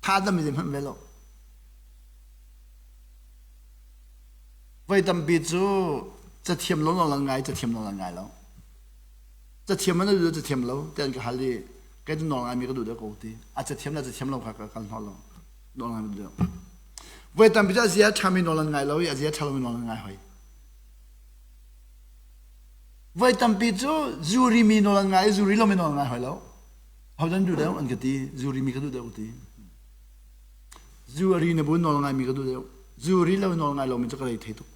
tha dam in hmanh ve lo. Voi tampi cu cathiam lo nawl an ngai, cathiam nawl an ngai lo. Cathiam an duh cathiam lo ti an ka hal i kei cu nawl ngaimi ka duh deuh ko ti. A cathiam le cathiam lo kha ka kal hnawh lo. Nawl ngaimi duh deuh. Voi tampi cu a zia ṭhami nawl an ngai lo i a zia ṭha lomi nawl an ngai hoi. Voi tampi cu zuri mi nawl an ngai i zuri lomi nawl an ngai hoi lo. Hodah duh deuh an ka ti. Zuri mi ka duh deuh ka ti. Zu a ri na bu nawl ngai mi ka duh deuh. Zu ri lo nawl ngai lomi cu ka rei thei tuk.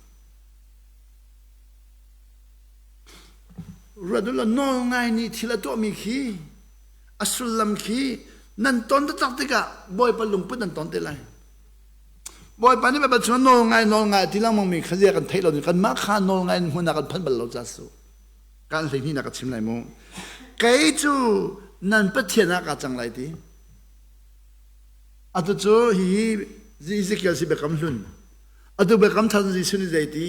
Ruat u law nawl ngai nih thil a tuahmi khi a sullam khi nan ton taktak tikah Bawipa lungput nan ton te lai. Bawipa nih Bawipa chung nawl ngai nawl ngai ti lengmang mi kha zia kan theih lo ni kanmah kha nawl ngai in hmun ah kan phanh bal lo ca su. Kan hlei hnih nak ka chim lai mu. Kei cu nan Pathian ah kaa cang lai ti. Atu cu hihi Ezekiel si biakam hlun. Atu biakam thar Jesuh nih zei ti?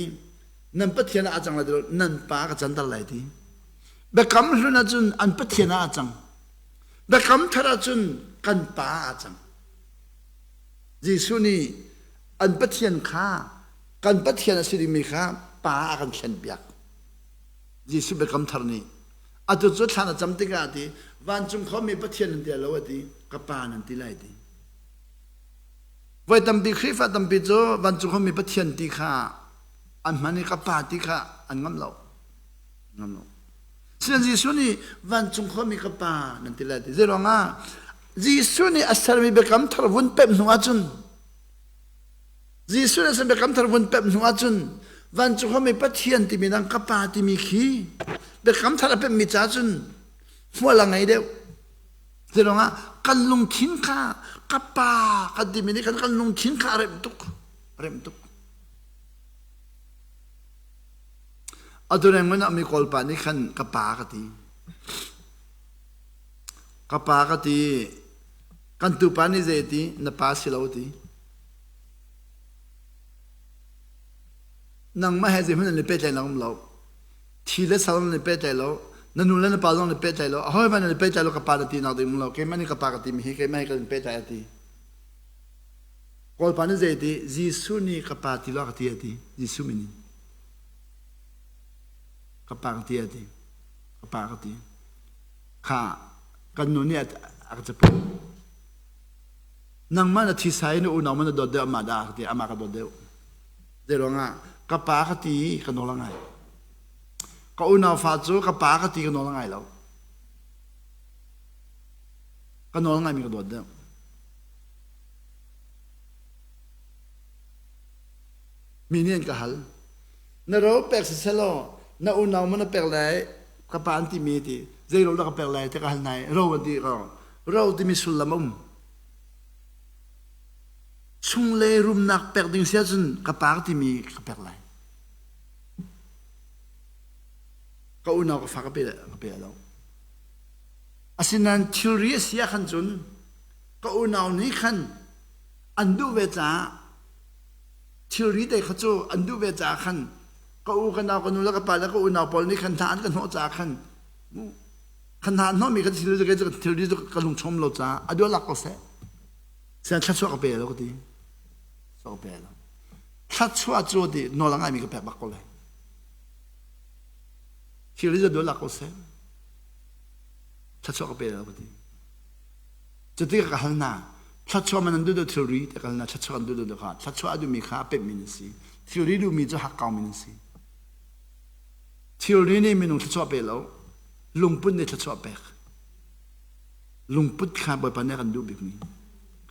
Nan Pathian ah a cang lai ti lo, nan pa ka canter lai ti. Biakam hlun ahcun an Pathian ah a cang. Biakam thar ahcun kan pa ah a cang. Jesuh nih an Pathian kha kan Pathian a si dingmi kha pa a kan thlenpiak. Jesuh biakam thar nih atu cu thlan a cam tikah a ti vancung khuami Pathian nan ti lo a ti ka pa nan ti lai ti. Voi tampi Khrihfa tampi cu vancung khuami Pathian ti kha an hman i ka pa ti kha an ngam lo. Ngam lo. Sinain Jesuh nih vancung khuami ka pa nan ti lai ti. Zeiruangah Jesuh nih a sermi biakam thar vun pemh hnu ahcun Jesuh nih a sermi biakam thar vun pemh hnu ahcun vancung khuami Pathian timi dang ka pa timi khi biakam thar a pemhmi ca cun hmual a ngei deuh. Zeiruangah kan lungthin kha ka pa kan timi nih kan kan lungthin kha a remh tuk. Remh tuk. Atu rengman ah mi Kawlpa nih khan ka pa ka ti. Ka pa ka ti. Kan tupa nih zei ti? Na pa si lo ti. Nangmah he zeihmanh an i pehtlaih lo um lo. Thi le sal an i pehtlaih lo. Na nu le na pa zong an i pehtlaih lo. Aho hmanh an i pehtlaih lo ka pa na ti nak ding um lo. Keimah nih ka pa ka timi hi keimah he kan in pehtlaih a ti. Kawlpa nih zei ti? Jesuh nih ka pa ti lo a ka ti a ti. Jesuh min in. Ka pa ka ti a ti. Ka pa ka ti. Kha kan nu nih a ka capo. Nangmah na thisa in na unau man na dawt deuh amah dah ka ti amah ka dawt deuh. Zei ruangah ka pa ka ti ka nawl a ngai. Ka unau fa cu ka pa ka ti ka nawl a ngai lo. Ka nawl ngaimi ka dawt deuh. Mi nih an ka hal. Na ro pek siselaw na unau maw na pek lai ka pa an timi ti zei ro dah ka pek lai ti ka hal hna i ro an ti ko. Ro timi sullam a um. Chung le rumnak pek ding si ahcun ka pa ka timi ka pek lai. Ka unau ka fa ka pe ka pe lo. Asinain thilri a si ah khan cun ka unau nih khan an duh ve caah thilri te kha cu an duh ve caah khan ka u ka nau ka nu le ka pa le ka unau pawl nih khan hna an ka hnawh caah khan khan hna an hnawhmi kha thilri cu thilri cu ka lungchom lo caah a duh lak ko seh sian thluachuah ka pe lo ka ti. Ka pe lo. Thluachuah cu ti nawl a ngaimi ka pek bak ko lai. Thil hi dual lak ko seh. Thluachuah ka pe lo ka ti. Cuti ka hal hna. Thluachuah man an duh duh thilri te ka hal hna. Thluachuah an duh duh kha. Thluachuah a duhmi kha a pemmi nan si. Thilri duhmi cu hakkau mi nan si. Thilri nih minung thluachuah pe lo. Lungput nih thluachuah pek. Lungput kha Bawipa nih a kan duh bikmi.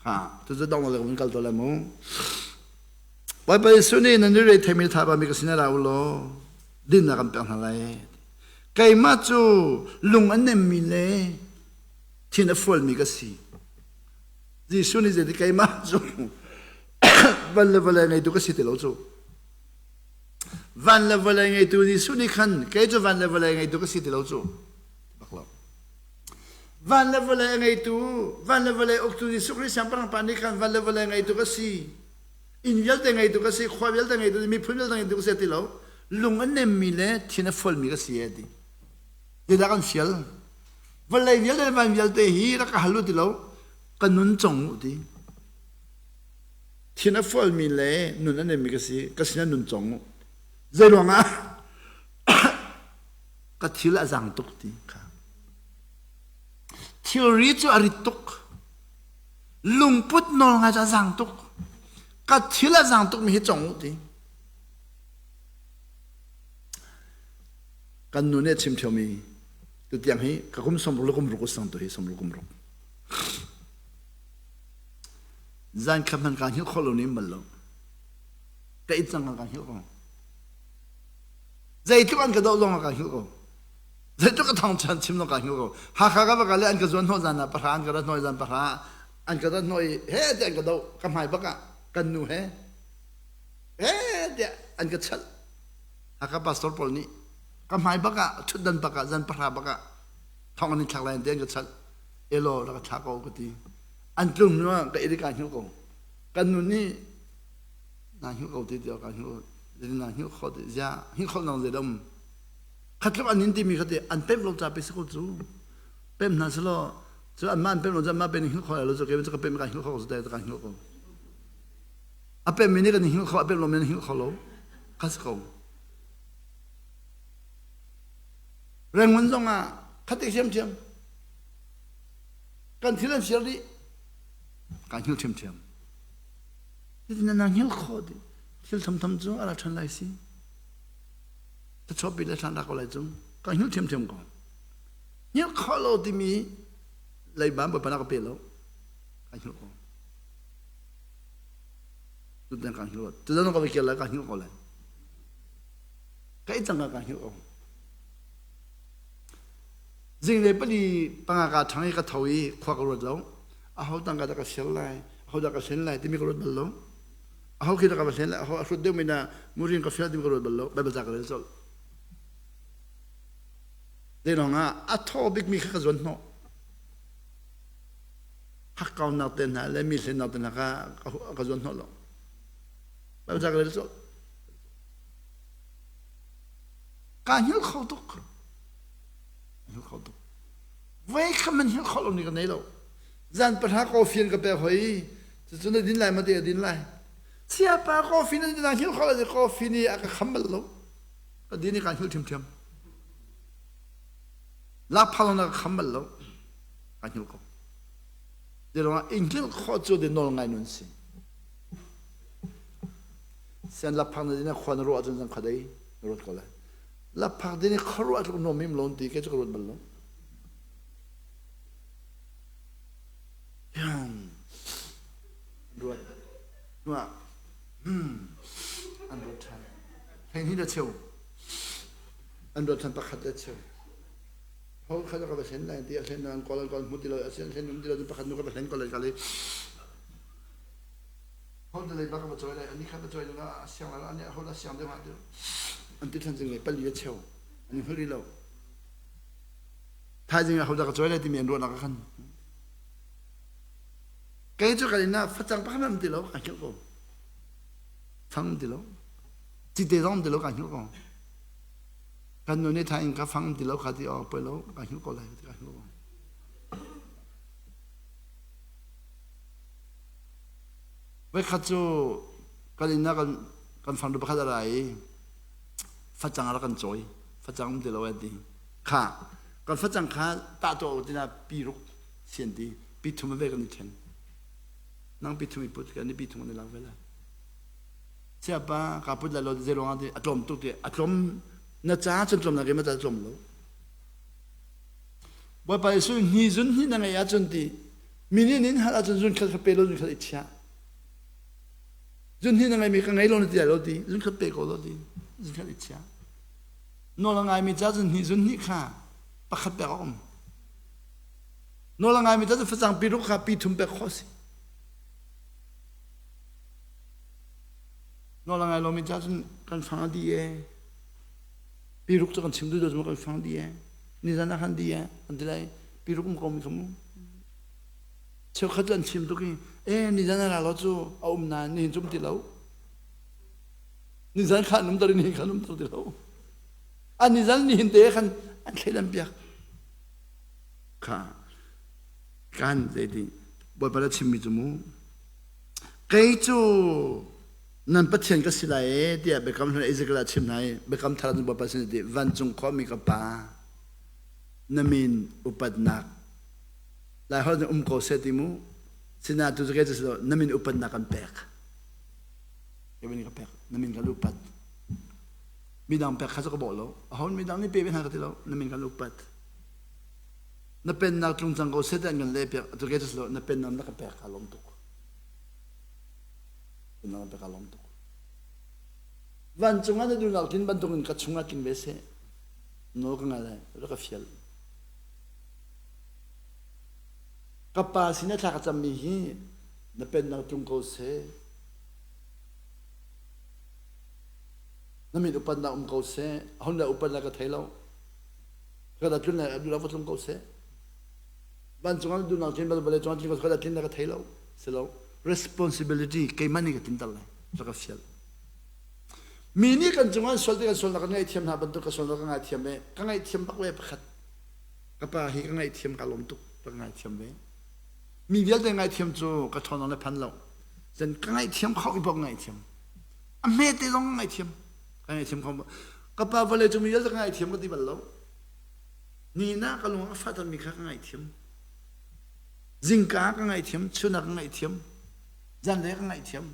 Kha cucu dong le kan kal to lai mu. Bawipa Jesuh nih nan i retheimi thaba mi ka sinah ra u law dinnak kan pek hna lai. Keimah cu lung a nemmi le thin a fualmi ka si. Jesuh nih zeiti keimah cu van le vawlei ngeitu ka si ti lo cu. Van le vawlei ngeitu Jesuh nih khan kei cu van le vawlei ngeitu ka si ti lo cu. Bak lo. Van le vawlei a ngeitu, van le vawlei uktu Jesuh Khrih Siangpahrang Pa nih khan van le vawlei ngeitu ka si. Inn vialte ngeitu ka si, khua vialte ngeitu, miphun vialte ngeitu ka si ti lo. Lung a nemmi le thin a fualmi ka si e ti. Zeidah kan fial? Vawlei vialte le van vialte hi rak ka hal u ti lo. Ka nun cong u ti. Thin a fualmi le nun a nemmi ka si, ka sinah nun cong u. Zei ruangah ka thil a zang tuk ti kha. Thilri cu a rit tuk. Lungput nawl ngai cu a zang tuk. Ka thil a zang tuk mi hi cong u ti. Kan nu nih a chim ṭheo mi tutiang hi ka kum 60 le kum ruk usang tu hi 60 kum ruk. Zan khat hmanh kaa hngilh khawh lo nih bal lo. Ka it cang ka hngilh ko. Zeitluk an ka doh zong ah ka hngilh ko. Zeitluk a thawng chan chim zong ka hngilh ko. Hakha ka va kal i an ka zuan hnawh zan ah pahra an ka rat hnawh zan pahra an ka rat hnawh i he tiah an ka doh ka hmai bak ah kan nu he he tiah an ka chalh. Hakha pastor pawl nih ka hmai bak ah ṭhutdan bak ah zan pahra bak ah thong an in thlak lai tiah an ka chalh. Elaw rak ka thla ko ka ti. An tlung hnu ah ka i ka hngilh ko. Kan nu nih naa hngilh ko ti tiah kaa hngilh na hngilh kho ti zia hngilh kho nang zei dam khatluk an in timi kha ti an pemh lo ca pe si ko cu pemh hna selaw cu anmah an pemh lo cu anmah pen hngilh kho lo cu ke ka pemh ka hngilh kho ko cu ka hngilh ko a pemh mi nih kan hngilh kho a pemh lo mi hngilh kho lo kha si ko Rengun zong ah khatik thiamthiam kan thil an siar dih ka hngilh thiamthiam Cutin na hngilh khawh dih. Thil thamtham cu a ra ṭhan lai si. Ta chuahpi le thlan rak ko lai cu. Ka hngilh ṭhiamṭhiam ko. Hngilh khawh lo timi leiba Bawipa na ka pe lo. Ka hngilh ko. Tutan ka hngilh ko. Tutan ka va kir lai ka hngilh ko lai. Ka i cang ka hngilh ko. Zinglei pali panga ka ṭhang i ka tho i khua ka ruat lo. Aho tangka dah ka ser lai, aho dah ka hlen lai timi ka ruat bal lo. Aho khi dah ka va hlen lai, aho a hrut deuhmi dah murin ka fial timi ka ruat bal lo. Baibal ca ka rel colh. Zeilawng ah a thaw bikmi kha ka zuan hnawh. Hakkaunak te hna le mi hlennak te hna kha ka zuan hnawh lo. Baibal ca ka rel colh. Kaa hngilh kho tuk. Hngilh kho tuk. Voi khat man hngilh kho lo ni ka nei lo. Zan pahra coffee an ka pek hoi. Cucu na din lai ma te a din lai. Siapa coffee na din hngilh kho lo coffee nih a ka kham bal lo. Ka din i kaa hngilh ṭhiamṭhiam. Lakphak na ka kham bal lo. Kaa hngilh ko. Zeiruangah i hngilh khawh cu de nawl ngai nun si. Sian lakphak na din ah khua na ruah ahcun zan khuadei na ruat ko lai. Lakphak din i khuaruah tluk nuam im lo ti ke cu ka ruat bal lo. Ruat hnuah an ruat ṭhan. Hleihnih le cheu. An ruat ṭhan pakhat le cheu. Ho kha ka va hlen lai ti a hlen an kawl an kawl hmu ti lo a si an hlen um ti lo pakhat nu ka va hlen ko lai ka li. Ho da lei ba ka va cawi lai ani kha va cawi na a siang lai ani ho da siang deuh ha deuh. An ti ṭhan zing lei pali le cheu. An i hngal rih lo. Thaizing ah ho dah ka cawi lai timi an ruahnak ah khan kei cu kan inn ah facang pakhat am ti lo ka hngilh ko. Fang ti lo. Cite zong ti lo ka hngilh ko. Kan nu nih thain ka fang ti lo kha ti awk poi lo ka hngilh ko lai ti ka hngilh ko. Voikhat cu Kan inn ah kan kan fangtu pakhat a ra i facang a rak kan cawi. Facang um ti lo an ti. Kha kan facang kha tah tuah u tina pi ruk sian ti pi thum ve kan i then. Nang pi thum i put kan i pi thum kan i lak ve lai. Siapa ka put lai lo zei ruangah ti a tlawm tuk ti a tlawm na ca cun tlawm na ke ma ca tlawm lo. Bawipa Jesuh hni zun hni na ngeih ahcun ti mi nih nin hal ahcun zun khat kha pe lo zun khat i chiah. Zun hni na ngeimi ka ngei lo na ti lai lo ti zun khat pe ko lo ti zun khat i chiah. Nawl a ngaimi ca zun hni zun hnih kha pakhat pek a um. Nawl a ngaimi ca cu facang pi ruk kha pi thum pek khawh si. Nawl a ngai lomi ca cun kan fang a di e. Pi ruk cu kan chim duh lo kan fang di e. Nizan ah khan di e kan ti lai. Pi ruk um ko mi kha mu. Cheukhat cu an chim tuk i e nizan a ra lo cu a um nain nihin cu um ti lo. Nizan kha an um ter i nihin kha an um ter ti lo. An nizan nihin te khan an thleidan piak. Kha kan zeiti Bawipa le chimmi cu mu kei cu nan Pathian ka si lai e tiah biakam hlun Ezekiel ah chim hna i biakam thar ah Bawipa sin ti vancung khuami ka pa na min upatnak lai holh nih um ko seh ti mu sina tu cu kei cu si lo na min upatnak kan pek ka min ka pek na min kan upat midang pek kha cu ka bawh lo ahon midang nih pe ve hna ka ti lo na min kan upat na pennak tlung cang ko seh ti an kan leh piak atu kei cu si lo na pennak na ka pek ka lawm tuk pennak na pek ka lawm tuk vancung ah na duhnak tlin bantukin ka chungah tling ve seh nawl ka ngai lai rak ka fial Ka pa sin a thla ka cammi hi na pennak tlung ko seh. Na min upatnak um ko seh. Ahon le upatnak ka thei lo. Ka da tlun le duhnak va tlung ko seh. Vancung ah duhnak tlin vawlei cungah tlin ko ka da tlin ka thei lo. Si lo. Responsibility keimah nih ka tlinter lai. Rak ka fial. Mi nih kan cungah an sual ti kan sualnak kan ngaihthiam hna bantuk ka sualnak ka ngaithiam ve. Ka ngaihthiam bak ve pakhat. Ka pa hi ka ngaihthiam ka lawm tuk ka ngaithiam ve. Mi vialte ngaihthiam cu ka ṭhawn le phan lo. Zan ka ngaihthiam kho i bok ngaihthiam. A hmete zong ka ngaihthiam. Ka ngaihthiam kho. Ka pa vawlei cung mi vialte ka ngaihthiam ka ti bal lo. Ni na ka lung a fahtermi kha ka ngaihthiam. Zingka ka ngaihthiam, chun ah ka ngaihthiam, zanlei ka ngaihthiam.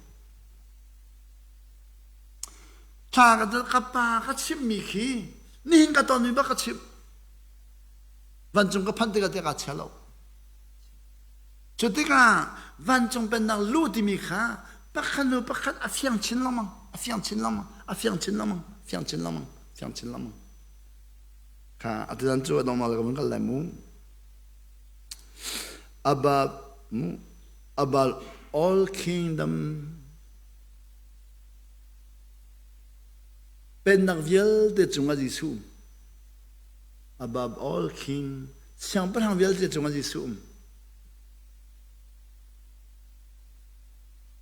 Thla ka ka pa ka chimmi khi nihin ka tonmi bak ka chimh. Vancung ka phanh tikah tiah kaa chia lo. Cu tikah vancung pennak lu timi kha pakhat hnu pakhat a fiang chin lengmang, a fiang chin lengmang, a fiang chin lengmang, fiang chin lengmang, fiang chin lengmang. Kha atu cu a dongnak le ka vun kal lai mu. Above, above all kingdom pennak vialte cungah Jesuh um. Above all king, siangpahrang vialte cungah Jesuh um.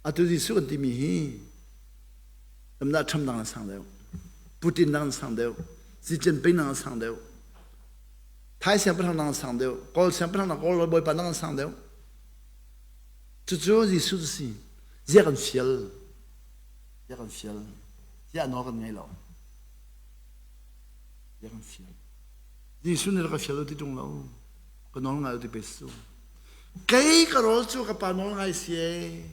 Atu Jesuh kan timi hi tamdah Trump dang an sang deuh, Putin dang an sang deuh, Xi Jinping dang an sang deuh, Thai siangpahrang dang an sang deuh, Kawl siangpahrang dang, Kawl bawipa dang an sang deuh. Cucu Jesuh cu si. Zia kan fial. Zia kan fial. Zia nawl kan ngei lo. Zia kan fial. Jesuh nih ka fial lo ti ṭung lo. Ka nawl ngai lo ti pe su. Kei ka rawl cu ka pa nawl ngai si ee.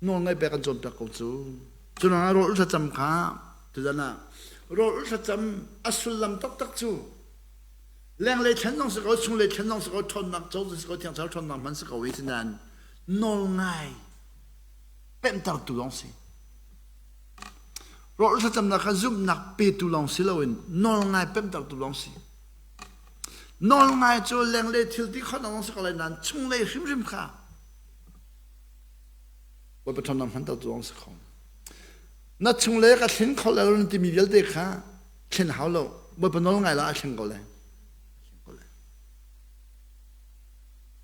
Nawl ngai pek kan cawnpiak ko cu. Cu ruangah rawl thlacam kha tuzan ah rawl thlacam a sullam taktak cu lenglei thlen zong si ko chunglei thlen zong si ko ṭhawnnak co si ko thiang thlarau ṭhawnnak hman si ko i sinain nawl ngai pemhtertu lawng si. Rawl thlacamnak kha zumhnak petu lawng si loin nawl ngai pemhtertu lawng si. Nawl ngai cu lenglei thil ti khawhnak lawng si ko lai nain chunglei hrimhrim kha Bawipa ṭhawnnak hmantertu lawng si kho. Na chunglei ka thlen kho lai lo na timi vialte kha thlen hau lo. Bawipa nawl ngai la a thleng ko lai.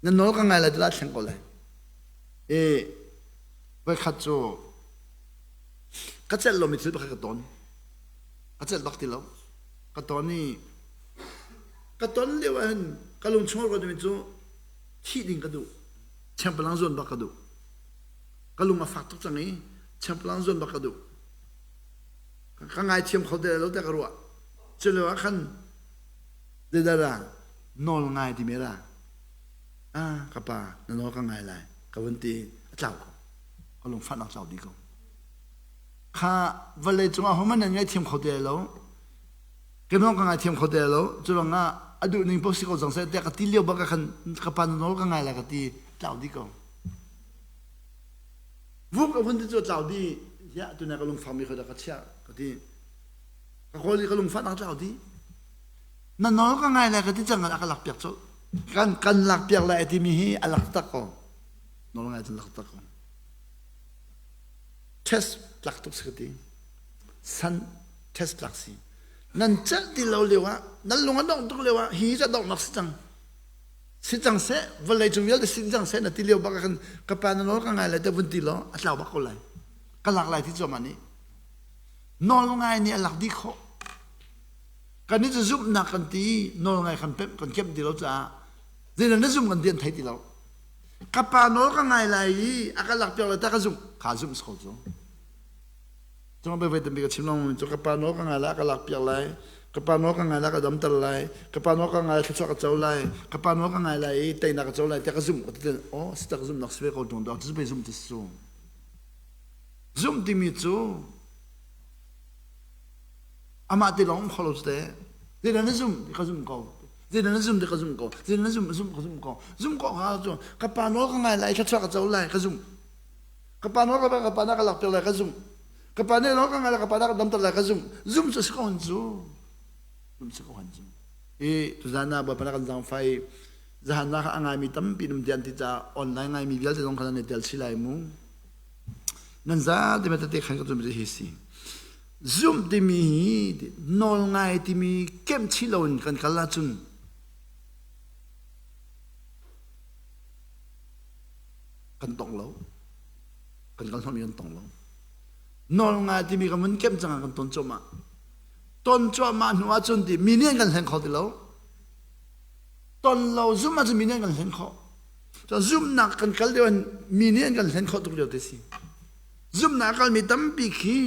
Na nawl ka ngai lai ti la thleng ko lai. I voikhat cu ka celh lomi thil pakhat ka ton. Ka celh bak ti lo. Ka ton i ka ton lio ah hin ka lung chung a ruatmi cu thih ding ka duh. Chengpalang zuan bak ka duh. Ka lung a fak tuk cang i chemplang zuan bak ka duh. Ka ngaithiam kho te lo tiah ka ruah. Cu lio ah khan zeidah dah nawl ngai timi ra. Ah ka pa na nawl ka ngai lai ka vun ti a tlau ko. Ka lungfahnak tlau dih ko. Kha vawlei cungah hohmanh nan ngaithiam kho te lo. Keimah ka ngaithiam kho te lo. Cu ruangah a duh ning paoh si ko cang seh tiah ka ti lio bak ah khan ka pa na nawl ka ngai lai ka ti tlau dih ko. Vuk a vun ti cu a tlau dih. Ziah tuna ka lungfakmi kha dah ka chiah ka ti. Ka kawl i ka lungfahnak tlau dih. Na nawl ka ngai lai ka ti cang a ka lak piak colh. Kan kan lak piak lai timi hi a lak tak ko. Nawl ngai cun lak tak ko. Test tlak tuk si ka ti. San test tlak si. Nan celh ti lo lio ah nan lung a dongh tuk lio ah hi ca donghnak si cang. Si cang seh, vawlei cung vialte si cang seh na ti lio bak ah khan ka pa na nawl ka ngai lai te vun ti law a tlau bak ko lai. Ka lak lai ti cuahmah nih. Nawl ngai nih a lak dih khawh. Kan nih cu zumhnak kan ti nawl ngai kan pemh kan kemh ti lo caah zeidah na zum kan ti an thei ti lo. Ka pa nawl ka ngai lai i a ka lak piak lai ta ka zumh. Kha zumh si ko cu. Cung pe voi tampi ka chim lengmang cu ka pa nawl ka ngai lai ka lak piak lai. Ka pa nawl ka ngai lai ka damter lai. Ka pa nawl ka ngai lai thluachuah ka co lai. Ka pa nawl ka ngai lai i teinak ka co lai tiah ka zumh ka ti oh si tak zumhnak si ve ko ṭung dawh cu pei zumh ti si cu. Zumh timi cu amah te lawng um kho lo cu teh. Zeidah na zumh ti ka zumh ko. Zeidah na zumh ti ka zumh ko. Zeidah na zumh zumh ka zumh ko. Zumh ko ka cu ka pa nawl ka ngai lai thluachuah ka co lai ka zumh. Ka pa nawl ka ka pa na ka lak piak lai ka zumh. Ka pa nih nawl ka ngai lai ka pa na ka damter lai ka zumh. Zumh cu si ko han cu. Zumh si ko han cu. I tuzan ah Bawipa na kan zaangfah i zahan ah a ngaimi tampi num ti an ti caah online ngaimi vialte zong kha nan i tel chih lai mu. Nan zate ma tete khan ka zum hi si. Zumh timi hi nawl ngai timi kemh chih loin kan kal ahcun kan tong lo. Kan kal hnawhmi kan tong lo. Nawl ngai timi kan vun kemh cang ah kan ton cuahmah. Ton cuahmah hnu ahcun ti mi nih an kan hleng kho ti lo. Ton lo zumh ahcun mi nih an kan hlen khawh. Zumhnak kan kal lio in mi nih an kan hlen khawh tuk lio te si. Zumhnak a kalmi tampi khi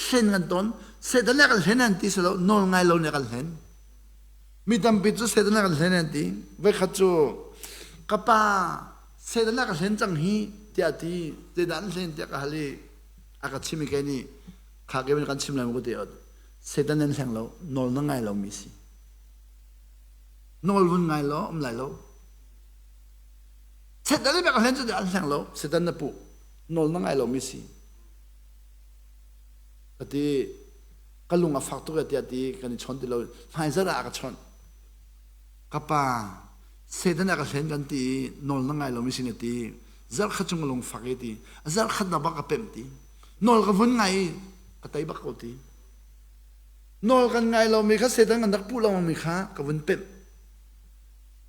hlen kan ton. Satan nih a kan hlen an ti si lo, nawl ngai lo nih a kan hlen. Mi tampi cu Satan nih a kan hlen an ti. Voikhat cu ka pa Satan nih a ka hlen cang hi tiah ti zeidah an hlen tiah ka hal i a ka chim i kei nih kha ke kan chim lai maw ka ti Satan nan hleng lo, nawl na ngai lomi si. Nawl vun ngai law um lai lo. Satan nih bak hlen cu an hleng lo. Satan na puh. Nawl na ngai lomi si. Ka ti ka lung a fak tuk tiah ti kan i chawn ti lo. Hmaizarh ah a ka chawnh. Ka pa Satan a ka hlen kan ti i nawl na ngai lomi si na ti. Zarh khat chung ka lung fak i ti. Zarh khat na bak ka pemh ti. Nawl ka vun ngai i ka tei bak ko ti. Nawl kan ngai lomi kha Satan kan rak puh lengmangmi kha ka vun pemh.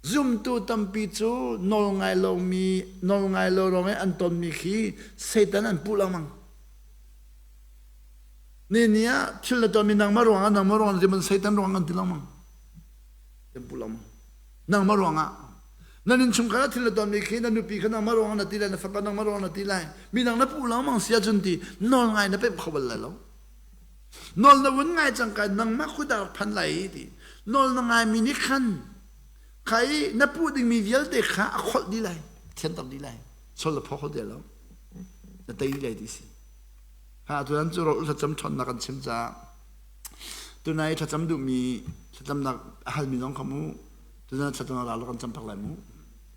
Zumtu tampi cu nawl ngai lomi, nawl ngai lo ruang i an tonmi khi Satan an puh lengmang. Ni ni ah thil na tuahmi nangmah ruangah nangmah ruangah ti Satan ruang kan ti lengmang. Kan puh lengmang. Nangmah ruangah. Nan innchungkhar ah thil na tuahmi khi na nupi kha nangmah ruangah na ti lai, na fapa nangmah ruangah na ti lai. Midang na puh lengmang si ahcun ti nawl ngai na pemh kho bal lai lo. Nawl na vun ngai cangka nangmah kut ah rak phan lai i ti. Nawl na ngaimi nih khan kha i na puh dingmi vialte kha a kholh dih lai, thianter dih lai. Sol na phaw kho ti lo. Na tei dih lai ti si. Ha tutan cu rawh thlacam ṭhawnnak kan chim caah tunai thlacam duhmi thlacamnak a halmi zong kha mu tuzan thlacam ral kan cam tak lai mu.